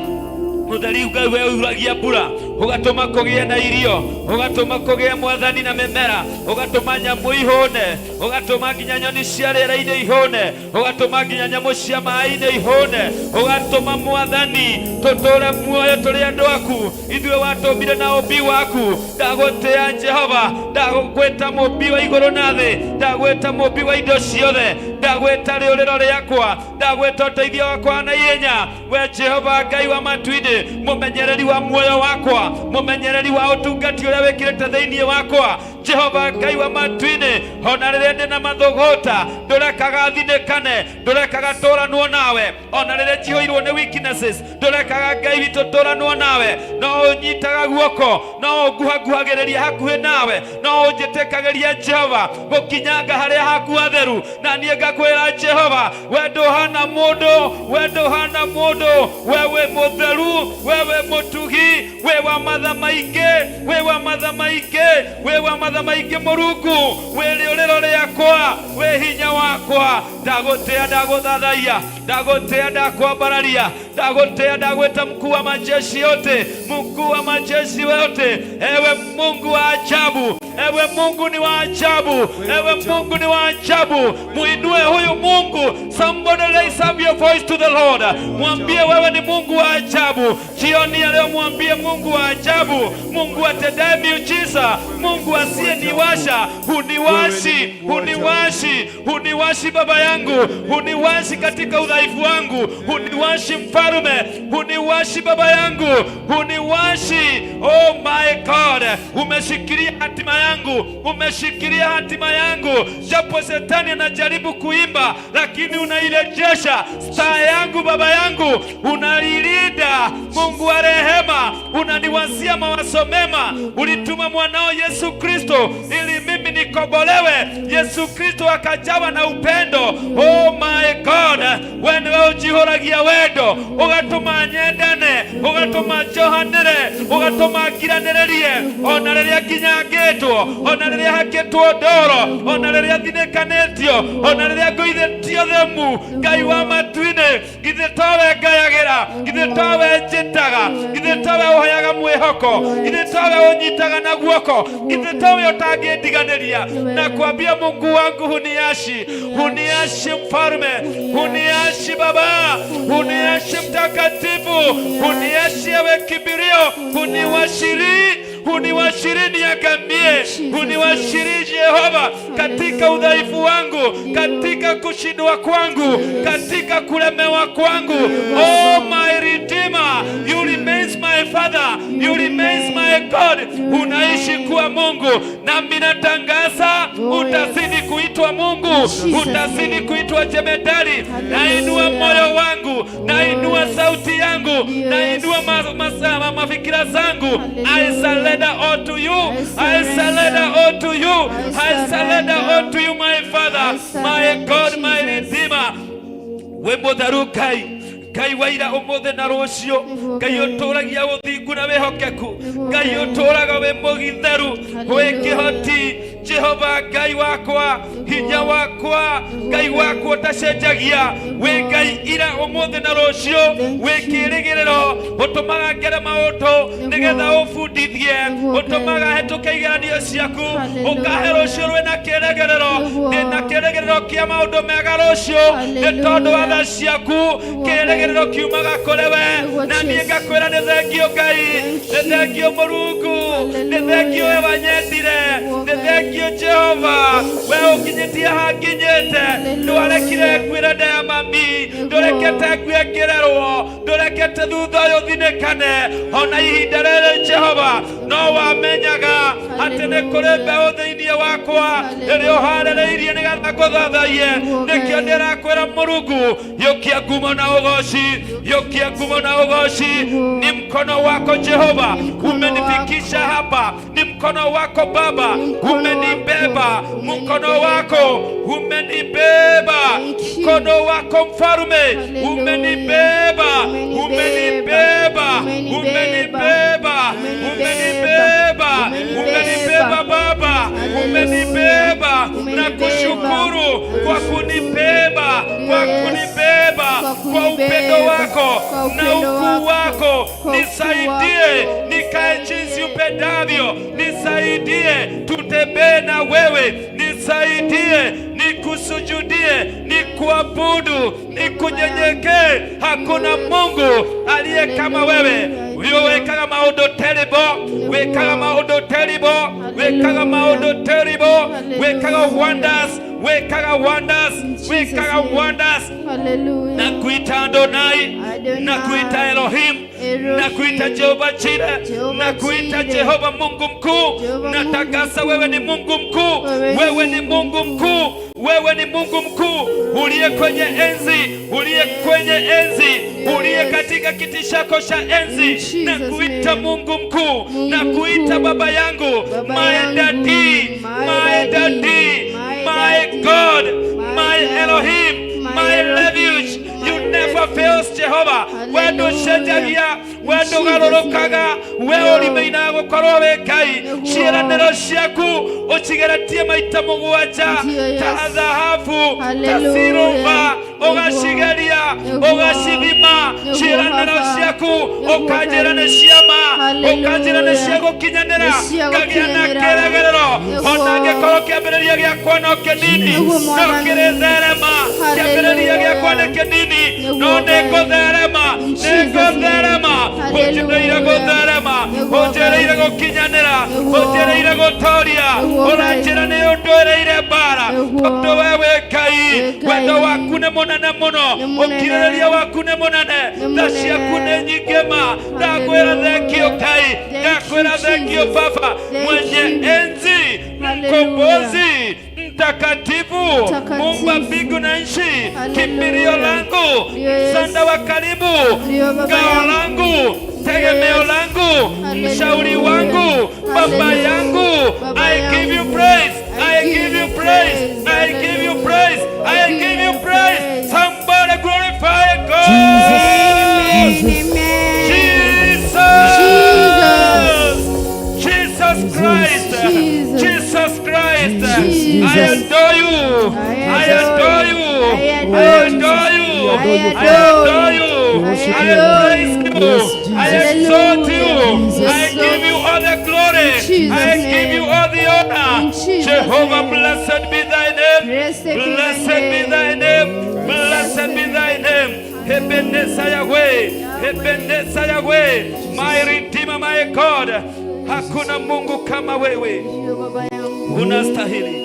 mũtheru Ngai we uragia mbura, ũgatũma kũgĩe na irio, ũgatũma kũgĩe mwathani na mĩmera, ũgatũma nyamũ ihũne, ũgatũma nginya nyoni cia rĩera-inĩ ihũne, ũgatũma nginya nyamũ cia maĩ-inĩ ihũne, ũgatũma mwathani tũtũre muoyo tũrĩ andũ aku, ithuĩ watũmbire na ũmbi waku. Ndagũtĩa Jehova, ndagwĩta mũmbi wa igũrũ na thĩ, ndagwĩta mũmbi wa indo ciothe. Ndagwĩta rĩũrĩro rĩakwa, ndagwĩta ũteithio wakwa na ihenya. We Jehova Ngai wa matu-inĩ, mũmenyereri wa muoyo wakwa, mũmenyereri wa ũtungati ũrĩa wĩkĩrĩte thĩinĩ wakwa. Jehova Ngai wa matu-inĩ, ona rĩrĩa ndĩ na mathũgũta, ndũrekaga thinĩkane, ndũrekaga tũranwo nawe. Ona rĩrĩa njihũirwo nĩ weaknesses, ndũrekaga Ngai witũ tũranwo nawe. No ũnyitaga guoko, no ũnguhanguhagĩrĩria hakuhĩ nawe, no ũnjĩtĩkagĩria Jehova gũkinyanga harĩa haku hatheru. Na niĩ ngakwĩra Jehova, we ndũhana mũndũ, we ndũhana mũndũ, we wĩ mũtheru, we wĩ mũtugi, wĩ wa matha maingĩ, wĩ wa matha maingĩ, wĩ wa matha maingĩ. Mũrungu, wĩ rĩũrĩro rĩakwa, wĩ hinya wakwa. Ndagũtĩa, ndagũthathaiya, ndagũtĩa, ndakwambararia, ndagũtĩa, ndagwĩta mkuu wa majeshi yote, mkuu wa majeshi yote. Ewe Mungu wa ajabu, ewe Mungu ni wa ajabu, ewe Mungu ni wa ajabu. Muinue huyu Mungu. Somebody raise up your voice to the Lord. Mwambie wewe ni Mungu wa ajabu. Jioni ya leo mwambie Mungu wa ajabu, Mungu atendaye miujiza, Mungu asiyeniwasha. Huniwashi, huniwashi, huniwashi baba yangu, huniwashi katika udhaifu wangu, huniwashi mfalme, huniwashi baba yangu, huniwashi. Oh my God, umeshikilia hatima yangu, umeshikilia hatima yangu, japo shetani anajaribu kuimba, lakini unairejesha star yangu baba yangu, unailinda. Mungu wa rehema, unaniwazia mawazo mema. Ulituma mwanao Yesu Kristo ili mimi nikombolewe. Yesu Kristo akajawa na upendo. Oh my God, we niwe ũnjihũragia wendo, ũgatũma nyendane, ũgatũma njohanĩre, ũgatũma ngiranĩrĩrie, ona rĩrĩa nginyangĩtwo, ona rĩrĩa hakĩtwo ndoro, ona rĩrĩa thinĩkanĩtio, ona rĩrĩa ngũithĩtio themu. Ngai wa matu-inĩ, githĩ towe ngayagĩra, githĩ towe njĩtaga, githĩ towe ũheaga mwĩhoko, githĩ towe ũnyitaga na guoko, githĩ towe ũtangĩndiganĩria. Na kuambia Mungu wangu, huniachi, huniachi mfalme, huniachi baba, huniachi mtakatifu, huniachi ewe kimbilio, huniwashiri, huniwashiri niangamie, huniwashiri Jehova katika udhaifu wangu, katika kushindwa kwangu, katika kulemewa kwangu. Oh my Redeemer, you remains my Father, you remains my God. Unaishi kuwa Mungu, nami natangaza utazidi kuitwa Mungu, utazidi kuitwa jemedari. Nainua moyo wangu, nainua sauti yangu, nainua mafikira zangu. I surrender all to you. I surrender all to you. I surrender all to you, my Father, my God, my Redeemer. Wĩ mũtheru Ngai, Ngai wa ira, ũmũthĩ na rũciũ, Ngai ũtũragia ũthingu na wĩhokeku, Ngai ũtũraga wĩ mũgitheru, wĩ kĩhoti. Jehova Ngai wakwa, hinya wakwa, Ngai wakwa ũtacenjagia, wĩ Ngai ira, ũmũthĩ na rũciũ, wĩ kĩrĩgĩrĩro, ũtũmaga ngere maũndũ nĩgetha ũbundithie, ũtũmaga hetũke igeranio ciaku, ũkahe rũciũ rwĩna kĩrĩgĩrĩro. Ndĩna kĩrĩgĩrĩro kĩa maũndũ mega rũciũ nĩ tondũ wa tha ciaku. Kĩrĩgĩrĩro kiumaga kũrĩ we, na niĩ ngakwĩra nĩ thengio Ngai, nĩ thengio Mũrungu, nĩ thengio we wanyendire, nĩ thengio Jehova, we ũnginyĩtie hanginyĩte. Ndwarekire nguĩre nda ya mami, ndũrekete ngue ngĩrerwo, ndũrekete thutha ũyũ thinĩkane. Ona ihinda rĩrĩ Jehova no wamenyaga atĩ nĩ kũrĩ mbeũ thĩinĩ wakwa ĩrĩa ũharĩrĩirie nĩgetha ngũthathaiye. Nĩkĩo ndĩrakwĩra Mũrungu, yũkia ngumo na ũgoci, yũkia ngumo na ũgoci. Ni mkono wako Jehova umenifikisha hapa, ni mkono wako Baba umenibeba, mkono wako umenibeba, mkono wako mfalume umenibeba, umenibeba, umenibeba, umenibeba, umenibeba Baba, umenibeba na kushukuru kwa kunibeba, kwa kunibeba kwa upendo wako na ukuu wako. Nisaidie nikae jinsi upendavyo, nisaidie tutembee na wewe, nisaidie nikusujudie, nikuabudu, nikunyenyekee. Hakuna Mungu aliye kama wewe. Uyo wekaga maundu terrible, wekaga maundu terrible, wekaga maundu terrible, wekaga wonders. Wĩkaga wonders, In Jesus' wĩkaga name. wonders. Hallelujah. Na kuita Adonai, Adonai. na kuita Elohim, Elohim. na kuita Jehova Jireh, Jehova na kuita Jireh. Jehova Mungu mkuu. Jehova Natakasa Mungu wewe ni mkuu. Mungu mkuu, Wewe ni wewe ni Mungu Mungu mkuu, wewe ni Mungu mkuu uliye kwenye enzi, uliye kwenye enzi, uliye katika kiti chako cha enzi. In Jesus' Na kuita name. Mungu mkuu, Mungu na kuita mkuu. baba yangu, Baba my yangu, daddy, my my daddy, daddy, my my daddy, God, my my God, Elohim, my my Elohim, refuge. my You never refuge. fails, Jehovah. We ndũcenjagia, we In Jesus' ndũgarũrũkaga, name. we No. ũrimeinaga gũkorwo wĩ Ngai. Nĩguo. Ciĩranĩro ciaku ũcigeretie maita mũgwanja Ndiyo, yes. ta thahabu, ta Hallelujah. silver, Nĩguo. ũgacigeria, Nĩguo. ũgacithima. Nĩguo, Ciĩranĩro Baba. ciaku Nĩguo, ũkanjĩra nĩ Ngai. ciama, Hallelujah. ũkanjĩra nĩ cia gũkinyanĩra, Nĩ cia ngagĩa na gũkinyanĩra. kĩĩrĩgĩrĩro. Nĩguo. Ona angĩkorwo kĩambĩrĩria gĩakwa no kĩnini, Nĩguo, no Mwathani. kĩrĩtherema. Kĩambĩrĩria gĩakwa nĩ kĩnini, Nĩguo, no Ngai. nĩngũtherema, In Jesus' nĩngũtherema. name. Ũnjĩrĩire Hallelujah. gũtherema, Nĩguo, ũnjĩrĩire Ngai. gũkinyanĩra, Nĩguo. ũnjĩrĩire gũtoria, Nĩguo, Ngai. ũranjĩra nĩ ũndwĩrĩire mbara, Nĩguo. tondũ we wĩ Ngai, Wĩ Ngai. wendo waku nĩ mũnene mũno, Nĩ mũnene. ũkirĩrĩria waku nĩ mũnene, Nĩ tha mũnene. ciaku nĩ nyingĩ ma. Ndakwĩra Hallelujah. thengio Ngai, Thank ndakwĩra you, thengio Jesus. Baba, Thank mwenye you. enzi, Hallelujah. mkombozi, mtakatifu, Mtakatifu. muumba mbingu na nchi, Hallelujah. kimbilio langu, Yes. msanda wa karibu, Ndiyo, Baba ngao yangu. langu, tegemeo Yes. langu, Hallelujah. mshauri wangu, baba Hallelujah. yangu. Baba I give you yangu. praise, I give you praise, I give you praise, I give you praise. Somebody glorify God. Amen. Amen. Jesus. Jesus Christ. Jesus. Jesus Christ. Jesus. I adore you. I adore you. I adore you. I adore you. I I adore praise you. you. I exalt you. Yes, I give you all the glory. In Jesus' I give you all the honor. In Jesus' Jehovah, name. blessed be thy name. Blessed be thy Blessed be thy name. name. Blessed be thy name. Ebenezer Yahweh. Ebenezer Yahweh. My Redeemer, my God. Hakuna Mungu kama wewe. Ndiyo, Baba yangu. Unastahili.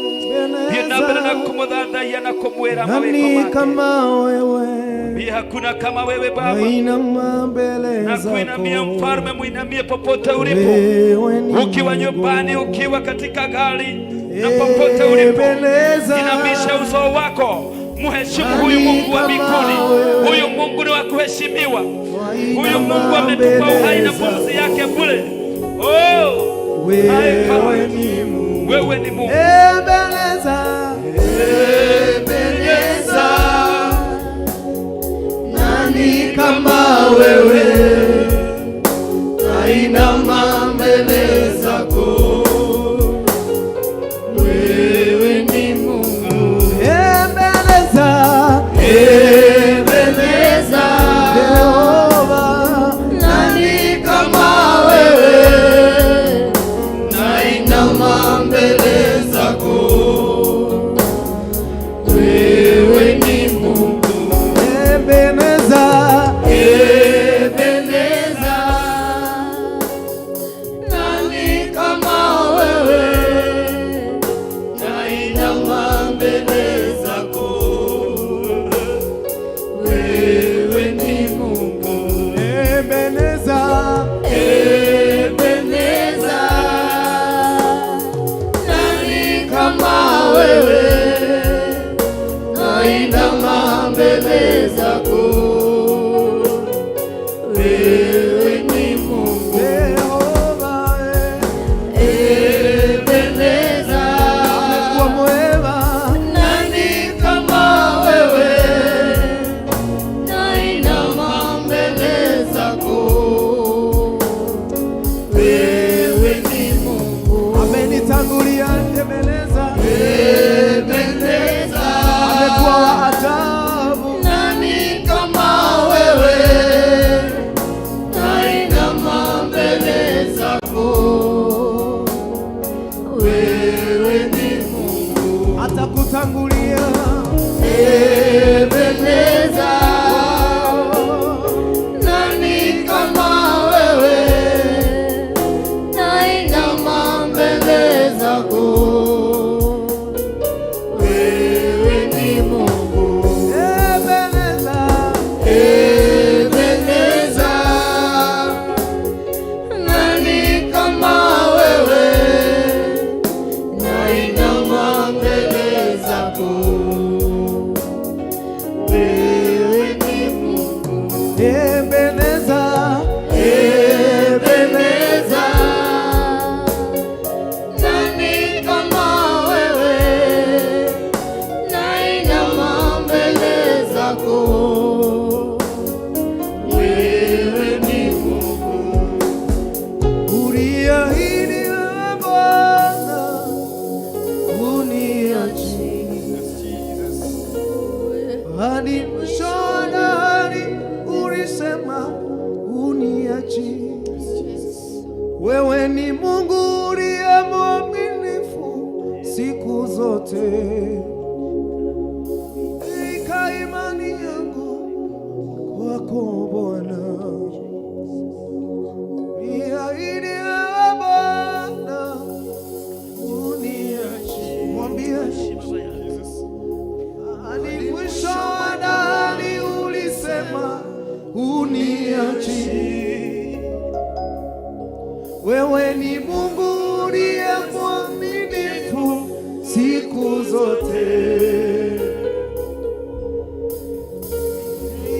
Thiĩ na mbere na kũmũthathaiya na kũmwĩra mawĩko Nani make. kama wewe Bi hakuna kama wewe Baba. nainama mbele Na kuinamia zako, mfalme, muinamie popote ulipo, wewe ni ukiwa Mungu. nyumbani, ukiwa katika gari na popote ulipo, Ebeneza. inamisha uso wako, mheshimu huyu Mungu wa mbinguni. Huyu Mungu ni wa kuheshimiwa. Huyu Mungu ametupa uhai na pumzi yake bure. Oh, my Wewe God, ni Mungu. wewe ni Mungu. Ebeneza, Ebeneza, nani kama wewe? Nainama mbele zako, wewe ni Mungu. Ebeneza, Ebeneza, Jehova, nani kama wewe? Nainama mbele zako, wewe ni Mungu. Ebeneza, Ebeneza, nani kama wewe? Nainama mbele zako, wewe ni Mungu. Ebeneza, Ebeneza, nani kama wewe? Nainama mbele zako, wewe ni Mungu. Jehova, Ebeneza, amekuwa mwema. nani kama wewe? Nainama mbele zako, wewe ni Mungu. Amenitangulia, Ebeneza, Ebeneza, amekuwa wa ajabu. nani kama wewe? Nainama mbele zako, wewe ni Mungu. Atakutangulia, Ebeneza, nani kama wewe? Nainama mbele zako, wewe Hadi mwisho wa dahari ulisema huniachi. Wewe ni Mungu uliye mwaminifu siku zote. Ika imani yangu kwako Bwana, niahidi wewe Bwana huniachi. Mwambie hadi mwisho wa dahari ulisema huniachi. Wewe ni Mungu uliye mwaminifu siku zote.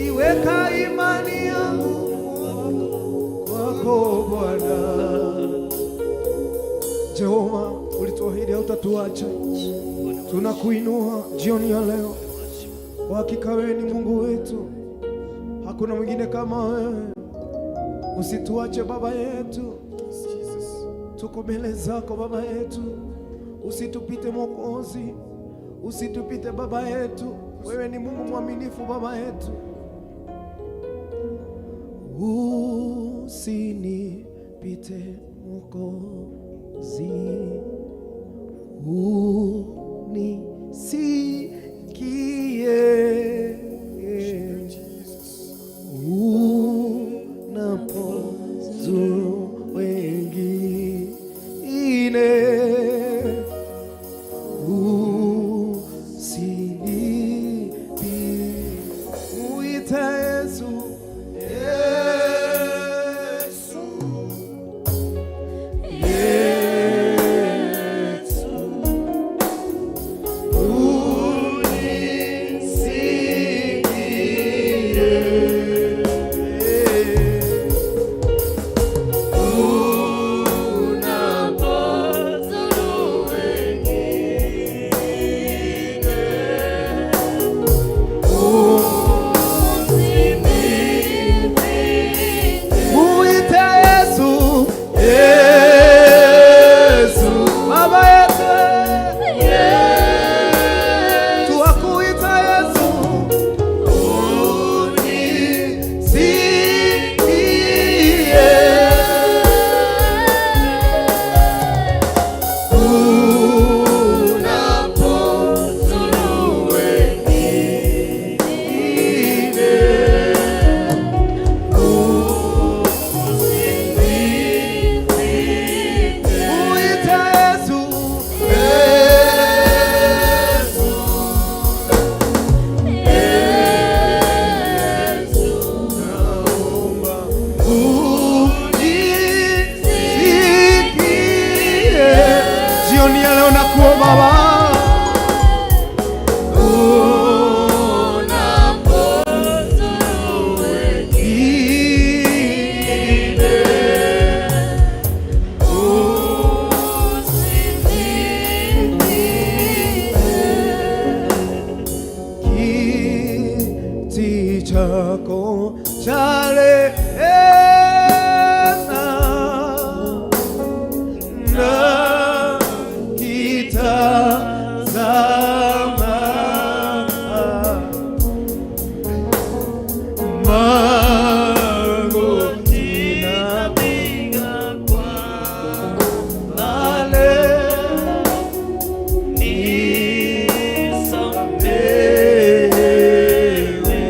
Iweka imani yangu kwako Bwana. Jehova, ulituahidi hautatuacha. Tunakuinua jioni ya leo. Kwa hakika wewe ni Mungu wetu, hakuna mwingine kama wewe. Usituache Baba yetu, tuko mbele zako Baba yetu, usitupite Mwokozi, usitupite Baba yetu. Wewe ni Mungu mwaminifu Baba yetu. Usinipite Mwokozi, unisikie unapozuru wengine, usinipi, muite Yesu, Yesu, Yesu, unisikie. Muite Yesu, Yesu, Baba yetu, twakuita Yesu, unisikie. Unapozuru wengine, muite Yesu, Yesu, naomba unisikie. Jioni ya leo nakuomba Baba, wengine, kiti chako cha rehema na kitazama magoti napiga kwa Male nisamehewe.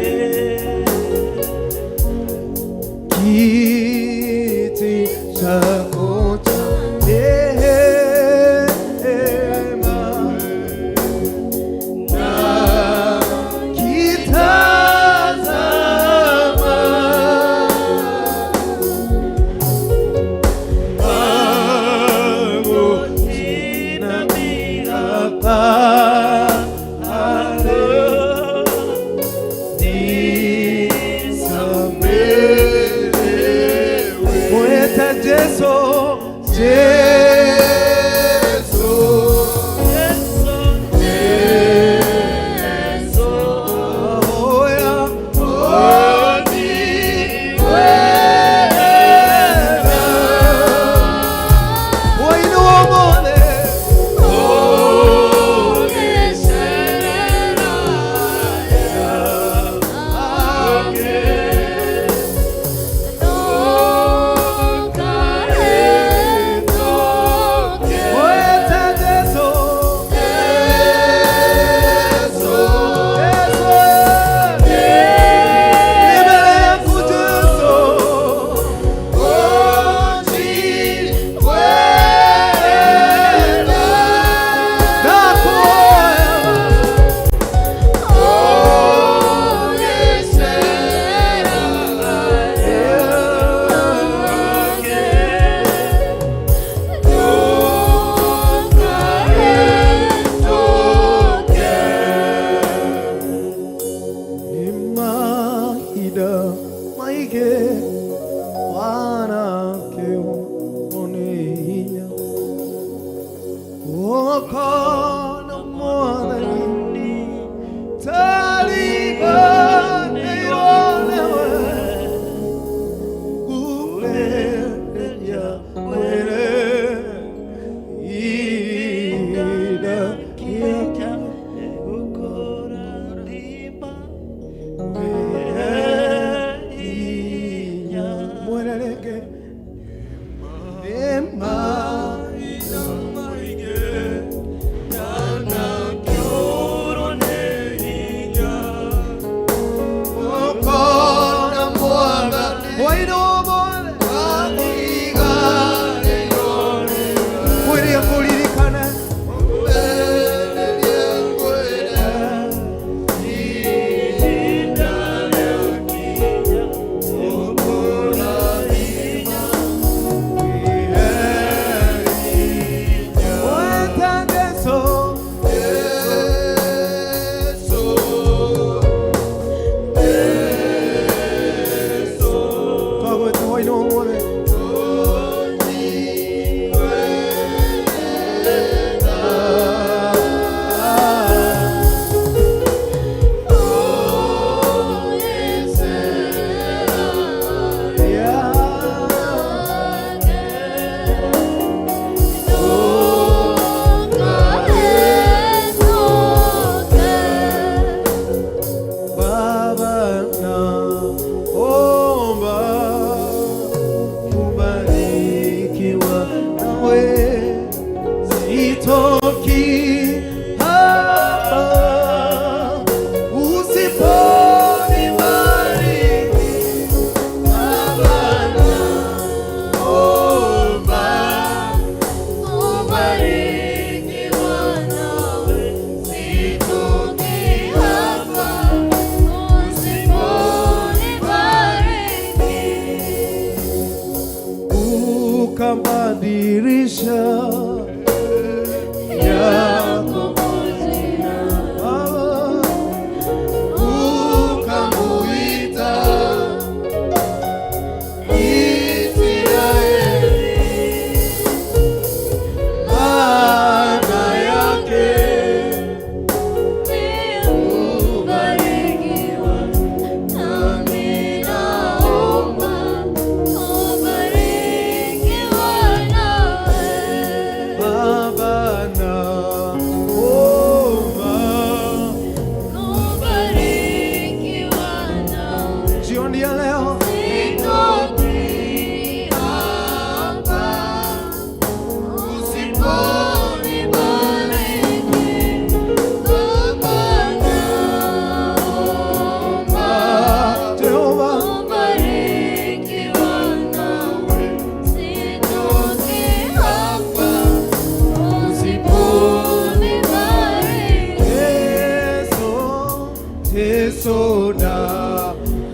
Jesu na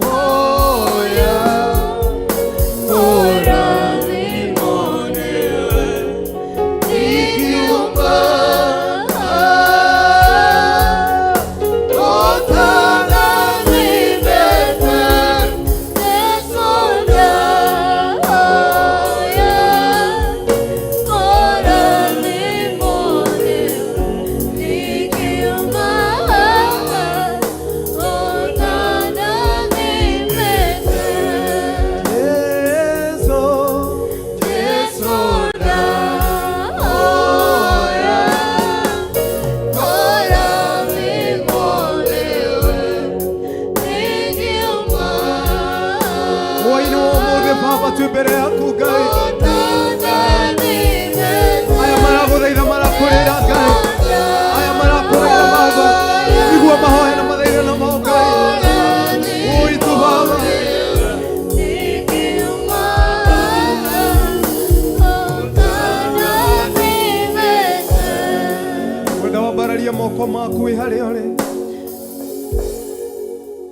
hoya Jesu Hwaĩ-inĩ wa ũmũthĩ Baba twĩ mbere yaku Ngai, aya maragũthaitha marakũrĩra Ngai, aya marakũrĩra Baba, igua mahoya na mathaitha namo Ngai, ũitũ Baba. Wenda wambararie moko maku wĩ harĩa ũrĩ,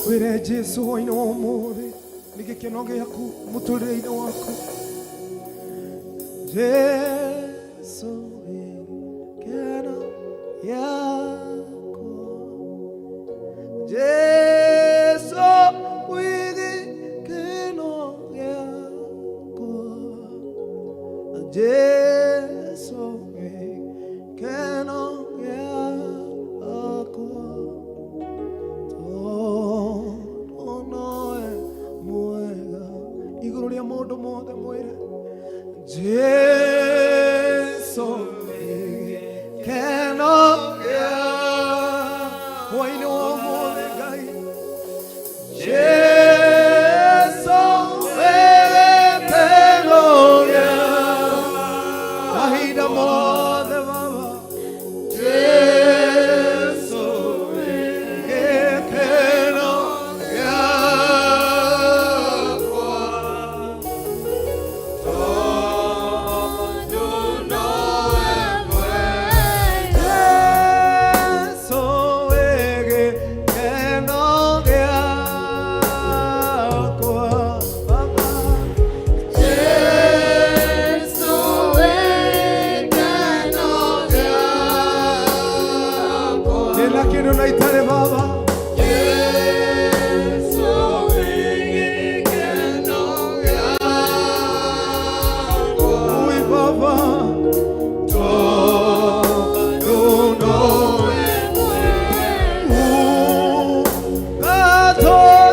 wĩre Jesu hwaĩ-inĩ wa ũmũthĩ nĩ gĩkeno gĩaku mũtũrĩre-inĩ waku. Jesu gĩkeno gĩakwa, Jesu wĩ gĩkeno gĩakwa, Jesu gĩkeno gĩakwa, tondũ nowe mwega igũrũ rĩa maũndũ mothe mwĩre Jesu gĩkeno gĩa hwaĩ-inĩ wa ũmũthĩ Ngai, Jesu gĩkeno gĩa mahinda mothe Baba, Jesu gĩkeno gĩakwa. Jesu gĩkeno gĩakwa Baba. Ndĩna kĩndũ na itarĩ Baba, ui Baba, tondũ nowe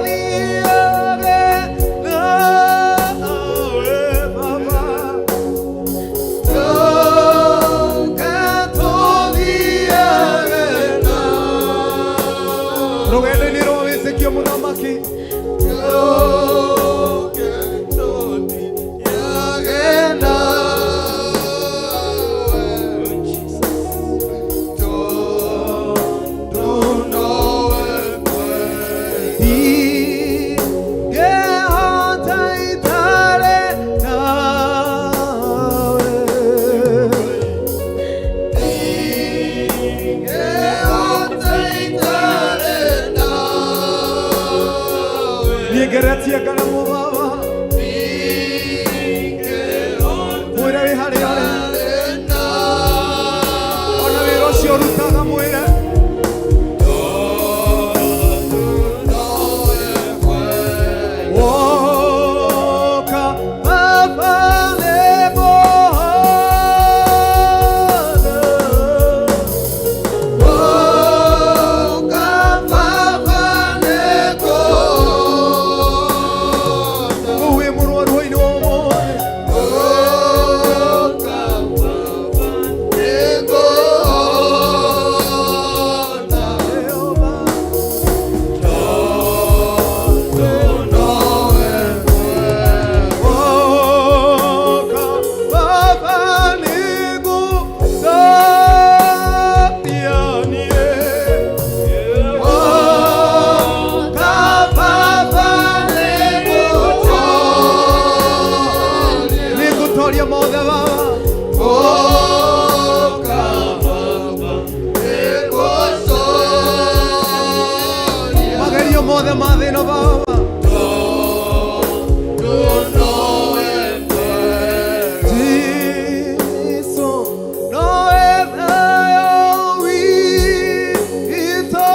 ũgatũthiage nawe Baba, ũgatũthiage nawe rũgendo-inĩ rwa wĩtĩkio mũthamaki. Ingĩhota itarĩ nawe. Niĩ ngeretie ngaremwo Baba, mwĩre wĩ harĩa ũrĩ, ona wĩra ũcio ũrutaga mwĩre. Woka Baba nĩ Bwana. Mothe ma thĩ ĩno Baba. Jesu nowe thayũ witũ.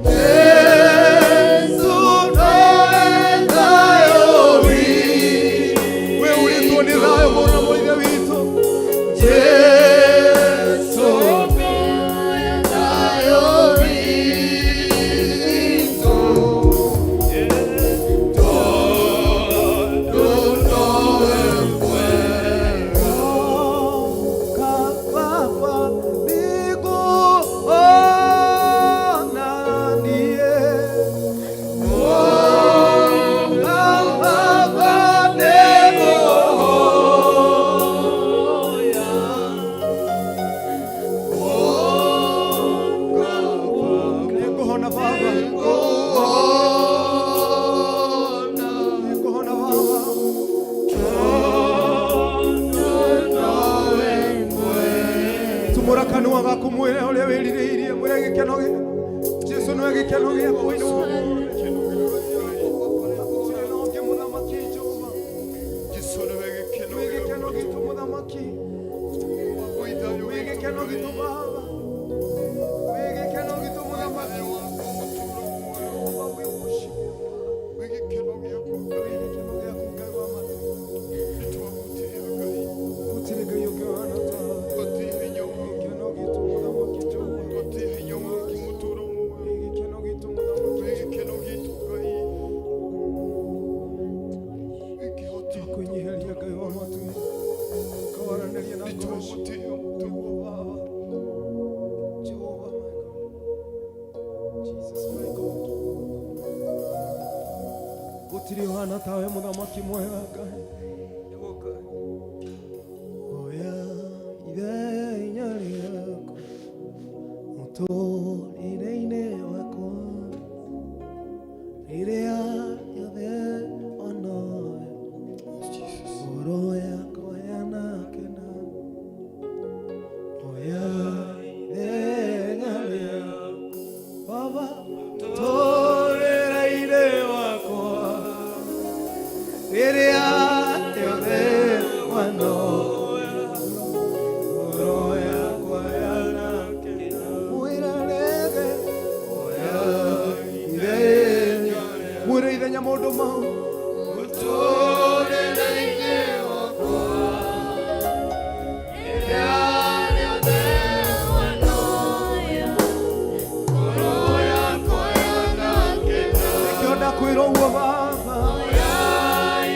Jesu nowe thayũ witũ. We ũrĩtwo nĩ thayũ mũno na mũithe witũ. Jesu Nĩngũhona Baba. Nĩngũhona Baba. Tumũra kanua gaku mwĩre ũrĩa wĩrirĩirie, mwĩre gĩkeno Jesu nĩwe gĩkeno gĩakwa thĩinĩ wa ũmũthĩ. Gũtirĩ na ũngĩ mũthamaki Jehova. Wĩ gĩkeno gitũ mũthamaki. Wĩ gĩkeno gitũ Baba. Wĩ gĩkeno gitũ mũthamaki. Jehova, we worship you. Wĩ gĩkeno gĩaku Ngai wa ma. Gũtirĩ Ngai ũngĩ ũhana tawe. Gĩkeno gitũ mũthamaki Jehova. Wĩ gĩkeno gitũ mũthamaki Twakwĩnyiihĩria Ngai wa matu, ũkawaranĩria na ngoro citũ. Nĩguo Baba. Jehova my God. Jesus my God. Gũtirĩ ũhana tawe mũthamaki mwega Ngai. Oya ithenya rĩaku mũtũrĩre-inĩ wakwa rĩrĩa rĩothe onoe ngoro yakwa yanakena. Oya ithenya rĩaku Baba mũtũrĩre-inĩ wakwa rĩrĩa rĩothe wanoya ngoro yakwa yanakena. Mwĩra rĩngĩ, oya ithenya, mwĩre ithenya maũndũ mau. Mũtũrĩre-inĩ wakwa rĩrĩa rĩothe wanoya ngoro yakwa yanakena. Nĩkĩo ndakwĩra ũguo Baba. Oya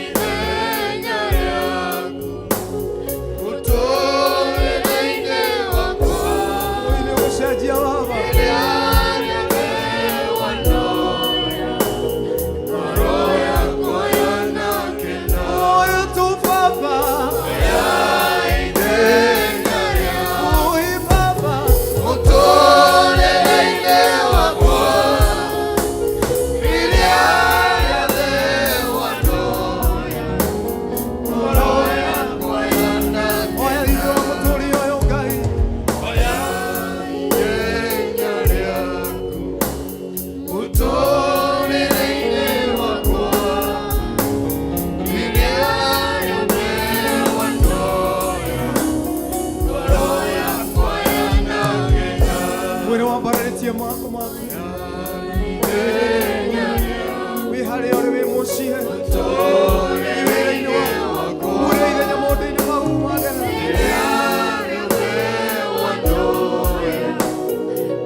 ithenya rĩaku mũtũrĩre-inĩ wakwa Ĩ nĩ ũgũcenjia Baba. rĩrĩa rĩothe wanoya ngoro yakwa yanakena. Oya tu Baba. Oya ithenya rĩaku Oi Baba. mũtũrĩre-inĩ wakwa rĩrĩa rĩothe wanoya ngoro yakwa yanakena. Oya ithe wa mũtũrĩre ũyũ Ngai. Oya ithenya rĩaku mũtũrĩre-inĩ wakwa rĩrĩa rĩothe wanoya ngoro yakwa yanakena. Mwĩrĩ wambararĩtie moko maku wĩ harĩa ũrĩ, wĩ mũciĩ, wĩ wĩra-inĩ waku, mwĩre ithenya maũndũ-inĩ mau magana. Rĩrĩa rĩothe wanoya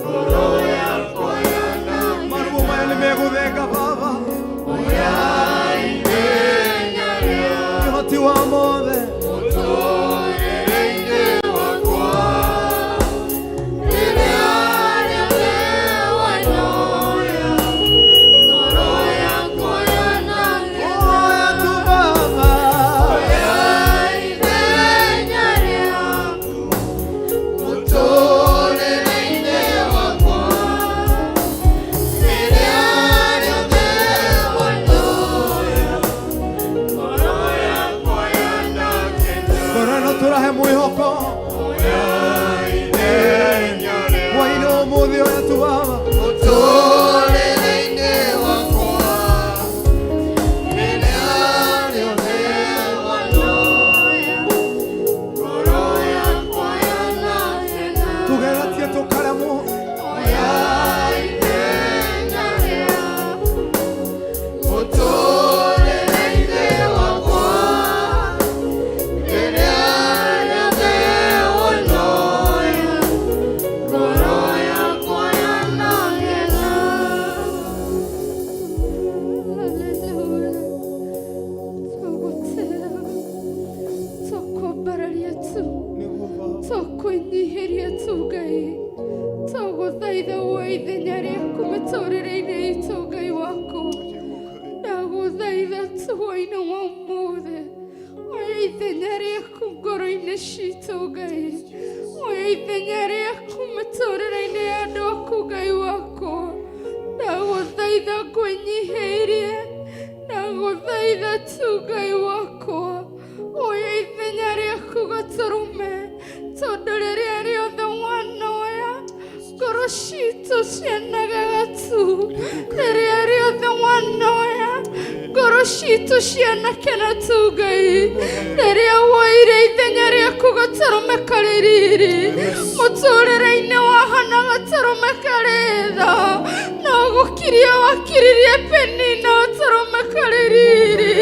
ngoro yakwa yanakena. Maruo maya nĩ megũthenga Baba. Oya ithenya rĩaku Kĩhoti wa mothe. mũtũrĩre-inĩ wakwa rĩrĩa rĩothe wanoya ngoro yakwa yanakena. Oya tu Baba. Oya ithenya rĩaku mũtũrĩre-inĩ wakwa rĩrĩa rĩothe wanoya ngoro yakwa yanakena. Ngoro ĩno tũrahe mwĩhoko. Oya ithenya rĩaku Hwaĩ-inĩ wa ũmũthĩ, oya tu Baba. mũtũrĩre Ndagũthaitha woe ithenya rĩaku mĩtũrĩre-inĩ itũ Ngai wakwa. Ndagũthaitha tu hwaĩ-inĩ wa ũmũthĩ. Oya ithenya rĩaku ngoro-inĩ citũ Ngai. Oya ithenya rĩaku mĩtũrĩre-inĩ ya andũ aku Ngai wakwa. Ndagũthaitha ngwĩnyihĩirie. Ndagũthaitha tu Ngai wakwa. Oya ithenya rĩaku gatũrũme. Tondũ rĩrĩa rĩothe wanoya ngoro citũ cianagaga tu. Rĩrĩa rĩothe wanoya ngoro citũ cianakena tu Ngai. Rĩrĩa woire ithenya rĩaku gatũrũme karĩ riri. Mũtũrĩre-inĩ wa Hana gatũrũme karĩ tha. No gũkiria wakiririe Penina gatũrũme karĩ riri.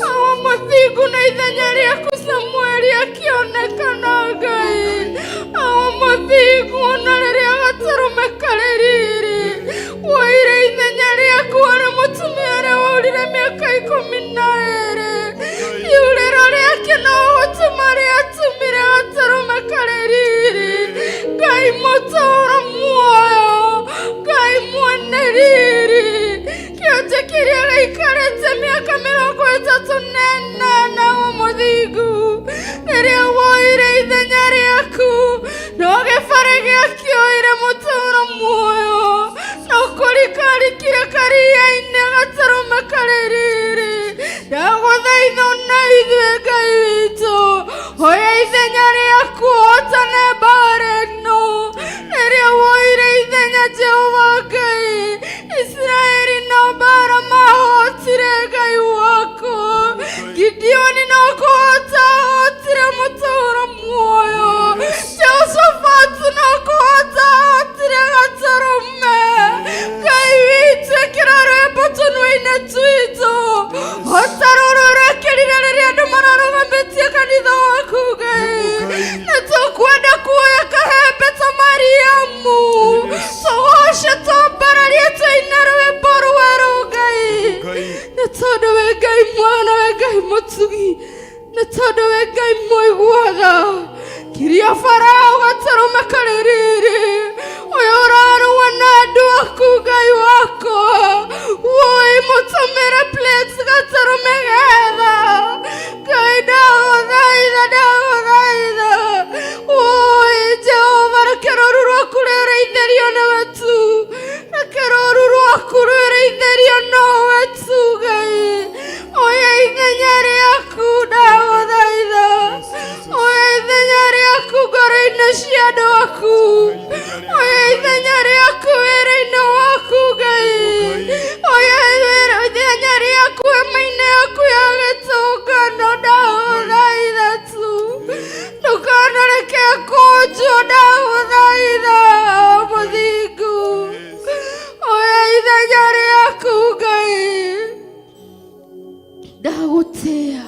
Awa mũthingu na ithenya rĩaku Samueli akĩonekana Ngai. Awa mũthingu ona rĩrĩa gatũrũme karĩ riri. Woire ithenya rĩaku harĩ mũtumia ũrĩa waurire mĩaka 12. Iurĩro rĩake no gũtũma rĩatũmire gatũrũme karĩ riri. Ngai mũtũũra muoyo. Ngai mwene riri. Kĩonje kĩrĩa gĩikarĩte mĩaka 38 wa mũthingu. Rĩrĩa woire ithenya rĩaku no gĩbarĩ gĩakĩoire mũtũũro muoyo. No kũrikarikire karia-inĩ gatũrũme karĩ riri. Ndagũthaitha ona ithuĩ Ngai witũ. Oya ithenya rĩaku hotane mbara ĩno. Rĩrĩa woire ithenya Jehova Ngai. Isiraeli no mbara mahotire Ngai wakwa. Gideoni no kũhota ahotire mũtũũro muoyo. Jehoshafatu no kũhota ahotire gatũrũme. Ngai witũ ĩkĩra rwĩmbo tũnua-inĩ twitũ. Hota rũrũ ũrekĩrire rĩrĩa andũ mararũgamĩtie kanitha waku Ngai. Nĩ tũkwenda kuoya kahembe ta Mariamu. Tũgoce twambararie tũine rwĩmbo rwerũ Ngai. Nĩ tondũ wĩ Ngai mwana wĩ Ngai mũtugi. Nĩ tondũ wĩ Ngai mũiguaga. Kiria Farao gatũrũme karĩ riri. Ũyũ ũrarũa na andũ aku Ngai wakwa. Woi mũtũmĩre plates gatũrũme getha. Ngai ndagũthaitha ndagũthaitha. Woi Jehova reke rũũru rwaku rũrĩithĩrio nĩwe tu. Reke rũũru rwaku rũrĩithĩrio nowe tu Ngai. Oya ithenya rĩaku ndagũthaitha. Oya ithenya rĩaku ngoro-inĩ cia andũ aku. Oya ithenya rĩaku wĩra-inĩ waku Ngai. Oya ithenya rĩaku hema-inĩ yaku ya gĩtũngano ndagũthaitha tu. Ndũkanareke kũnjwo ndagũthaitha mũthingu. Oya ithenya rĩaku Ngai. Ndagũtĩa,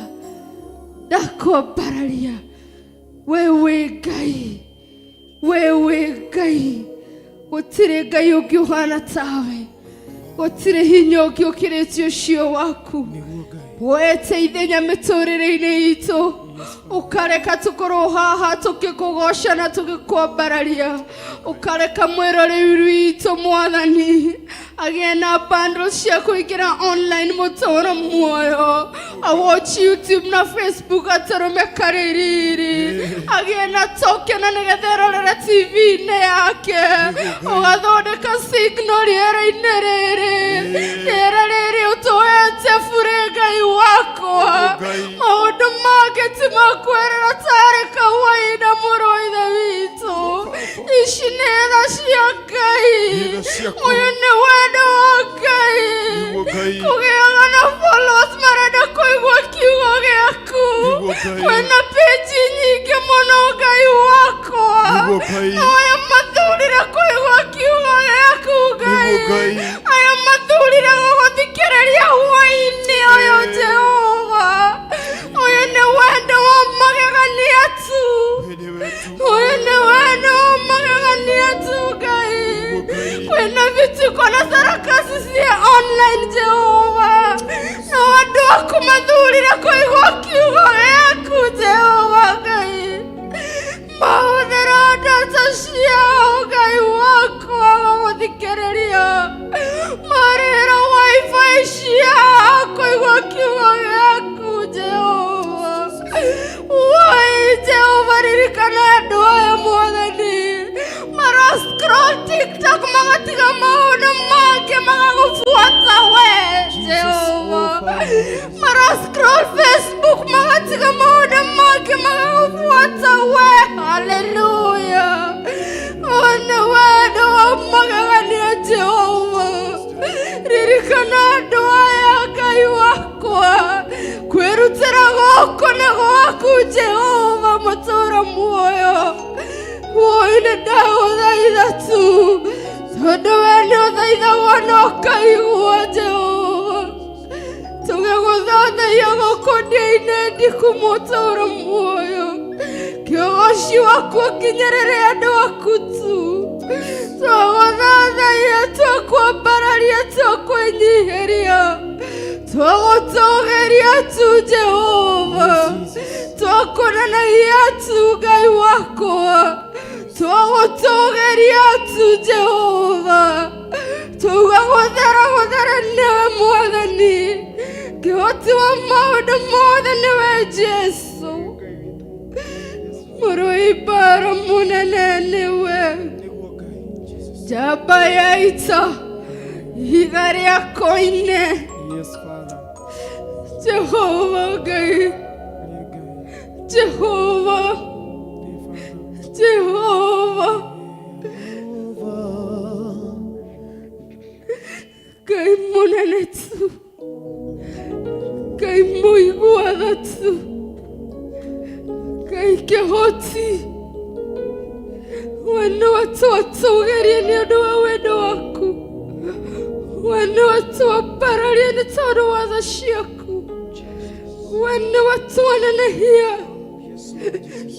ndakwambararia. We wĩ Ngai, we wĩ Ngai. Gũtirĩ Ngai ũngĩ ũhana tawe. Gũtirĩ hinya ũngĩ ũkĩrĩtie ũcio waku. Woete ithenya mĩtũrĩre-inĩ itũ. Ũkareka tũkorwo haha tũkĩkũgoca na tũgĩkwambararia. Ũkareka mwĩroreri witũ Mwathani agĩe na bundles cia kũingĩra online mũtũũro muoyo. A watch YouTube na Facebook atũrũme karĩ riri. Agĩe na token na nĩgetha erorere TV-inĩ yake. Ũgathondeka signal rĩera-inĩ rĩrĩ. Rĩera rĩrĩ ũtũhete burĩ Ngai wakwa. Maũndũ mangĩ ti makwĩrĩra tarĩ kawaida mũrũ wa ithe witũ. Ici nĩ tha cia Ngai. Ũyũ nĩ wendo wa Ngai. Kũgĩaga na followers marenda kũigua kiugo gĩaku. Kwĩna page nyingĩ mũno Ngai wakwa. No aya mathurire kũigua kiugo gĩaku Ngai. Aya mathurire gũgũthikĩrĩria hwaĩ-inĩ ũyũ Jehova. Ũyũ nĩ wendo wa magegania tu. Ũyũ nĩ wendo wa magegania tu Ngai. Kwĩna vituko na sarakasi cia online Jehova. No andũ aku mathurire kũigua kiugo gĩaku Jehova Ngai. Mahũthĩra ndeto ciao Ngai wakwa. Mara scroll Facebook magatiga maũndũ mangĩ magagũbuata we. Haleluya. One wendo wa magegania Jehova. Ririkana andũ aya Ngai wakwa. Kwĩrutĩra gũkũ nĩ gwaku Jehova mũtũũra muoyo. Woi nĩ ndagũthaitha tu tondũ we nĩ ũthaithagwo na ũkaigua Jehova. Tũgĩgũthathaiya gũkũ ndĩa-inĩ ndiku mũtũũra muoyo. Kĩogoci waku ũkinyĩrĩre andũ aku tu. Twagũthathaiya, twakwambararia, twakwĩnyihĩria, twagũtũgĩria tu Jehova. Twakuonanagia tu Ngai wakwa. Twagũtũgĩria tu Jehova. Tuga gũthera gũthera nĩwe Mwathani. Kĩhoti wa maũndũ mothe nĩwe Jesu. Mũrũi mbara mũnene nĩwe. Njamba ya ita, ihiga rĩa koine. Yes, Father. Jehova Ngai, Jehova, Jehova. Ngai mũnene tu, Ngai mũiguaga tu, Ngai kĩhoti. We nĩwe twatũgĩrie nĩ ũndũ wa wendo waku. We nĩwe twambararie nĩ tondũ wa tha ciaku. We nĩwe twanenehia.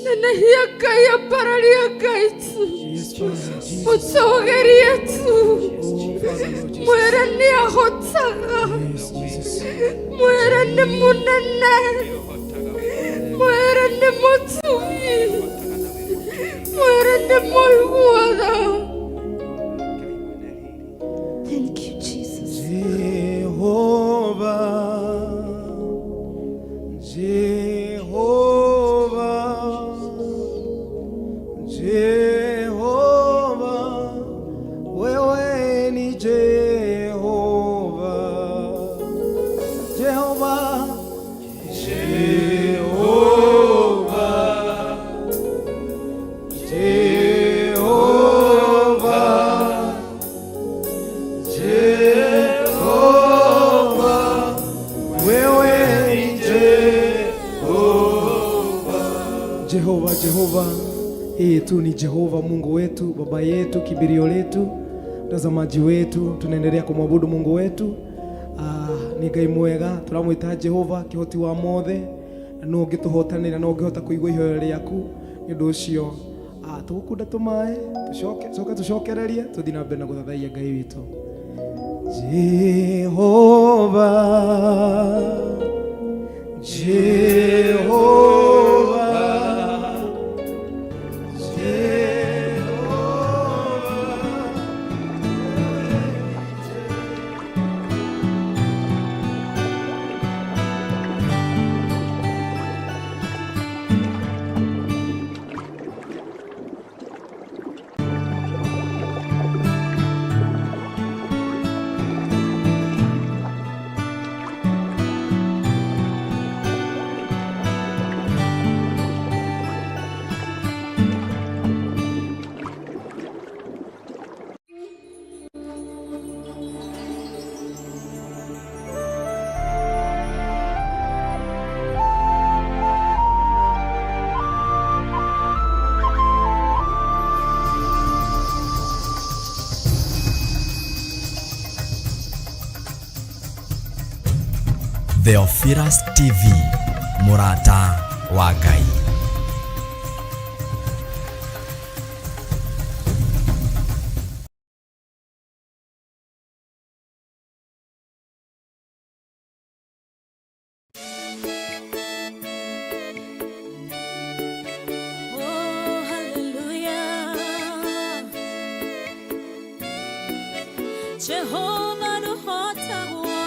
Nenehia Ngai, ambararia Ngai tu. Mũtũgĩrie tu. Mwĩre nĩ ahotaga. Mwĩre nĩ mũnene. Mwĩre nĩ mũtugi. Mwĩre nĩ mũiguaga. Thank you, Jesus. Jehova, Jehova, Jehova, wewe ni Jehova, Jehova, Jehova, Jehova, Jehova, wewe ni Jehova. Jehova, Jehova, yeye tu ni Jehova Mungu wetu, baba yetu, kimbilio letu, mtazamaji wetu, tunaendelea kumwabudu Mungu wetu. Ni Ngai mwega, turamwita Jehova kihoti wa mothe, na no ũngĩtũhotanĩra no ũngĩhota kũigua ihoya rĩaku. Nĩ ũndũ ũcio tũgũkunda tũmaĩ tũcoke coke tũcokererie tũthiĩ na mbere na gũthathaiya Ngai witũ. Jehova, Jehova, Jehova. Theophilus TV, mũrata wa Ngai. Oh, hallelujah. Jehovah nũhotagwo.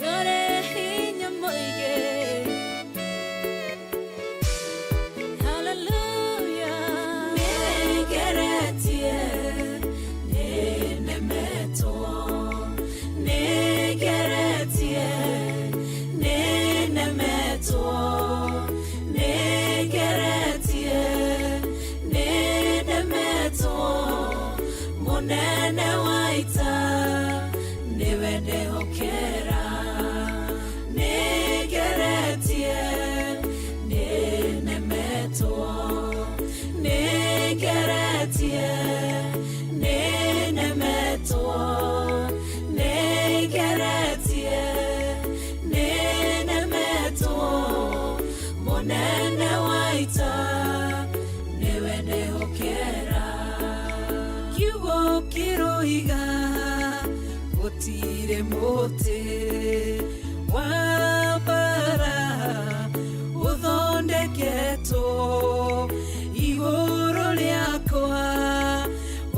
Nĩũrĩ hinya mũingĩ. Hallelujah. Nĩngeretie, nĩnemetwo, Nĩngeretie, nĩnemetwo. Nĩngeretie, nĩnemetwo. Mũnene wa ita nĩwe ndehokera. Kiugo kĩroiga gũtirĩ mũtĩ wa mbara ũthondeketwo igũrũ rĩakwa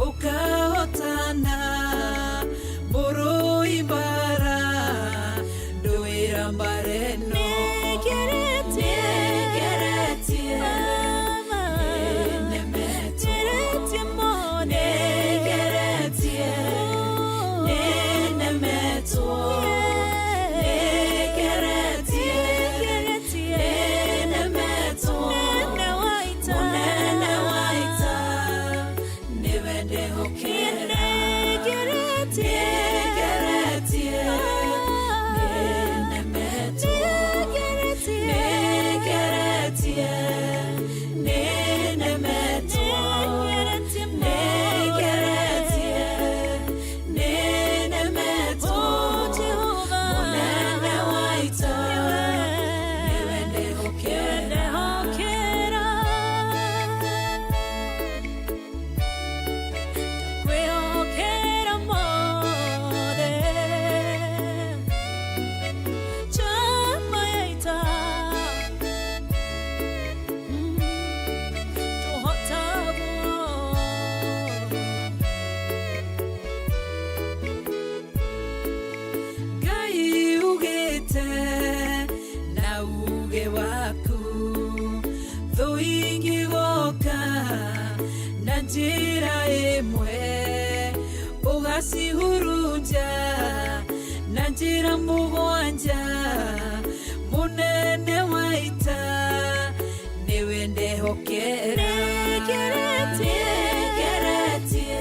ũkahotana mũrũi mbara ndũĩra mbara ĩno. Nĩngeretie, nĩnemetwo. Nĩngeretie, nĩnemetwo. Nĩngeretie, nĩnemetwo. Mũnene wa ita nĩwe ndehokera. Nĩngeretie, nĩnemetwo. Nĩngeretie, nĩnemetwo. Nĩngeretie, nĩnemetwo. Mũnene wa ita nĩwe ndehokera. Kwĩhokera mothe chama ya ita tũhotagwo. Ngai ugĩte na uge waku thũ ingĩgoka na njĩra ĩmwe ũgacihurunja na njĩra mũgwanja. Mũnene wa ita nĩwe ndehokera. Nĩngeretie, Nĩngeretie,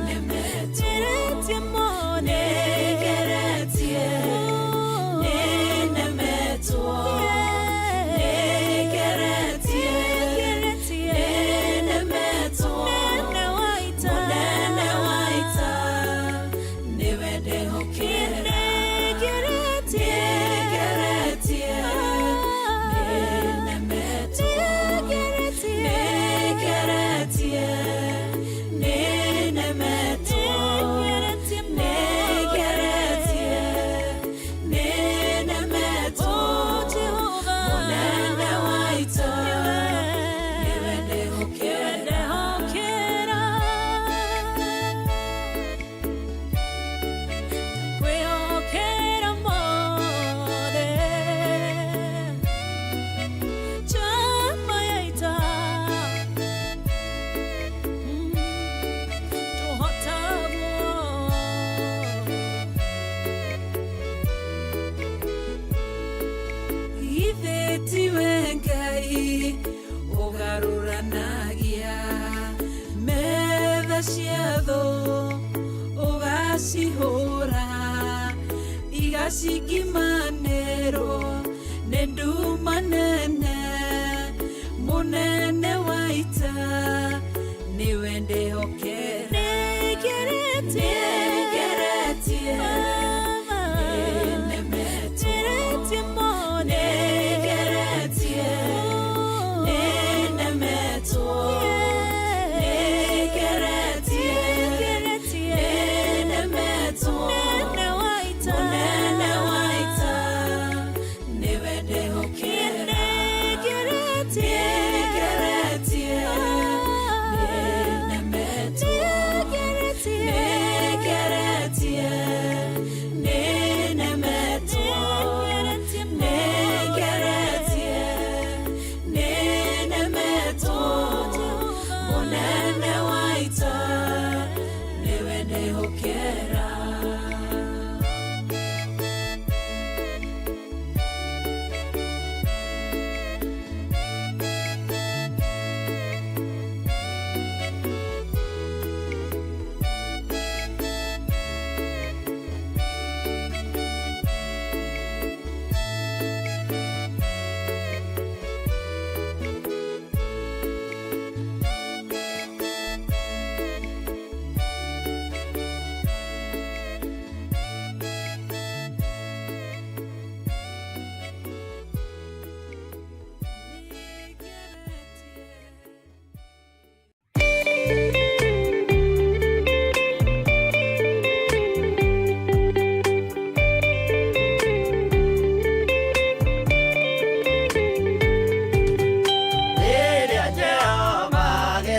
nĩnemetwo. Nĩngeretie, nĩnemetwo. Nĩngeretie, nĩnemetwo. Mũnene wa ita nĩwe ndehokera. Nĩngeretie, nĩnemetwo. Nĩngeretie, nĩnemetwo. Nĩngeretie, nĩnemetwo. Mũnene wa ita nĩwe ndehokera. Kwĩhokera mothe chama ya ita tũhotagwo. Githĩ tiwe Ngai ũgarũranagia metha cia thũ ũgacihũra igacingimanĩrwo nĩ nduma nene. Mũnene wa ita nĩwe ndehokera. Nĩngeretie, Nĩngeretie, nĩnemetwo. Nĩngeretie, nĩnemetwo. Nĩngeretie, nĩnemetwo. Mũnene wa ita nĩwe ndehokera.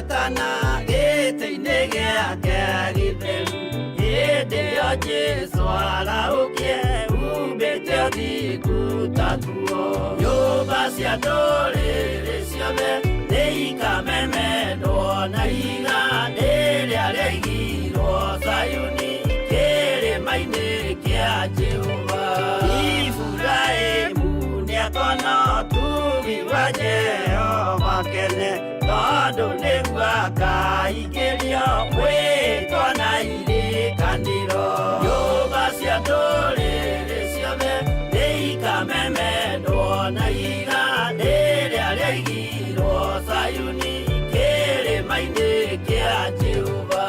Agetana gĩtĩ-inĩ gĩake gĩtheru hĩndĩ ĩyo Jesũ arahũkie umbĩte ũthingu ta nguo nyũmba cia ndũrĩrĩ ciothe nĩikamemendwo na ihiga rĩrĩa rĩaigirwo Zayuni kĩrĩma-inĩ kĩa Jehova Iburahĩmu nĩakona ũtugi wa Jehova kene tondũ nĩguo akaingĩrio mwĩtwa na irĩkanĩro nyũmba cia ndũrĩrĩ ciothe nĩikamemendwo na ihiga rĩrĩa rĩaigirwo Zayuni kĩrĩma-inĩ kĩa Jehova.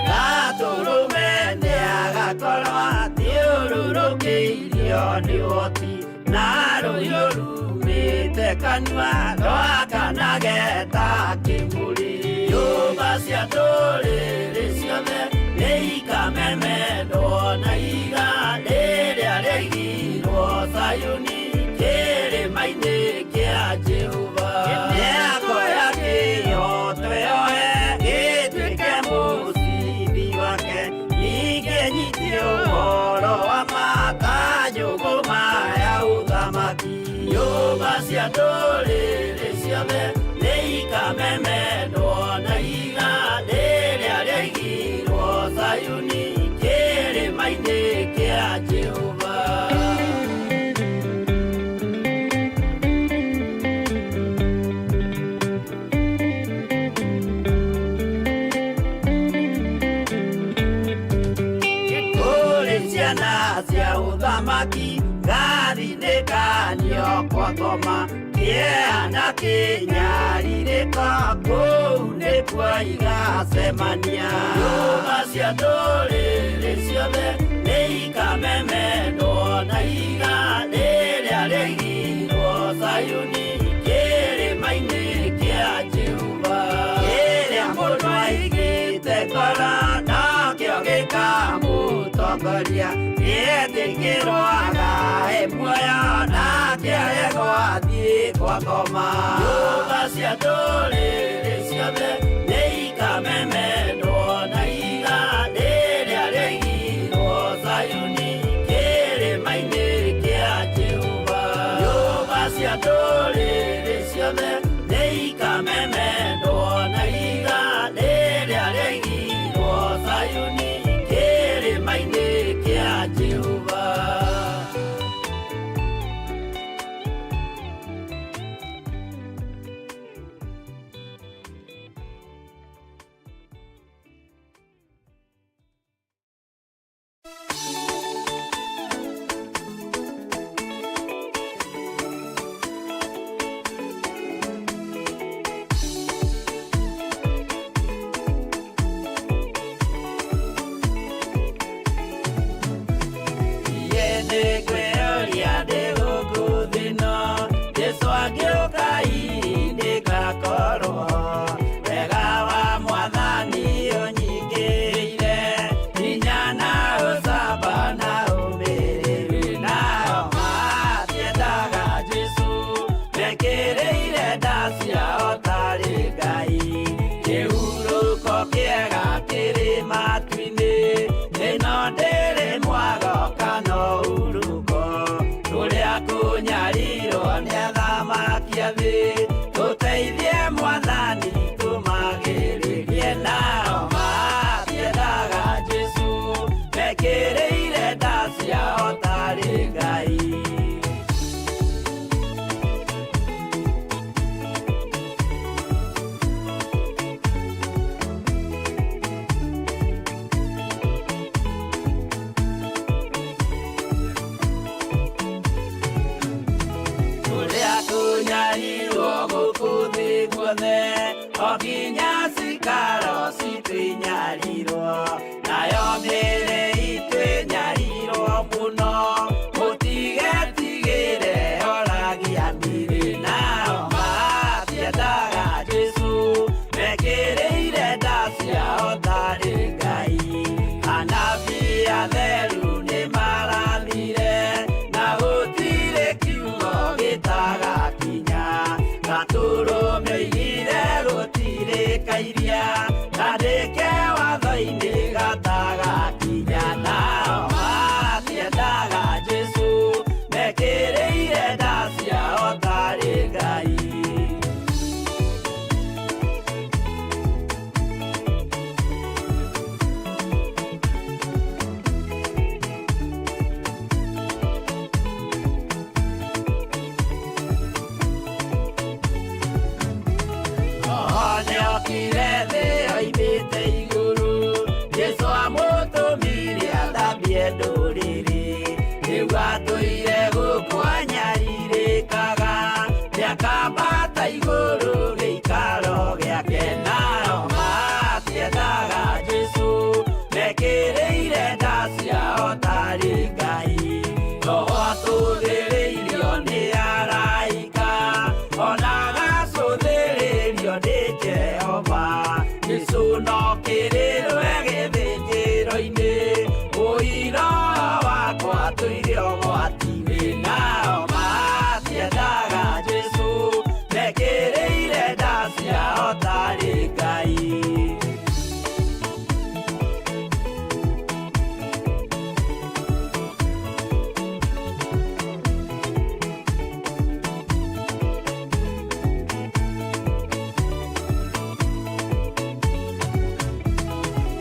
Gatũrũme nĩagakorwo athiũrũrũkĩirio nĩ ũhoti na rũhiũ rumĩte kanua rwakanage ta kĩmũrĩ nyũmba cia ndũrĩrĩ ciothe nĩikamemendwo na ihiga rĩrĩa rĩaigirwo Zayuni kĩrĩma-inĩ kĩa Jehova nĩakoya kĩhooto yoe gĩtuĩke mũcibi wake ningĩ nyitie ũhoro wa ma ta njũgũma ya ũthamaki nyũmba cia ndũrĩrĩ ciothe nĩikamemendwo na ihiga rĩrĩa rĩaigirwo Zayuni kĩrĩma-inĩ kĩa Jehova. Kũrĩ ciana cia ũthamaki gathinĩkanio kwa ngoma kĩeha na kĩnyarirĩko kũu nĩkuo igacemania nyũmba cia ndũrĩrĩ ciothe nĩikamemendwo na ihiga rĩrĩa rĩaigirwo Zayuni kĩrĩma-inĩ kĩa Jehova kĩrĩa mũndũ aigĩte ngoro nakĩo gĩkamũtongoria gĩetĩkĩrwo agae muoyo nake aregwo athiĩ kwa ngoma nyũmba cia ndũrĩrĩ ciothe nĩikamemendwo na ihiga rĩrĩa rĩaigirwo Zayuni kĩrĩma-inĩ kĩa Jehova nyũmba cia ndũrĩrĩ ciothe nĩikamemendwo na ihiga rĩrĩa rĩaigirwo Zayuni kĩrĩma-inĩ kĩa Jehova. Nĩngwĩyũria ndĩ gũkũ thĩ ĩno Jesũ angĩũka hihi nĩngakorwo wega wa mwathani ũnyingĩrĩire hinya na ũcamba na ũmĩrĩru nao matiendaga Jesũ mekĩrĩire nda ciao tarĩ Ngai kĩhurũko kĩega kĩrĩ matu-inĩ ĩno ndĩrĩ mwago kana ũhurũko kũrĩa kũnyarirwo nĩ athamaki a thĩ tũteithie mwathani tũmagĩrĩrie nao matiendaga Jesũ mekĩrĩire nda ciao tarĩ Ngai. Kũrĩa kũnyarirwo gũkũ thĩ guothe o nginya cikaro citũ inyarirwo nayo mĩĩrĩ itũ ĩnyarirwo mũno mũtigetigĩre oragia mĩĩrĩ nao matiendaga Jesũ mekĩrĩire nda ciao tarĩ Ngai.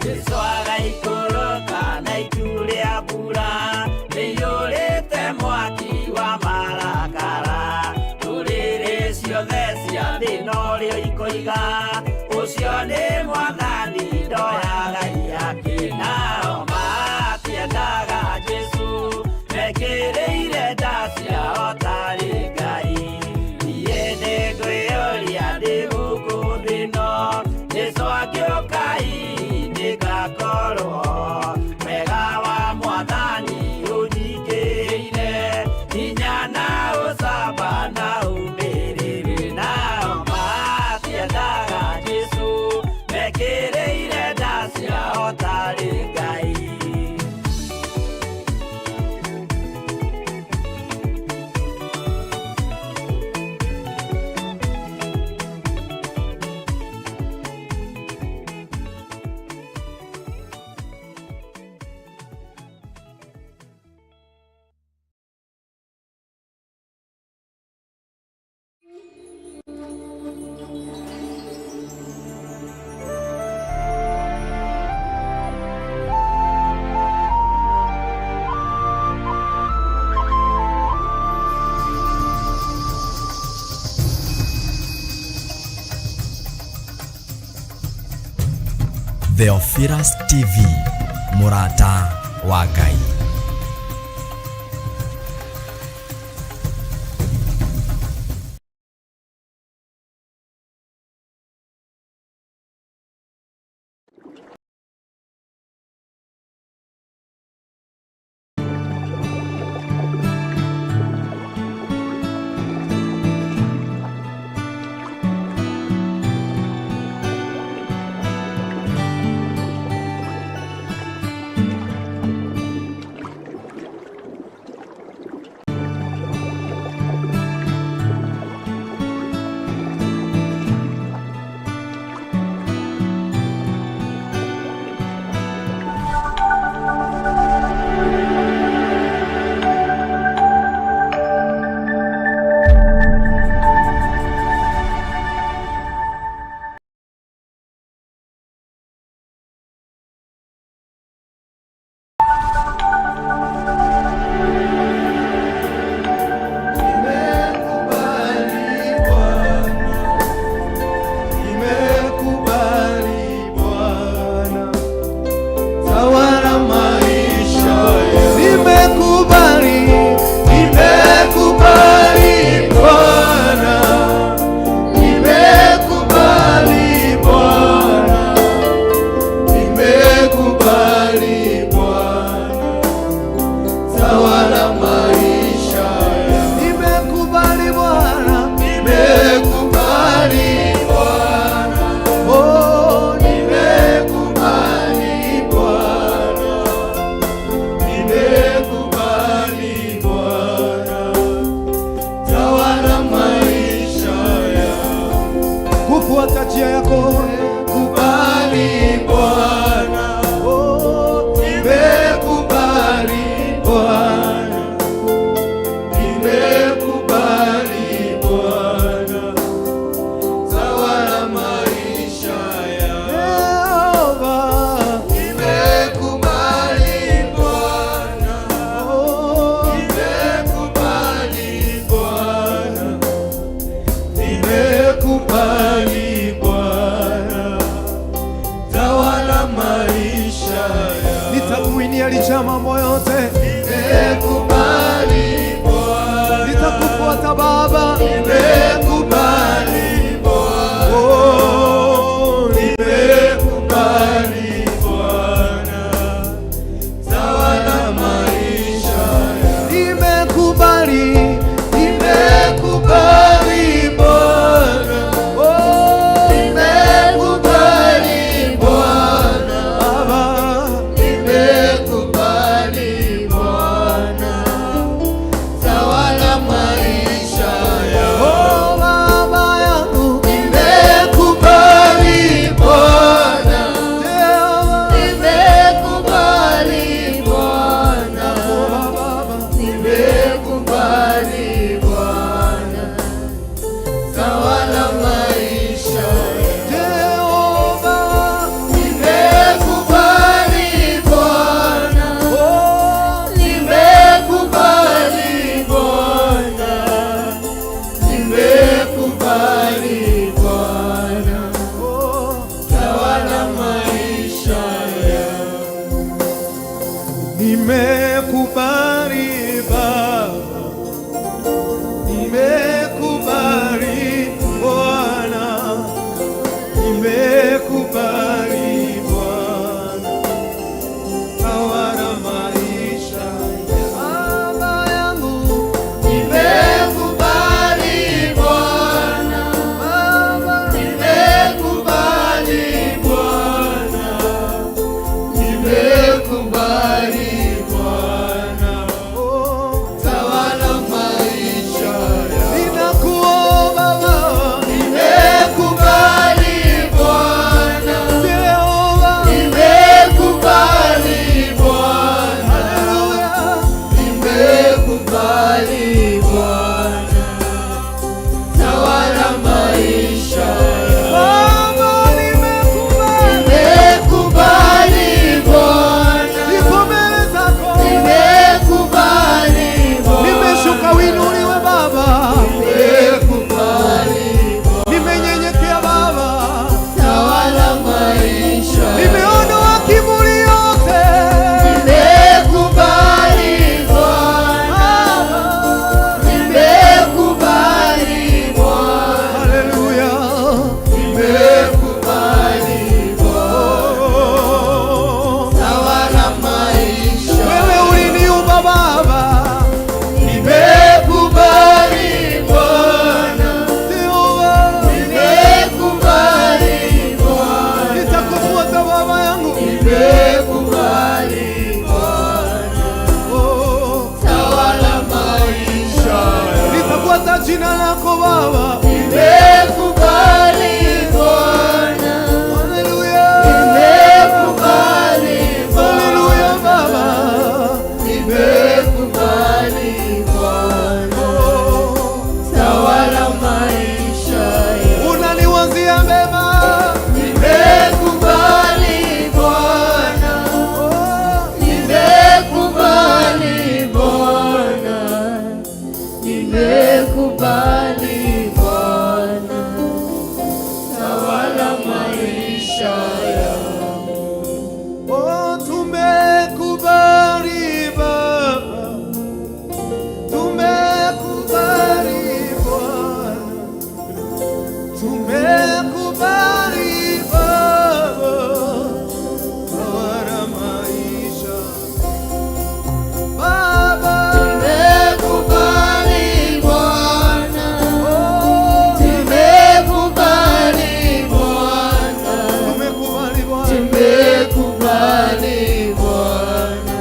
Jesu agaikũrũka na itu rĩa mbura rĩiyũrĩte mwaki wa marakara. Ndũrĩrĩ ciothe cia thĩ norĩo ikoiga ũcio nĩ mwathani ndoyaga ihaki. Nao matiendaga Jesu mekĩrĩire nda ciao tarĩ Ngai. Niĩ nĩngwĩyũria ndĩ gũkũ thĩ ĩno, Jesu angĩũka hihi nĩngakorwo wega wa mwathani ũnyingĩrĩire hinya na ũcamba na ũmĩrĩru. Nao matiendaga Jesu mekĩrĩire nda ciao tarĩ Ngai. Theophilus TV, mũrata wa Ngai. Nimekubali Bwana, tawala maisha yangu. Nimekubali, nimekubali Bwana, nimekubali Bwana, nimekubali Bwana, tawala maisha yangu. Nimekubali Bwana, Nimekubali Bwana, oh, nimekubali Bwana, nimekubali Bwana, tawala maisha yangu. kufuata njia yako. Kubali Bwana, Oh, nimekubali Bwana, nimekubali Bwana, tawala maisha yangu. Yehova, Nimekubali Bwana, oh, nimekubali Bwana, nimekubali Bwana, tawala maisha yangu. nitakuinia licha ya mambo yote, Nimekubali Bwana, nitakufuata Baba. nimekubali Bwana, Oh, nimekubali Bwana, tawala maisha yangu. nimekubali, Nimekubali Bwana, oh, nimekubali Bwana, Baba, nimekubali Bwana, Nimekubali Baba, nimekubali Bwana, nimekubali Bwana, tawala maisha ya baba yangu. Nimekubali Bwana, Baba, nimekubali Bwana, nimekubali Bwana, oh, tawala maisha yangu. ninakuomba Baba, Nimekubali Bwana, Jehova, nimekubali Bwana, haleluya. nimekubali Bwana, tawala maisha yangu. Baba, nimekubali, Nimekubali Bwana, niko mbele zako, nimekubali Bwana, nimeshuka uinuliwe Baba, nimekubali Bwana, nimenyenyekea Baba, tawala maisha. nimeondoa kiburi yote Nimekubali Bwana, Baba, nimekubali Bwana, haleluya. nimekubali Bwana, Oh, tawala maisha. wewe uliniumba Baba, Nimekubali Bwana, Jehova, nimekubali Bwana, nitakufuata Baba yangu. nimekubali Bwana, Oh, tawala maisha. nitafuata jina lako Baba, Nimekubali Bwana, haleluya, nimekubali Bwana, haleluya Baba. nimekubali Bwana, Oh, tawala maisha yangu. unaniwazia mema. Nimekubali Bwana, Oh, nimekubali Bwana, nimekubali Bwana, tawala maisha yangu. Oh, tumekubali Baba, tumekubali Bwana, tumekubali Baba, tawala maisha Baba. Nimekubali Bwana, Oh, nimekubali Bwana, tumekubali Bwana, nimekubali Bwana,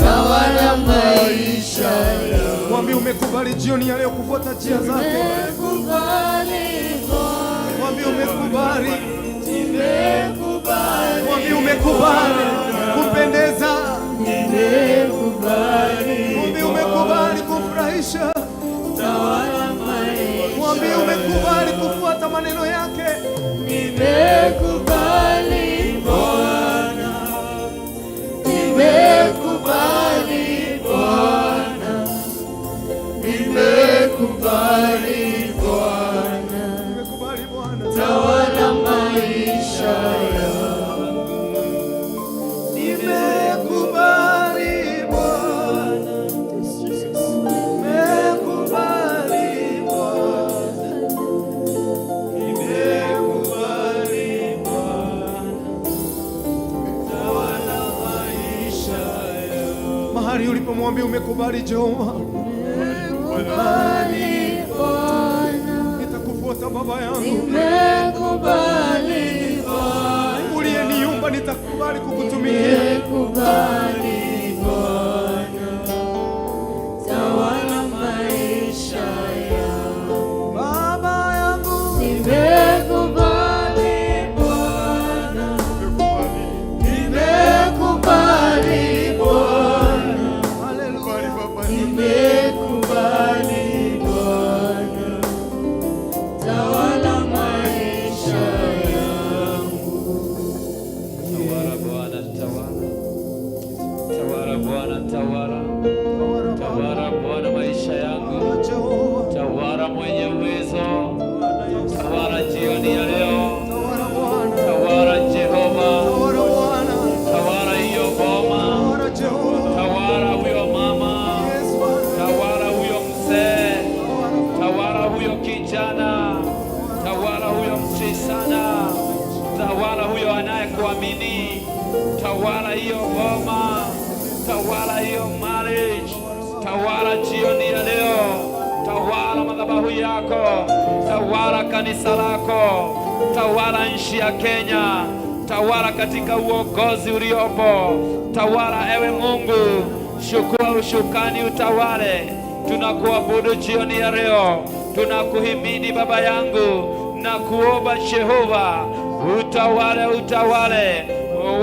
tawala maisha yangu. mwambie umekubali jioni ya leo kufuata njia zake, Nimekubali Bwana, mwambie umekubali, nimekubali, mwambie umekubali kumpendeza, nimekubali, mwambie umekubali kumfurahisha, tawala maisha. mwambie umekubali kufuata maneno yake. Nimekubali Bwana, nimekubali Bwana, nimekubali Bwana, Nimekubali Bwana, tawala maisha yangu. nimekubali Bwana, nimekubali Bwana, nimekubali Bwana, tawala maisha yangu. Mahali ulipomwambia umekubali Jehova, Nimekubali Bwana, nitakufuata Baba yangu, nimekubali Bwana, uliyeniumba nitakubali kukutumikia. nimekubali Bwana, tawala maisha yangu. Baba yangu, Nimekubali Bwana, nimekubali Bwana, haleluya. nimekubali Bwana, tawala maisha yangu. Tawala Bwana, tawala. Tawala Bwana, tawala. Tawala Bwana maisha yangu. Jehova, Tawala mwenye uwezo. Tawala jioni ya leo. tawala Bwana, Tawala Jehova. tawala Bwana, Tawala hiyo boma. tawala Tawala hiyo boma, tawala hiyo marriage, tawala jioni ya leo, tawala madhabahu yako, tawala kanisa lako, tawala nchi ya Kenya, tawala katika uongozi uliopo, tawala ewe Mungu, chukua ushukani utawale. Tunakuabudu jioni ya leo, tunakuhimidi Baba yangu na kuomba Jehova, utawale, utawale.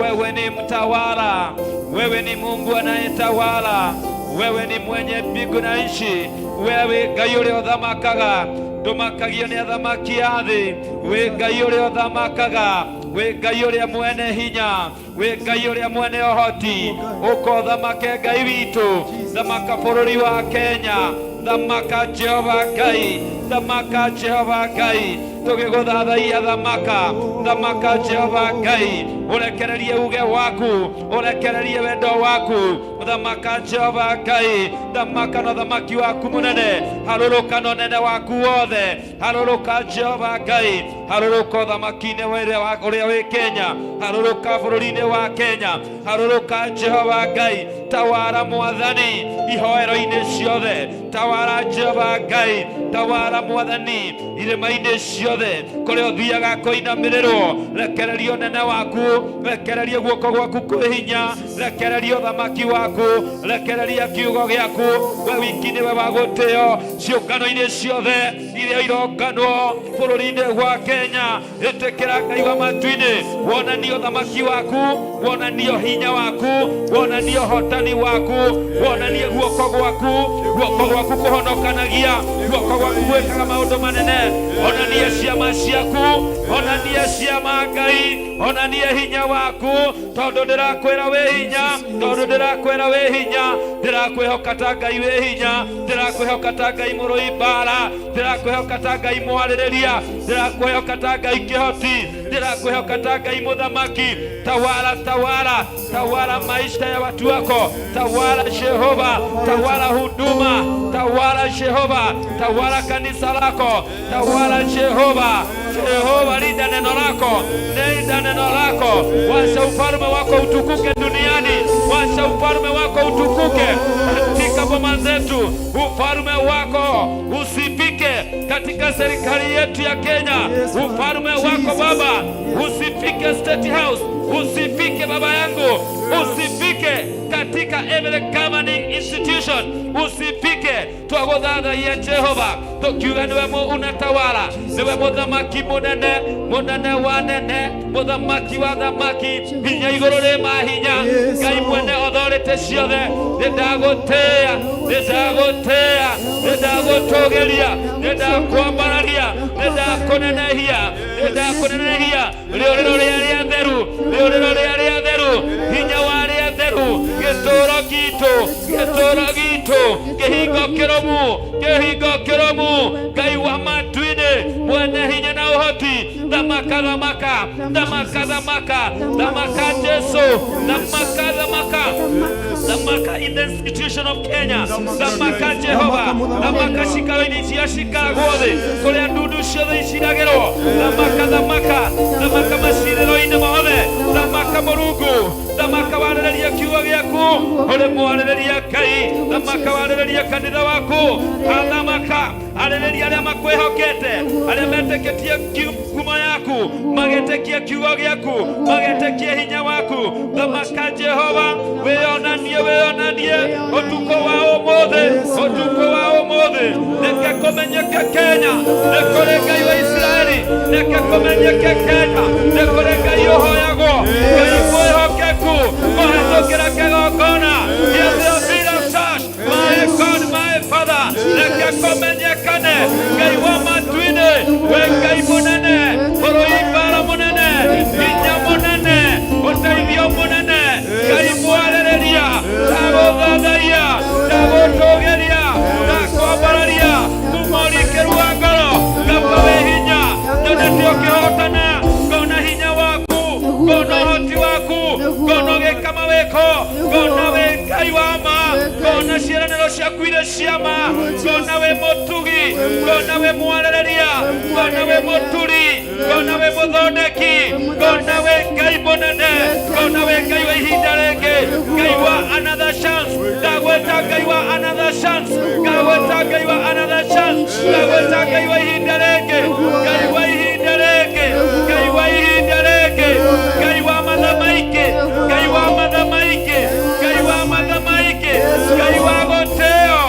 Wewe ni mtawala, wewe ni Mungu anayetawala, wewe ni mwenye mbingu na nchi, wewe Ngai ũrĩa ũthamakaga, ndũmakagio nĩ athamaki a thĩ, wĩ Ngai ũrĩa ũthamakaga, wĩ Ngai ũrĩa mwene hinya, wĩ Ngai ũrĩa mwene ũhoti, ũka ũthamake Ngai witũ, thamaka bũrũri wa Kenya, thamaka Jehova Ngai, thamaka Jehova Ngai, tũgĩgũthathaiya thamaka, thamaka Jehova Ngai, ũrekererie uge waku, ũrekererie wendo waku, thamaka Jehova Ngai, thamaka na ũthamaki waku mũnene, harũrũka na ũnene waku wothe, harũrũka Jehova Ngai, harũrũka ũthamaki-inĩ ũrĩa wĩ Kenya, harũrũka bũrũri-inĩ wa Kenya, harũrũka Jehova Ngai, tawara mwathani ihoero-inĩ ciothe, tawara Jehova Ngai, tawara mwathani irĩma-inĩ ciothe kũrĩa ũthiaga kũinamĩrĩrwo, rekereria ũnene waku, rekereria guoko gwaku kwĩ hinya, rekereria ũthamaki waku, rekereria kiugo gĩaku, we wiki nĩwe wa gũtĩo ciũngano-inĩ ciothe iria ironganwo bũrũri-inĩ wa Kenya, ĩtĩkĩra Ngai wa matu-inĩ, wonanie ũthamaki waku, wonanie hinya waku, wonanie ũhotani waku, wonanie guoko gwaku, guoko gwaku kũhonokanagia, guoko gwaku gwĩkaga maũndũ manene, onanie ciama ciaku, onanie ciama Ngai, onanie hinya waku, tondũ ndĩrakwĩra wĩ hinya, tondũ ndĩrakwĩra wĩ hinya, ndĩrakwĩhoka ta Ngai wĩ hinya, ndĩrakwĩhoka ta Ngai mũrũi mbara, ndĩrakwĩhoka ta Ngai mwarĩrĩria, ndĩrakwĩhoka ta Ngai kĩhoti, ndĩrakwĩhoka ta Ngai mũthamaki. Tawala, tawala, tawala maisha ya watu wako, tawala Jehova, tawala huduma, tawala Jehova, tawala kanisa lako, tawala Jehova. Jehova, linda neno lako, linda neno lako, wacha ufalme wako utukuke duniani, wacha ufalme wako utukuke katika boma zetu, ufalme wako usifike katika serikali yetu ya Kenya, ufalme wako Baba usifike State House, usifike baba yangu, usifike katika every governing institution, usifike. Twagũthathaiya Jehova tũkiuga nĩwe unatawala, nĩwe mũthamaki mũnene, mũnene wa nene, mũthamaki wa thamaki, hinya igũrũ rĩ mahinya, Ngai mwene authority ciothe, nĩndagũtĩĩa, nĩndagũtĩĩa, nĩndagũtũgĩria, nĩndakwambararia, nĩndakũnenehia, nĩndakũnenehia, rĩũrĩro rĩa rĩa theru, rĩũrĩro rĩa rĩa theru, hinya wa rĩa theru, gĩtũũro gitũ, gĩtũũro gitũ, kĩhingo kĩrũmu, kĩhingo kĩrũmu, Ngai wa matu-inĩ, mwene hinya na ũhoti, thamaka, thamaka, thamaka, thamaka, thamaka Jesu, thamaka, thamaka, thamaka in the institution of Kenya, thamaka Jehova, thamaka cikaro-inĩ cia cikaragwo thĩ, kũrĩa ndundu ciothe iciragĩrwo, thamaka, thamaka, thamaka macirĩro-inĩ mothe, thamaka Mũrungu, thamaka warĩrĩria kiugo gĩaku, ũrĩ mwarĩrĩria Ngai, thamaka warĩrĩria kanitha waku, thamaka arĩrĩria arĩa makwĩhokete, arĩa metĩkĩtie ngumo yaku, magetĩkia kiugo gĩaku, magetĩkia hinya waku, thamaka Jehova, wĩonanie, wĩonanie ũtukũ wa ũmũthĩ, ũtukũ wa ũmũthĩ, reke kũmenyeke Kenya nĩ kũrĩ Ngai wa Isiraeli, reke kũmenyeke Kenya nĩ kũrĩ Ngai ũhoyagwo, Ngai mwĩhokeku, kũhetũkĩra kĩgongona gĩa Theophilus Church. My God, my Father, reke kũmenyekane Ngai wa matu-inĩ, wĩ Ngai mũnene, bũrũri mbara mũnene, hinya mũnene, ũteithio mũnene, Ngai mwarĩrĩria, ndagũthathaiya, ndagũtũgĩria, ndakwambararia, kuma ũrikĩru wa ngoro, ngamba wĩ hinya, nyonete ũkĩhotana, ngona hinya waku, ngona ũhoti waku, ngona ũgĩka mawĩko, ngona wĩ Ngai wa ma, ngona ciĩranĩro ciaku irĩ cia ma, ngona wĩ mũtugi, ngona wĩ mwarĩrĩria, ngona wĩ mũturi, ngona wĩ mũthondeki, ngona wĩ Ngai mũnene, ngona wĩ Ngai wa Ngai wa ihinda rĩngĩ, Ngai wa ihinda rĩngĩ, Ngai wa ihinda rĩngĩ, Ngai wa matha maingĩ, Ngai wa matha maingĩ, Ngai wa matha maingĩ, Ngai wa gũtĩo,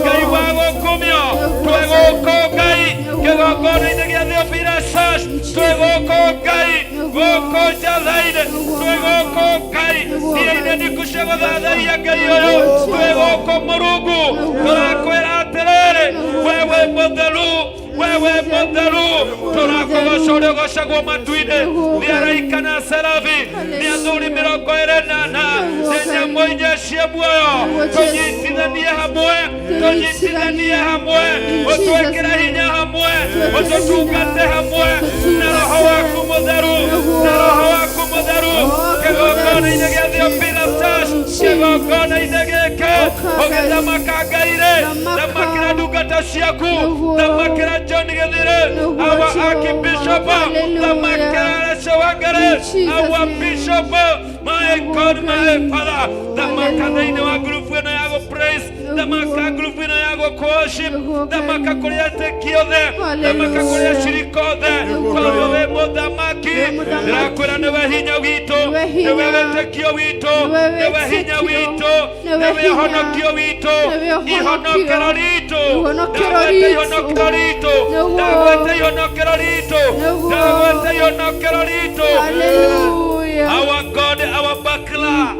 Ngai wa gũkumio. Twĩ gũkũ Ngai kĩgongona-inĩ gĩa Theophilus Church, twĩ gũkũ Ngai gũkũ Njatha-inĩ, twĩ gũkũ Ngai ndiaine ndiku cia gũthathaiya Ngai ũyũ, twĩ gũkũ Mũrungu tũrakwĩra atĩrĩrĩ, wewe mũtheru, wewe mũtheru, tũrakũgoca ũrĩa ũgocagwo matu-inĩ nĩ araika na serafi, nĩ athuri 24, nĩ nyamũ inya cia muoyo. Tũnyitithanie hamwe, tũnyitithanie hamwe, ũtwĩkĩre hinya hamwe, ũtũtungate hamwe na roho waku mũtheru, na roho waku mũtheru, kĩgongona-inĩ gĩa Theophilus Church, kĩgongona-inĩ gĩkĩ ũgĩthamaka Ngai-rĩ, thamakĩra ndungata ciaku, thamakĩra John Githire, our Archbishop, thamakĩra Alessia Wangari, our Bishop, my God, my Father, thamaka thĩinĩ wa ngurubu ĩno ya gũ praise, thamaka ngurubu ĩno ya gũ worship, thamaka kũrĩ etĩki othe, thamaka kũrĩ acirika othe, tondũ wĩ mũthamaki. Ndĩrakwĩra nĩwe hinya witũ, nĩwe wĩtĩkio witũ, nĩwe hinya witũ, nĩwe ũhonokio witũ, ihonokero ritũ, ndagweta ihonokero ritũ, ndagweta ihonokero ritũ, ndagweta ihonokero ritũ. Hallelujah. Our God, our buckler,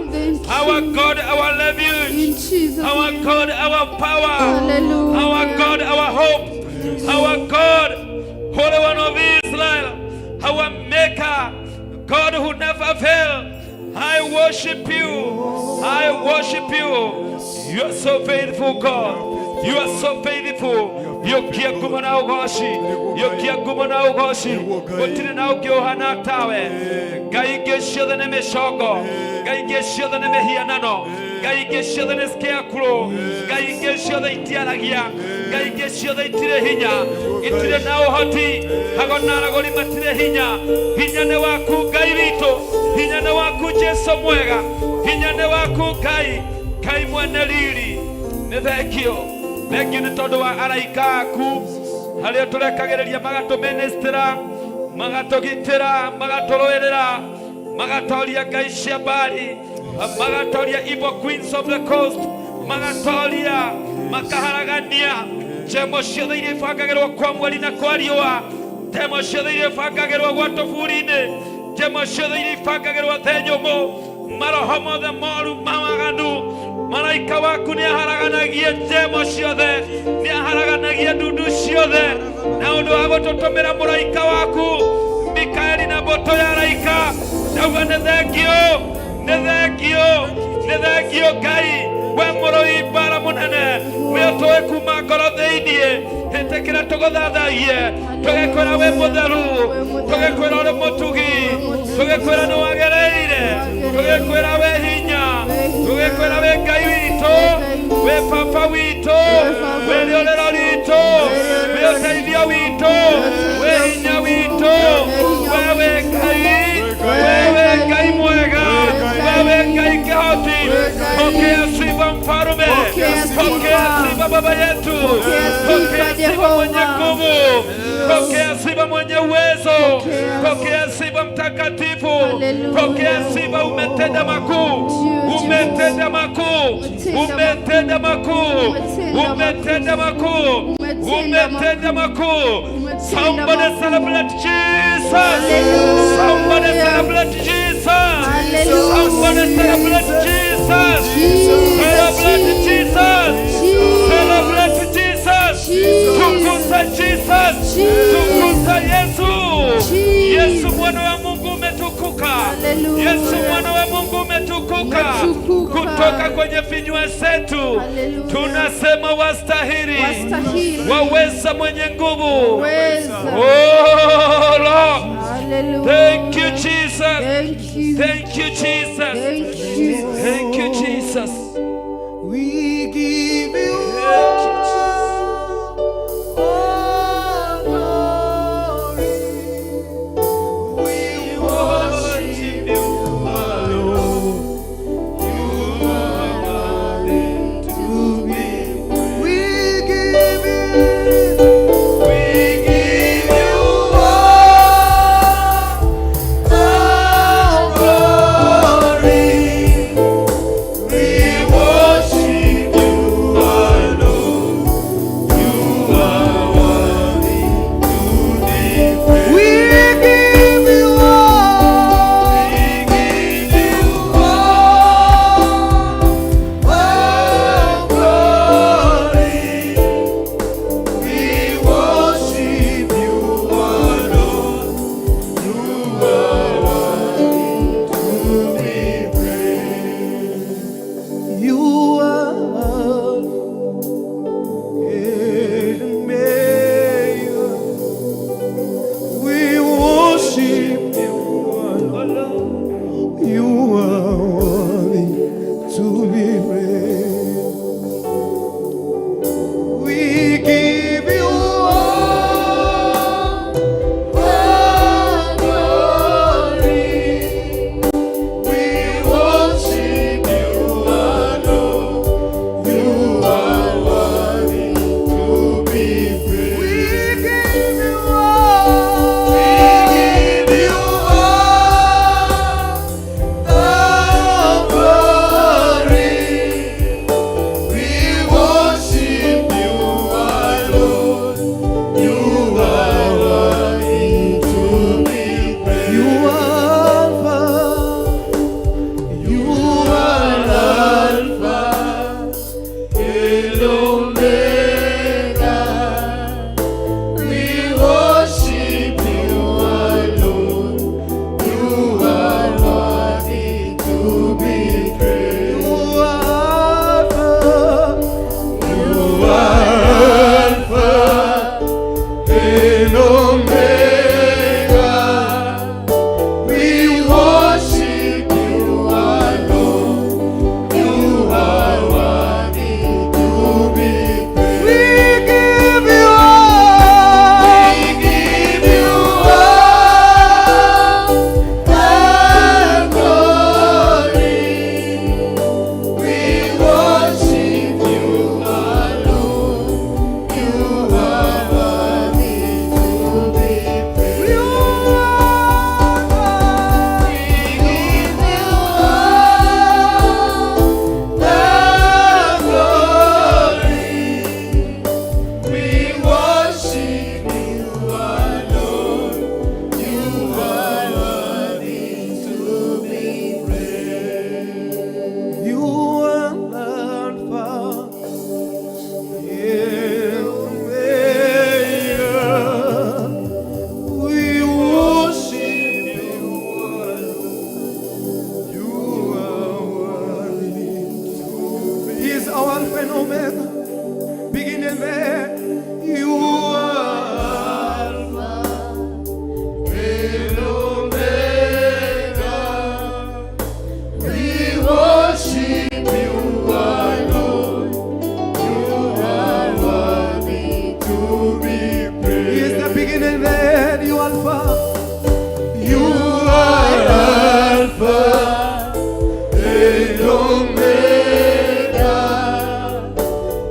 our God, our refuge, our God, our power, Hallelujah. our God, our hope, our God, Holy One of Israel, our Maker, God who never fails. I worship you. I worship you. You are so faithful, God. You are so faithful. Yokia ngumo na ũgoci, yokia ngumo na ũgoci, gũtirĩ na ũngĩ ũhana tawe. Ngai ingĩ ciothe nĩ mĩcongo, Ngai ingĩ ciothe nĩ mĩhianano, Ngai ingĩ ciothe nĩ scarecrow, Ngai ingĩ ciothe itiaragia, Ngai ingĩ ciothe itirĩ hinya, itirĩ na ũhoti, ago na aragũri matirĩ hinya. Hinya nĩ waku Ngai witũ, hinya nĩ waku Jesu mwega, hinya nĩ waku Ngai, Ngai mwene riri. Nĩ thengio, thengio nĩ tondũ wa araika aku harĩa tũrekagĩrĩria magatũministĩra, magatũgitĩra, magatũrũĩrĩra, magatoria ngai cia mbari, magatoria evil queens of the coast, magatoria, makaharagania njemo ciothe iria ibangagĩrwo kwa mweri na kwa riũa, njemo ciothe iria ibangagĩrwo gwa tũburi-inĩ, njemo ciothe iria ibangagĩrwo thĩ nyũmũ, maroho mothe moru mawaganu, malaika waku nĩ aharaganagia njemo ciothe, nĩ aharaganagia ndundu ciothe, na ũndũ wa gũtũtũmĩra mũraika waku Mikaeli na mbũtũ ya araika. Ndauga nĩ thengio, nĩ thengio, nĩ thengio Ngai, we mũrũi mbara mũnene, we ũtũĩ kuma ngoro thĩiniĩ, hĩtĩkĩra tũgũthathaiye, tũgĩkwĩra wĩ mũtheru, tũgĩkwĩra ũrĩ mũtugi, tũgĩkwĩra nĩ wagĩrĩire, tũgĩkwĩra wĩ hinya, tũgĩkwĩra wĩ Ngai witũ, wĩ baba witũ, wĩ rĩũrĩro ritũ, wĩ ũteithio witũ, wĩ hinya witũ, we wĩ Ngai, we wĩ Ngai mwega, we wĩ Ngai kĩhoti. Pokea sifa mfalme, pokea sifa baba yetu, pokea sifa mwenye nguvu, pokea sifa mwenye uwezo, pokea sifa mtakatifu, pokea sifa. Umetenda makuu, umetenda makuu, umetenda makuu, umetenda makuu, umetenda makuu. Somebody celebrate Jesus. Somebody celebrate Jesus. Somebody celebrate Jesus. Celebrate Jesus. Celebrate Jesus. Tukuza Jesus. Tukuza Yesu. Yesu mwana wa Mungu umetukuka. Yesu mwana wa Mungu umetukuka. Kutoka kwenye vinywa zetu tunasema wastahili, waweza mwenye nguvu. Oh Lord. Thank you Jesus. Thank you. Thank you Jesus. Thank you. Thank you Jesus. We give you Thank you Jesus. all glory. We worship you alone. You are worthy to be. We give you. We Omega, beginning and the end. You are Alpha and Omega. We worship you alone. You are worthy to be praised. He is the beginning and the end. You Alpha. You are Alpha and Omega.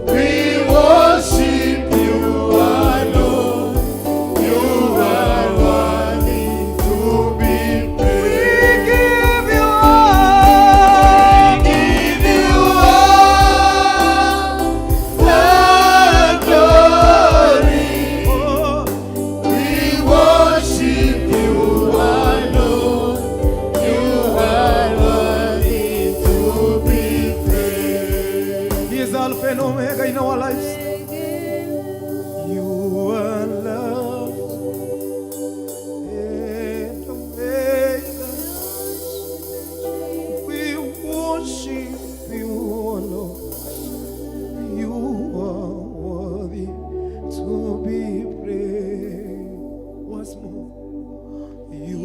We worship you alone. You are worthy to be praised. We give you all. Give you all the glory. Oh. We worship you alone. You are worthy to be praised. He is Alpha and Omega in our lives. You are love and Omega. We worship you alone. You are worthy to be praised. Once more. You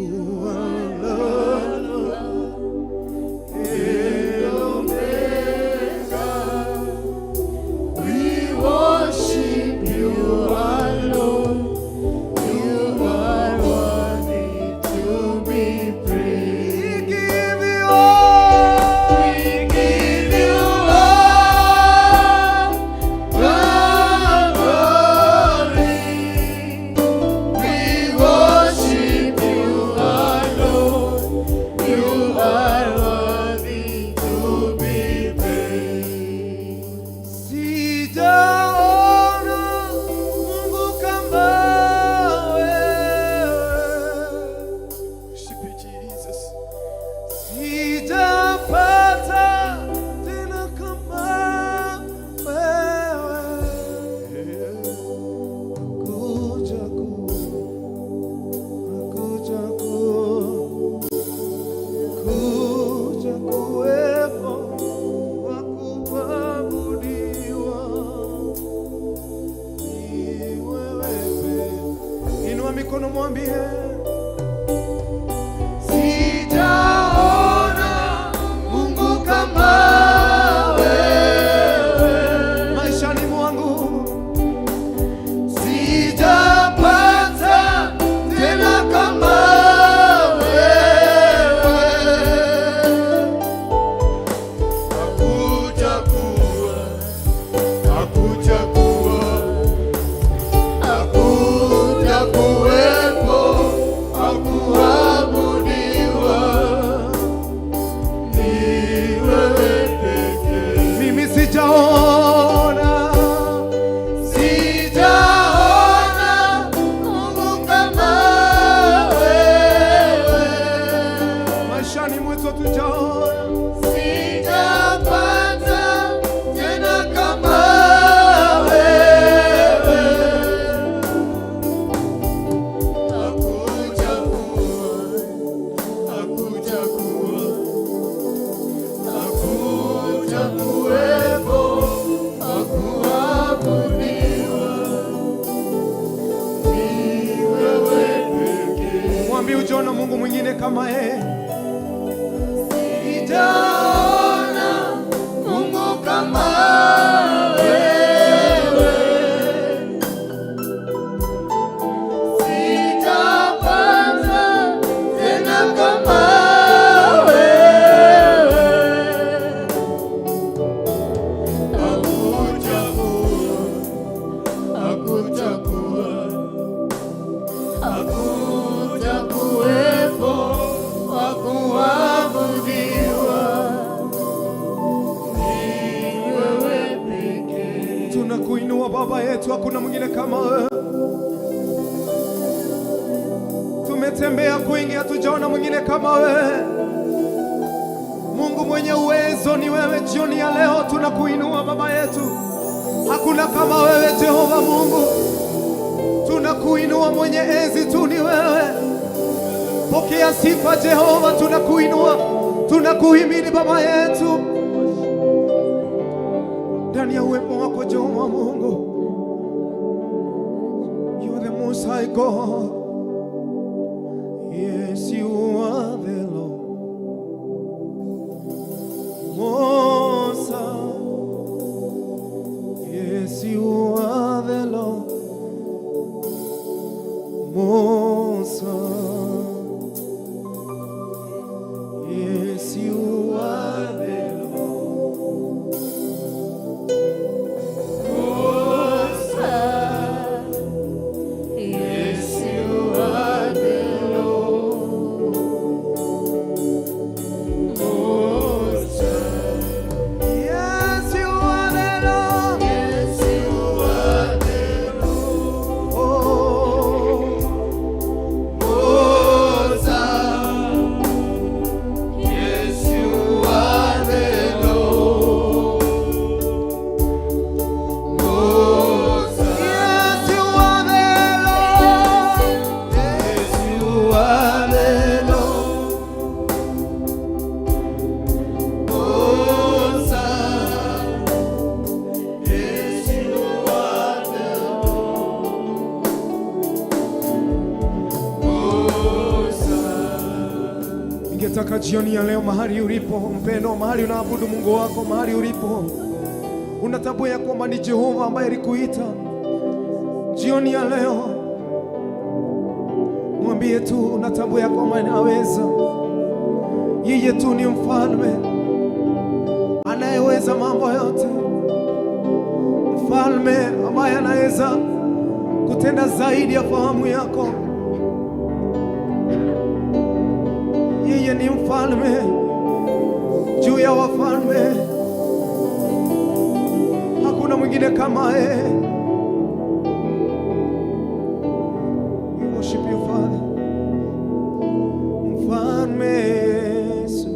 are love and Omega. We worship you alone. You are worthy to be praised. We give you all. We give you all the glory. We worship you alone. You are worthy to be praised. Sijaona Mungu kama wewe. Worship you, Jesus. Sijapata tena kama wewe. Kuja kuja kuja kuwepo wa kuabudiwa ni wewe pekee. Inua mikono mwambie, Sijaona Mungu kama wewe. Maishani mwangu Sijapata tena kama wewe. Hakutakuwa, hakutakuwa, hakutakuwepo, hakuabudiwa. Ni wewe pekee. Mimi sijaona, Sijaona Mungu kama wewe. Maishani mwetu hatujaona. Sijapata tena kama wewe. Hakutakuwa, hakutakuwa, hakutakuwepo, hakuabudiwa. Ni wewe pekee. Mwambie hujaona Mungu mwingine kama yeye. Sijaona Mungu kama wewe. Sijapata tena kama wewe. Hakutakuwa, hakutakuwa, hakutakuwepo wa kuabudiwa. Ni wewe pekee. Tunakuinua Baba yetu, hakuna mwingine kama wewe. Tumetembea kwingi, hatujaona mwingine kama wewe. Mungu mwenye uwezo ni wewe. Jioni ya leo tunakuinua Baba yetu, hakuna kama wewe Jehova Mungu. Tunakuinua mwenye enzi tu ni wewe. Pokea sifa Jehova, tunakuinua, tunakuhimidi Baba yetu ndani ya uwepo My God. Yes, you are the Lord. Most High. Yes, you are the Lord. Most High. Yes, you are the Lord. Most High. Yes, you are the Lord. Most High. Yes, you are the Lord. Yes, you are the Lord. Oh, Most High. Yes, you are the Lord. Most High. yes, you are the Lord. Yes, you are the Lord. Most High. Yes, you are the Lord. Most High. Ningetaka jioni ya leo, mahali ulipo mpendo, mahali unaabudu Mungu wako, mahali ulipo unatambua ya kwamba ni Jehova ambaye alikuita jioni ya leo, mwambie tu unatambua ya kwamba anaweza. Yeye tu ni mfalme anayeweza mambo yote, mfalme ambaye anaweza kutenda zaidi ya fahamu yako. Yeye ni mfalme juu ya wafalme, hakuna mwingine kama yeye. We worship you, Father. Mfalme Yesu,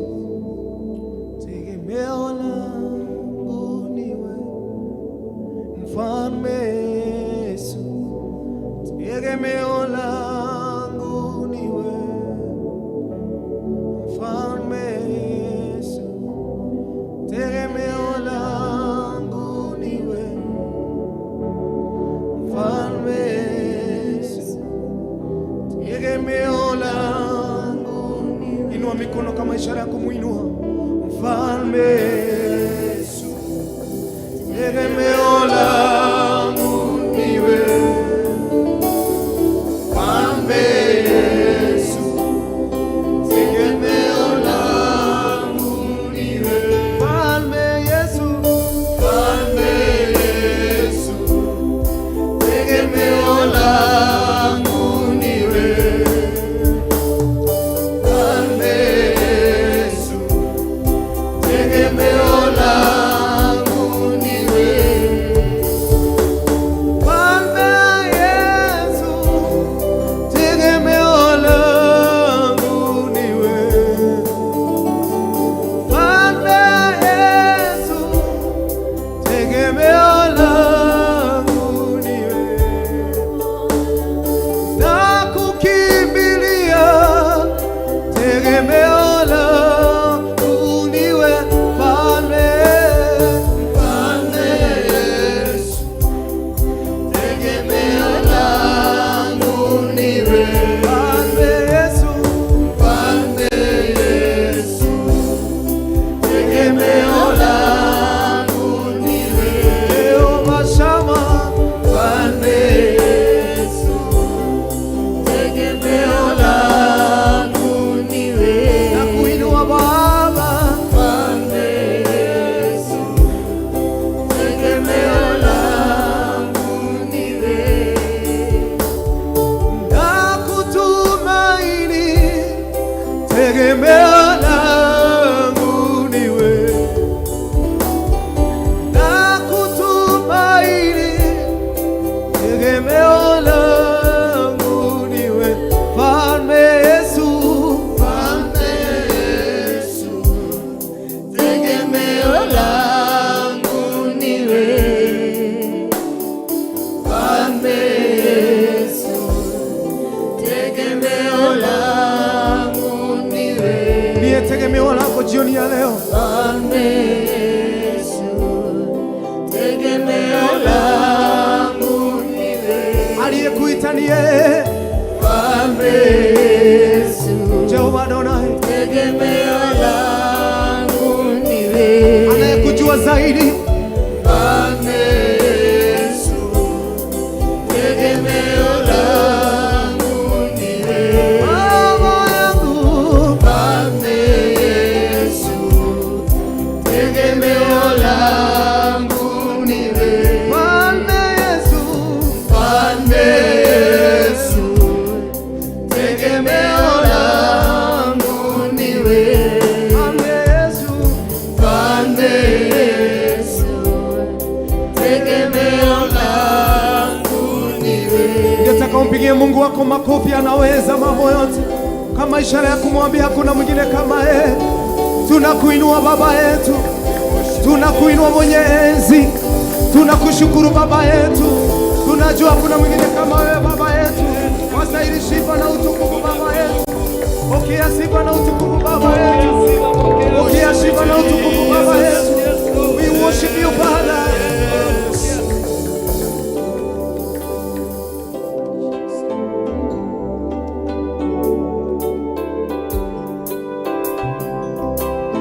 tegemeo langu ni wewe. Mfalme Yesu, tegemeo langu ni wewe. Mfalme Yesu, tegemeo langu ni wewe. Mfalme Yesu, tegemeo langu ni wewe. Inua mikono kama ishara ya kumuinua Mfalme Yesu, tegemeo langu ni wewe. Mfalme Yesu, tegemeo langu ni wewe. Mfalme Yesu, Mfalme Yesu, tegemeo langu ni wewe. Mfalme Yesu, tegemeo langu ni wewe. Mfalme Yesu, tegemeo langu ni wewe. Mfalme Yesu, tegemeo langu ni wewe. Nakukimbilia, tegemeo langu ni wewe. Mfalme, Mfalme Yesu, tegemeo langu ni wewe. Mfalme Yesu, Mfalme Yesu, tegemeo langu ni wewe. Jehova Shama, Mfalme Yesu, tegemeo langu ni wewe. Nakuinua Baba, Mfalme Yesu, tegemeo langu ni wewe. Nakutumaini, tegemeo langu ni wewe. Nakutumaini, tegemeo langu ni wewe. Mfalme Yesu, Mfalme Yesu, tegemeo langu ni wewe. Mfalme Yesu, tegemeo langu ni wewe. Ndiye tegemeo lako jioni ya leo. Mfalme Yesu, tegemeo langu ni wewe. Aliyekuita ni yeye. sifa zaidi. Mfalme Yesu, tegemeo langu ni wewe. Baba yangu, Mfalme Yesu, tegemeo langu ni wewe. Mfalme Yesu, Mfalme Yesu, tegemeo langu ni wewe. Mfalme Yesu, Mfalme Yesu, tegemeo langu ni wewe. Ningetaka umpigie Mungu wako makofi, anaweza mambo yote, kama ishara ya kumwambia hakuna mwingine kama yeye. Tunakuinua Baba yetu, tunakuinua mwenye enzi, tunakushukuru Baba yetu, tunajua hakuna mwingine kama wewe Baba yetu. Wastahili sifa na utukufu Baba yetu. Pokea sifa na utukufu Baba yetu, pokea sifa na utukufu Baba yetu. We worship you Father.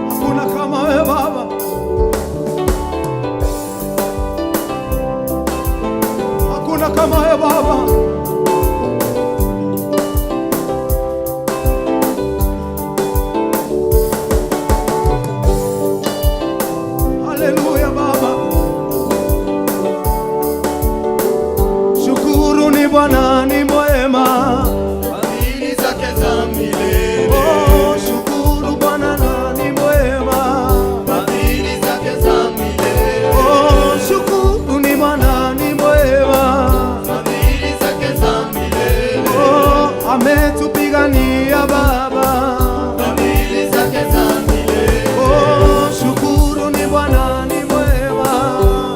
Hakuna kama wewe Baba. Hakuna kama wewe Baba. Haleluya Baba. Shukuru ni Bwana ni mwema. Fadhili zake za milele. Oh, shukuru Bwana na ni mwema. Fadhili zake za milele. Oh, shukuru ni Bwana ni mwema. Fadhili zake za milele. Oh, ametupigania Baba. Fadhili zake za milele. Oh, shukuru ni Bwana ni mwema.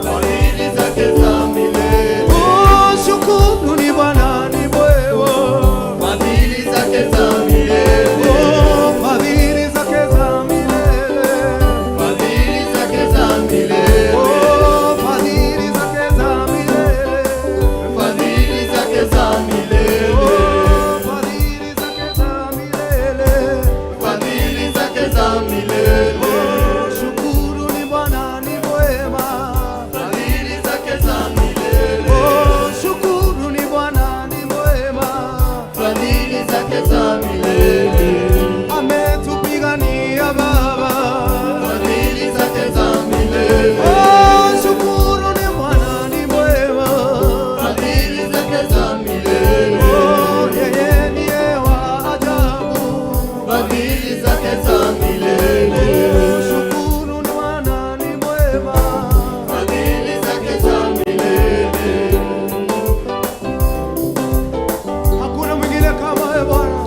Fadhili zake za milele. Oh, shukuru ni Bwana ni mwema. Fadhili zake za milele. Oh, fadhili zake za milele. Fadhili zake za milele. Oh, fadhili zake za milele. Fadhili zake za milele. Oh, fadhili zake za milele. Fadhili zake za milele. Oh, shukuru ni Bwana ni mwema. Fadhili zake za milele. Oh, shukuru ni Bwana ni mwema. Fadhili zake za milele. Ametupigania Baba. Fadhili zake za milele. Oh, shukuru ni Bwana ni mwema. Fadhili zake za milele. Oh, yeye ndiye wa ajabu. Fadhili zake za milele. Oh, shukuru ni Bwana ni mwema. Fadhili zake za milele. Hakuna mwingine kama wewe Bwana.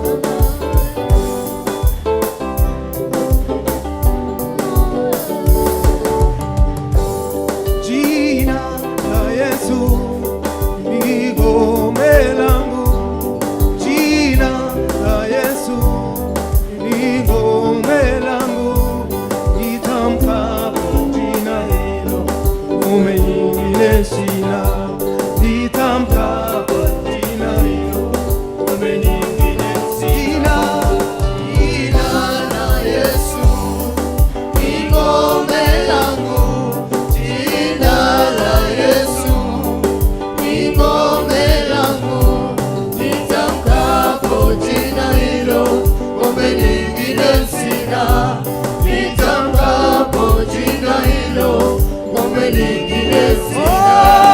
Jina la Yesu ni ngome langu. Jina la Yesu ni ngome langu. Nitamkapo jina hilo, ngome nyingine sina. Nitamkapo jina hilo, ngome nyingine sina. Jina la Yesu ni ngome langu. Jina la Yesu ni ngome langu. Nitamkapo jina hilo, ngome nyingine sina. Nitamkapo jina hilo, ngome nyingine sina.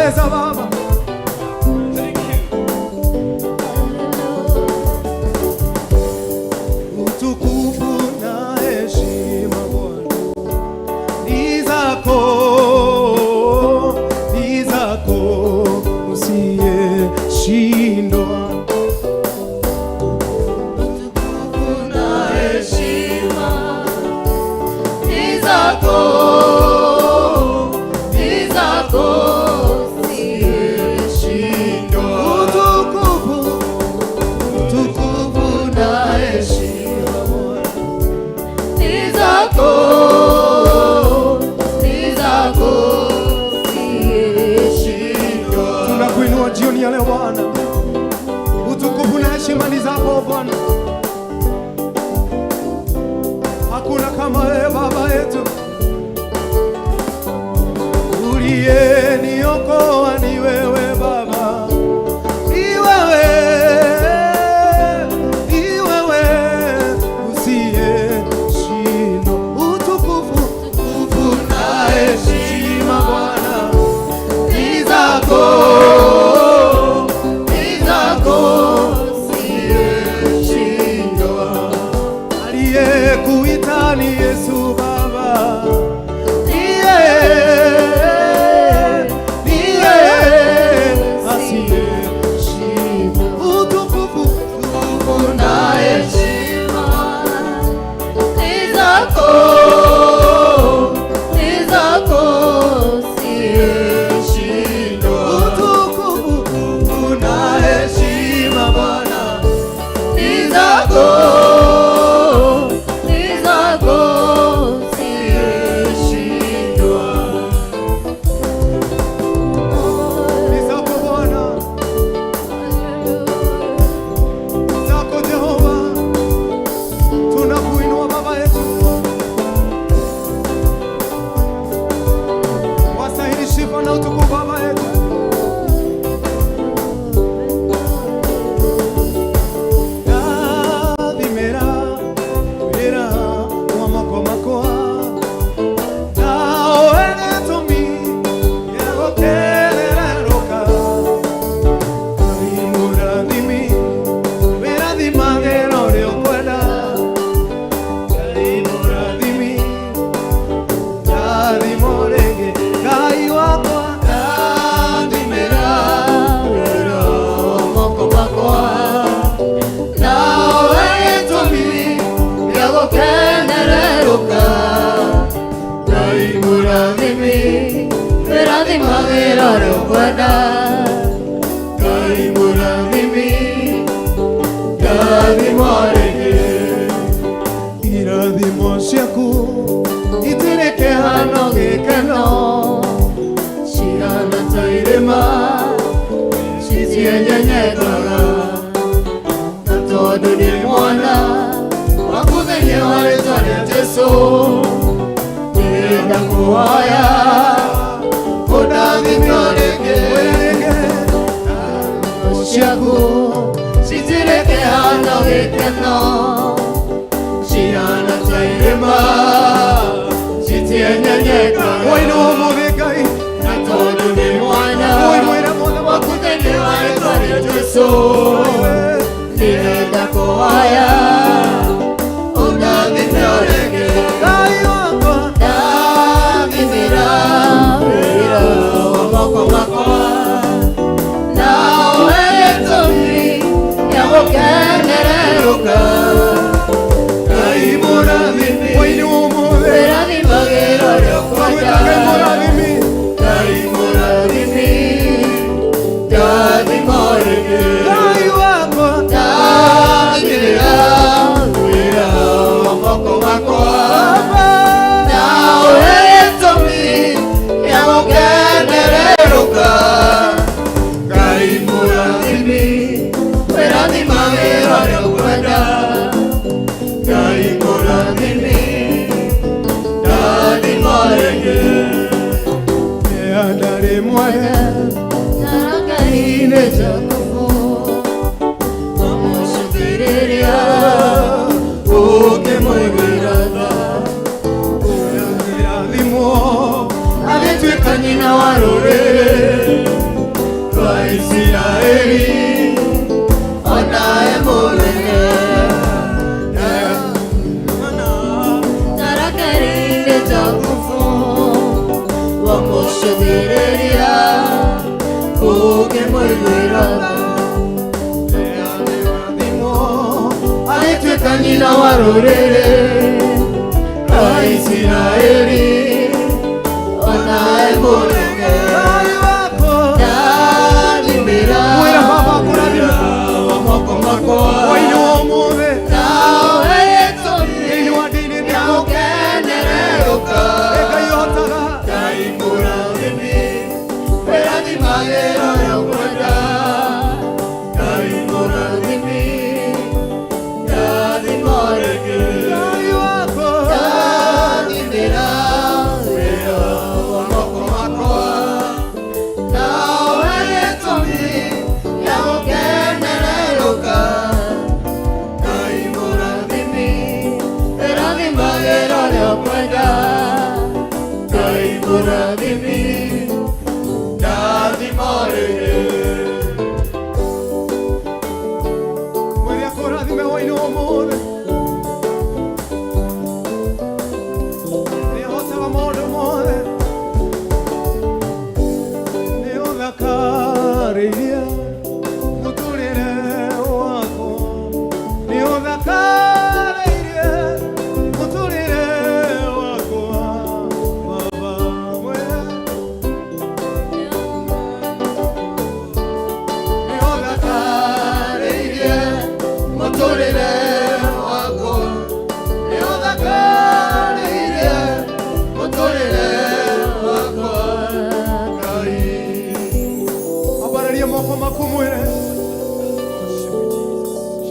Unaweza Baba. Utukufu na heshima Bwana ni zako, ni zako usiyeshindwa. Utukufu na heshima ni zako, ni zako usiyeshindwa. Utukufu, utukufu na heshima ni zako, ni zako usiyeshindwa. Tunakuinua jioni ya leo Bwana, utukufu na heshima ni zako Bwana, hakuna kama wewe Baba yetu. Uliyeniokoa ni wewe Baba, ni wewe, ni wewe usiyeshindwa. Utukufu, utukufu na heshima Bwana Ni zako, ni zako usiyeshindwa. Aliyekuita ni Yesu Baba, niye niye asiyeshindwa. Utukufu, Utukufu na heshima ni zako, ni zako usiyeshindwa. Utukufu na heshima Bwana Ni zako, ni zako usiyeshindwa. Ni zako Bwana, zako Jehova, tunakuinua Baba yetu, wastahili sifa na utukufu Baba yetu. Ndathimĩra wĩra wa moko makwa, nawe gĩtũmi gĩa gũkenererũka. Ngai mũrathimi, wĩrathimagĩra ũrĩa ũkwenda. Ngai mũrathimi, ndathimwo rĩngĩ. Ngai wakwa, Ndathimĩra wĩra wa moko makwa, nawe gĩtũmi gĩa gũkenererũka. Ngai mũrathimi, wĩrathimagĩra ũrĩa ũkwenda. Ngai mũrathimi, ndathimwo rĩngĩ. Irathimo ciaku itirĩ kĩhano gĩkeno, Cihana ta irĩma citienyenyekaga, na tondũ nĩ mwana waku thĩinĩ wa rĩtwa rĩa Jesũ, ndĩrenda kũhoya ũndathime rĩngĩ. Wĩra rĩngĩ. Ciaku citirĩ kĩhano gĩkeno, cihana ta irĩma citienyenyekaga, Wainũa ũmũthĩ Ngai, na tondũ nĩ mwana wainũĩra mothe waku waku thĩinĩ wa rĩtwa rĩa Jesũ, ndĩrenda kũhoya ũndathime rĩngĩ. Ngai wakwa, Ndathimĩra wĩra wa moko makwa, nawe gĩtũmi gĩa gũkenererũka. Ngai mũrathimi, wainũa ũmũthĩ, Wĩrathimagĩra ũrĩa wamwĩta ũkwenda. Ngai mũrathimi. Ngai mũrathimi, ndathimwo rĩngĩ. Ngai wakwa, wa rũrĩrĩ rwa Isiraeli ona e mũrege ndathimĩra Mwĩra baba akũrathime. wa moko makwa Hwaĩ-inĩ wa ũmũthĩ. nawe gĩtũmi Thĩinĩ wa ndini gĩa ndiku. gũkenererũka Nĩ Ngai ũhotaga. Ngai mũrathimi wĩrathimagĩra ũrĩa ũkwenda Ngai mũrathimi ndathima rĩngĩ Ngai wakwa. ndathimĩra wĩra wa moko makwa nawe gĩtũmi gĩa gũkenererũka Ngai mũrathimi wĩrathimagĩra ũrĩa ũkwenda Ngai mũrathimi ndathima rĩngĩ Mwĩre akũrathime hwaĩ-inĩ wa ũmũthĩ. Nĩ ahotaga maũndũ mothe. Nĩ ũthakarĩirie mũtũrĩre wakwa. Nĩ ũthakarĩirie mũtũrĩre wakwa. Baba mwĩre. Nĩ ũthakarĩirie mũtũrĩre wakwa nĩ ũthakarĩirie mũtũrĩre wakwa Ngai Ambararia moko maku mwĩre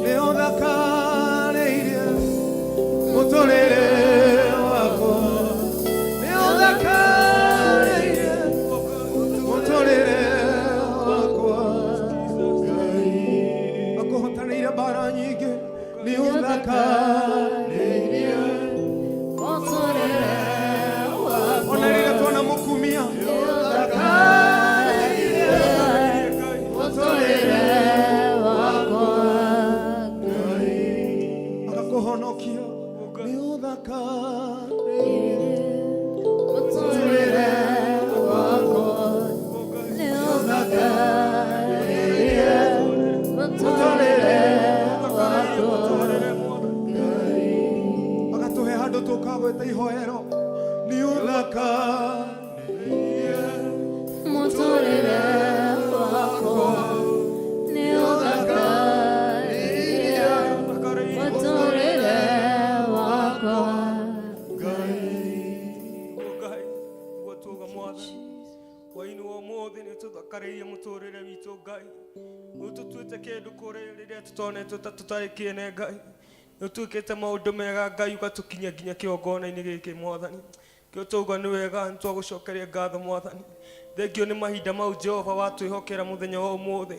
nĩ ũthakarĩirie mũtũrĩre wakwa nĩ ũthakarĩirie mũtũrĩre wakwa akũhotanĩire mbara nyingĩ nĩ ũthakarĩirie Mũtũrĩre wakwa ona rĩrĩa tuona mũkumia mũtũrĩre wakwa agakũhonokia nĩ ũthakarĩirie Mũtũrĩre wakwa nĩ ũthakarĩirie mũtũrĩre wakwa agatũhe handũ tũkagwĩta ihoero nĩ ũthakarĩirie Mũtũrĩre wakwa nĩ ũthakarĩirie mũtũrĩre wakwa Ngai nĩguo tuuga mwathani hwainĩ wa ũmũthĩ nĩ ũtũthakarĩirie mũtũrĩre witũ Ngai nĩ ũtũtuĩte kĩndũ kũrĩ rĩrĩa tũtonetwo ta tũtarĩ kĩene Ngai nĩ ũtwĩkĩte maũndũ mega Ngai ũgatũkinyia nginya kĩgongona-inĩ gĩkĩ mwathani kĩo twauga nĩ wega nĩ twagũcokeria ngatho mwathani thengio nĩ mahinda mau Jehova watwĩhokera mũthenya wa ũmũthĩ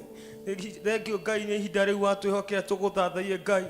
thengio Ngai nĩ ihinda rĩu watwĩhokera tũgũthathaiye Ngai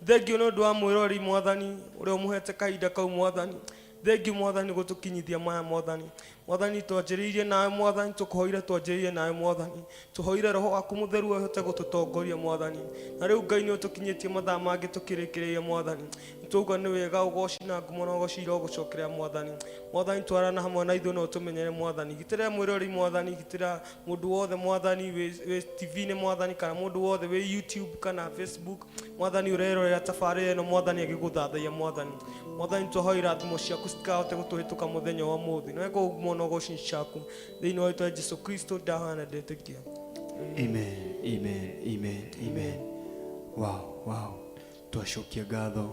thengio nĩ ũndũ wa mwĩrori mwathani ũrĩa ũmũhete kahinda kau mwathani thengio mwathani gũtũkinyithia maya mwathani mwathani twanjĩrĩirie nawe mwathani tũkũhoire twanjĩrĩirie nawe mwathani tũhoire roho waku mũtheru ũhote gũtũtongoria mwathani na rĩu ngai nĩ ũtũkinyĩtie mathaa mangĩ tũkĩrĩkĩrĩria mwathani nĩtwauga nĩ wega ũgoci na ngumo na ũgoci irogũcokerea mwathani mwathani twarana hamwe na ithuĩ na ũtũmenyere mwathani gitĩra mwĩrori mwathani gitĩra mũndũ wothe mwathani wĩ wĩ tv-inĩ mwathani kana mũndũ wothe wĩ youtube kana facebook mwathani ũrerorera tabarĩra ĩno mwathani agĩgũthathaiya mwathani mwathani twahoya irathimo ciaku citikahote gũtũhĩtũka mũthenya wa mũthĩ nĩweka ũguo na ũgoci ciaku thĩinĩ wa rĩtwa rĩa Jesu Kristo ndahoya na ndetĩkia Amen, amen, amen, amen. Wow, wow. Twacokia ngatho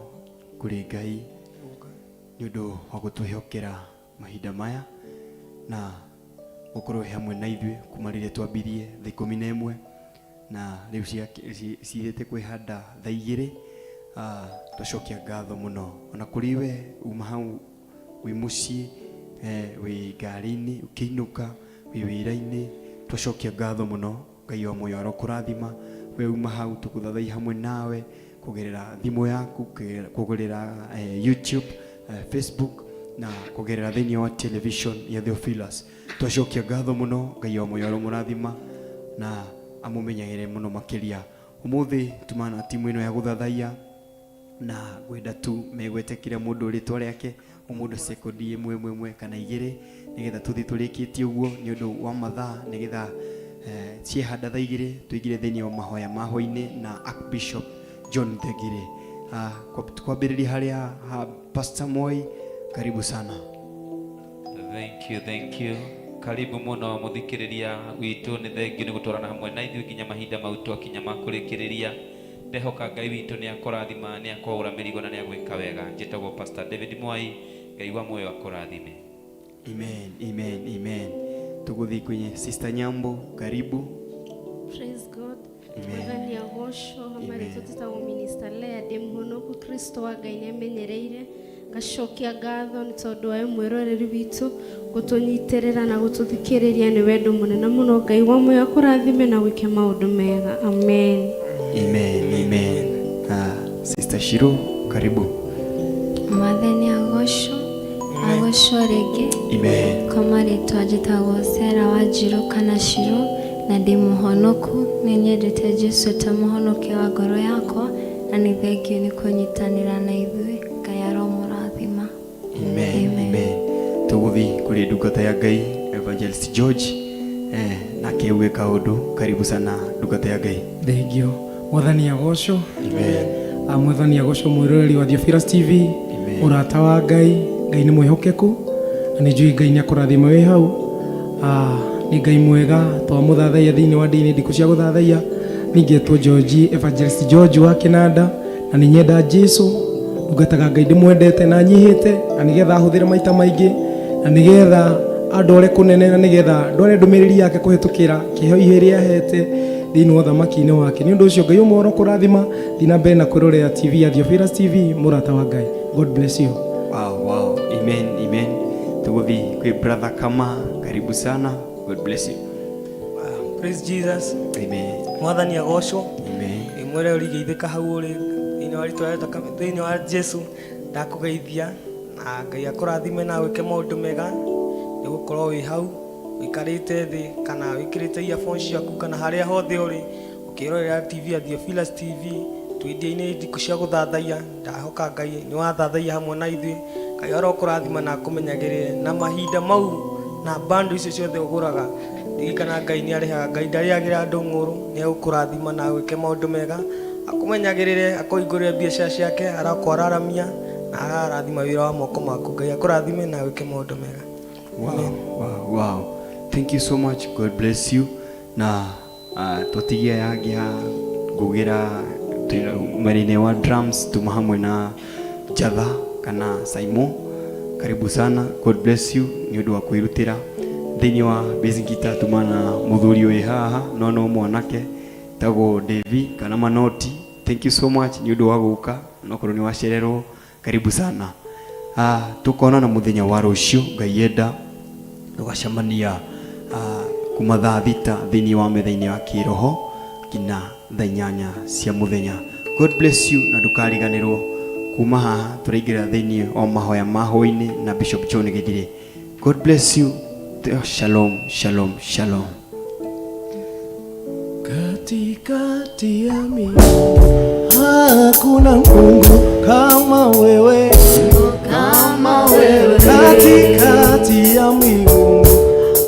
kũrĩ Ngai nĩ ũndũ wa gũtwĩhokera mahinda maya na gũkorwo wĩ hamwe na ithuĩ kuma rĩrĩa twambirie thaa 11 na rĩu ciĩte kwĩhanda thaa 2. Twacokia ngatho mũno ona kũrĩ we uma hau wĩ mũciĩ, wĩ ngari-inĩ ũkĩinũka, wĩ wĩra-inĩ, twacokia ngatho mũno. Ngai wa muoyo arokũrathima we uma hau tũgũthathaiya hamwe nawe kũgerera thimũ yaku, kũgerera YouTube, Facebook na kũgerera thĩinĩ wa television ya Theophilus. Twacokia ngatho mũno. Ngai wa muoyo aromũrathima na amũmenyagĩre mũno makĩria. Ũmũthĩ tumana na timu ĩno ya gũthathaiya na ngwenda tu megwete kila mũndũ rĩtwa rĩake o mũndũ sekondi ĩmwe ĩmwe ĩmwe kana igĩrĩ nĩgetha tũthiĩ tũrĩkĩtie ũguo nĩ ũndũ wa mathaa nĩgetha ciehanda thaa 2 tũingĩre thĩinĩ wa mahoya ma hwainĩ na Archbishop John Thengire. Twambĩrĩrie harĩa ha Pastor Moi, karibu sana. Thank you, thank you. Karibu muno muthikiriria witũ, nĩ thengiũ nĩ gũtwarana hamwe na ithuĩ nginya mahinda mau twakinya ma kũrĩkĩrĩria. Ndehoka Ngai witũ nĩ akũrathima, nĩ akwaũra mĩrigo na nĩ agwĩka wega. Njĩtagwo Pastor David Mwai, Ngai wa muoyo akũrathime. Amen, amen, amen. Tũgũthiĩ kwenye Sister Nyambo, karibu. Praise God. Amen. Mwathani agocwo. Marĩtwa tũtagwo Minister Lea, ndĩ mũhonoku. Kristo wa Ngai nĩamenyereire. Ngacokia ngatho nĩ tondũ wa mwĩroreri witũ gũtũnyitĩrĩra na gũtũthikĩrĩria, nĩ wendo mũnene mũno. Ngai wa muoyo akũrathime na gwĩke maũndũ mega. Amen. Amen, amen. Sister Shiro, karibu. Mwathani agocwo, agocwo rĩngĩ. Amen. Kwa marĩtwa njĩtagwo Sera Wanjirũ kana Shiro, na ndĩ mũhonoku. Nĩ nyendete Jesu ta mũhonokia wa ngoro yakwa, na nĩ thengiũ nĩ kũnyitanĩra na ithuĩ. Ngai aromũrathima. Amen, amen. Tũgũthiĩ kũrĩ ndungata ya Ngai Evangelist George, nake uge kaũndũ. Karibu sana ndungata ya Ngai. Thengio. Mwathani agocwo. Amen. Mwathani agocwo, mwĩroreri wa Theophilus TV. Amen. Ũrata wa Ngai, Ngai nĩ mwĩhokeku na nĩ njũĩ Ngai nĩ akũrathima wĩ hau. Nĩ Ngai mwega, twamũthathaiya thĩinĩ wa ndini ndikũ cia gũthathaiya. Ningĩtwo George, Evangelist George wa Kĩnanda, na nĩ nyenda Jesu, ndungataga Ngai ndĩmwendete na nyihĩte, na nĩgetha ahũthĩre maita maingĩ, na nĩgetha andware kũnene, na nĩgetha ndware ndũmĩrĩri yake kũhĩtũkĩra kĩheo ĩrĩa ahete thĩinĩ wa ũthamaki-inĩ wake. Nĩ ũndũ ũcio Ngai ũmwe ũrokũrathima. Thiĩ na mbere na kwĩrorera TV ya Theophilus TV, mũrata wa Ngai. God bless you. Wow, wow. Amen, amen. Tũgũthiĩ kwĩ Brother Kama, karibu sana. God bless you. Praise Jesus. Amen. Mwathani agocwo. Amen. Mwĩroreri geithĩka hau ũrĩ thĩinĩ wa rĩtwa rĩa thĩinĩ wa Jesu, ndakũgeithia na Ngai akũrathime na gwĩke maũndũ mega nĩ gũkorwo wĩ hau ũikarĩte thĩ kana wĩkĩrĩte earphones ciaku kana harĩa hothe ũrĩ ũkĩrorera TV ya Theophilus TV twĩ ndikũ cia gũthathaiya. Ndahoka Ngai nĩ wathathaiya hamwe na ithuĩ. Ngai arokũrathima na akũmenyagĩrĩre na mahinda mau na bando icio ciothe ũgũraga. Ririkana Ngai nĩ arĩhaga, Ngai ndarĩagĩra andũ ng'ũrũ, nĩ egũkũrathima na gwĩke maũndũ mega, akũmenyagĩrĩre, akũhingũrĩre biacara ciake, arakwararamia na ararathima wĩra wa moko maku. Ngai akũrathime na gwĩke maũndũ mega. Wow, wow, wow. Thank you so much. God bless you. Na twatigia yangi ha ngugira mwena-inĩ wa drums tuma hamwe na Jatha kana Saimo. Karibu sana. God bless you nĩ ũndũ wa kwĩrutĩra. Thĩinĩ wa bass guitar tuma na mũthuri wĩ haha no no mwanake tagwo Devi kana Manoti. Thank you so much nĩ ũndũ wa gũka, nokorwo nĩ wacererwo, karibu sana. Tukonana muthenya wa rũciũ Ngai enda, tũgacemania kuma thaa 6 thĩinĩ wa metha-inĩ ya kĩroho nginya thaa 8 cia mũthenya. God bless you, na ndũkariganĩrwo kuma haha tũraingĩra thĩinĩ wa mahoya ma hwaĩ-inĩ na Bishop John Githire. God bless you. Shalom, shalom, shalom. Katikati ya miungu hakuna Mungu kama wewe, kama wewe. Katikati ya miungu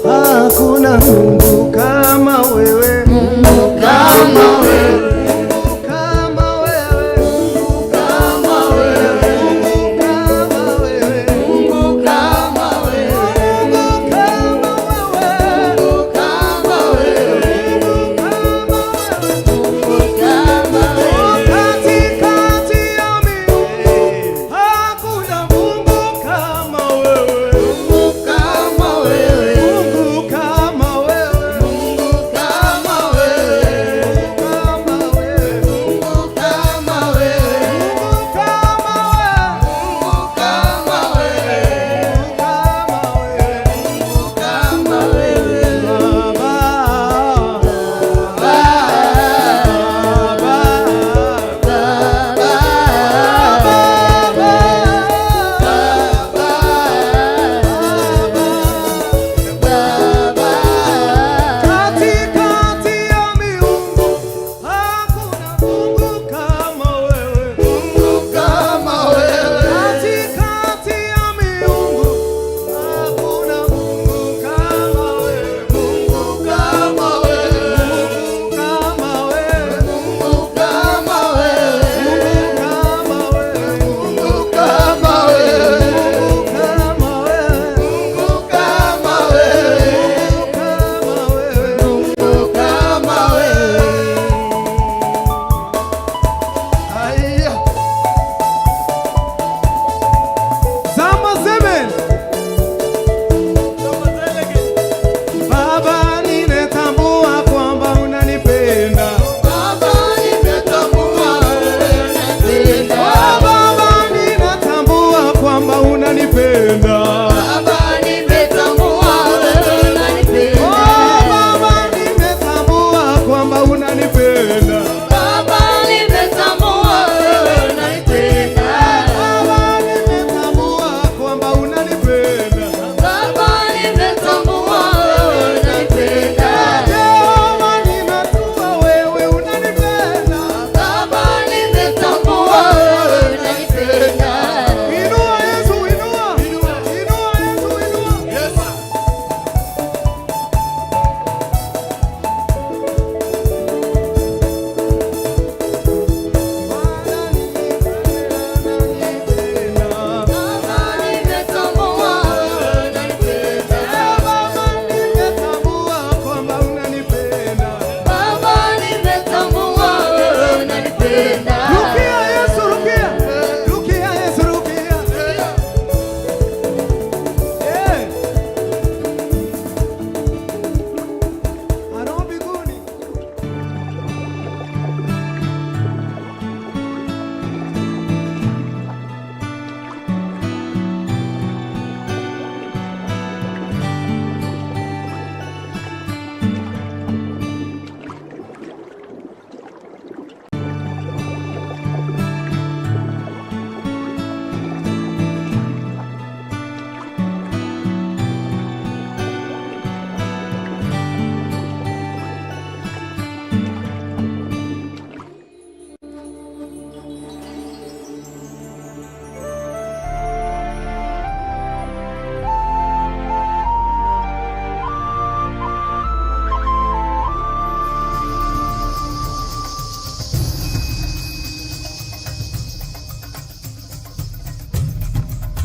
hakuna Mungu kama wewe, Mungu kama wewe, Mungu kama wewe, Mungu kama wewe, Mungu kama wewe, Mungu kama wewe, Mungu kama wewe, Mungu kama wewe, Mungu kama wewe. Mungu kama wewe. Katikati ya miungu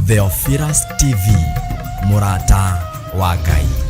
Theophilus TV, mũrata wa Ngai.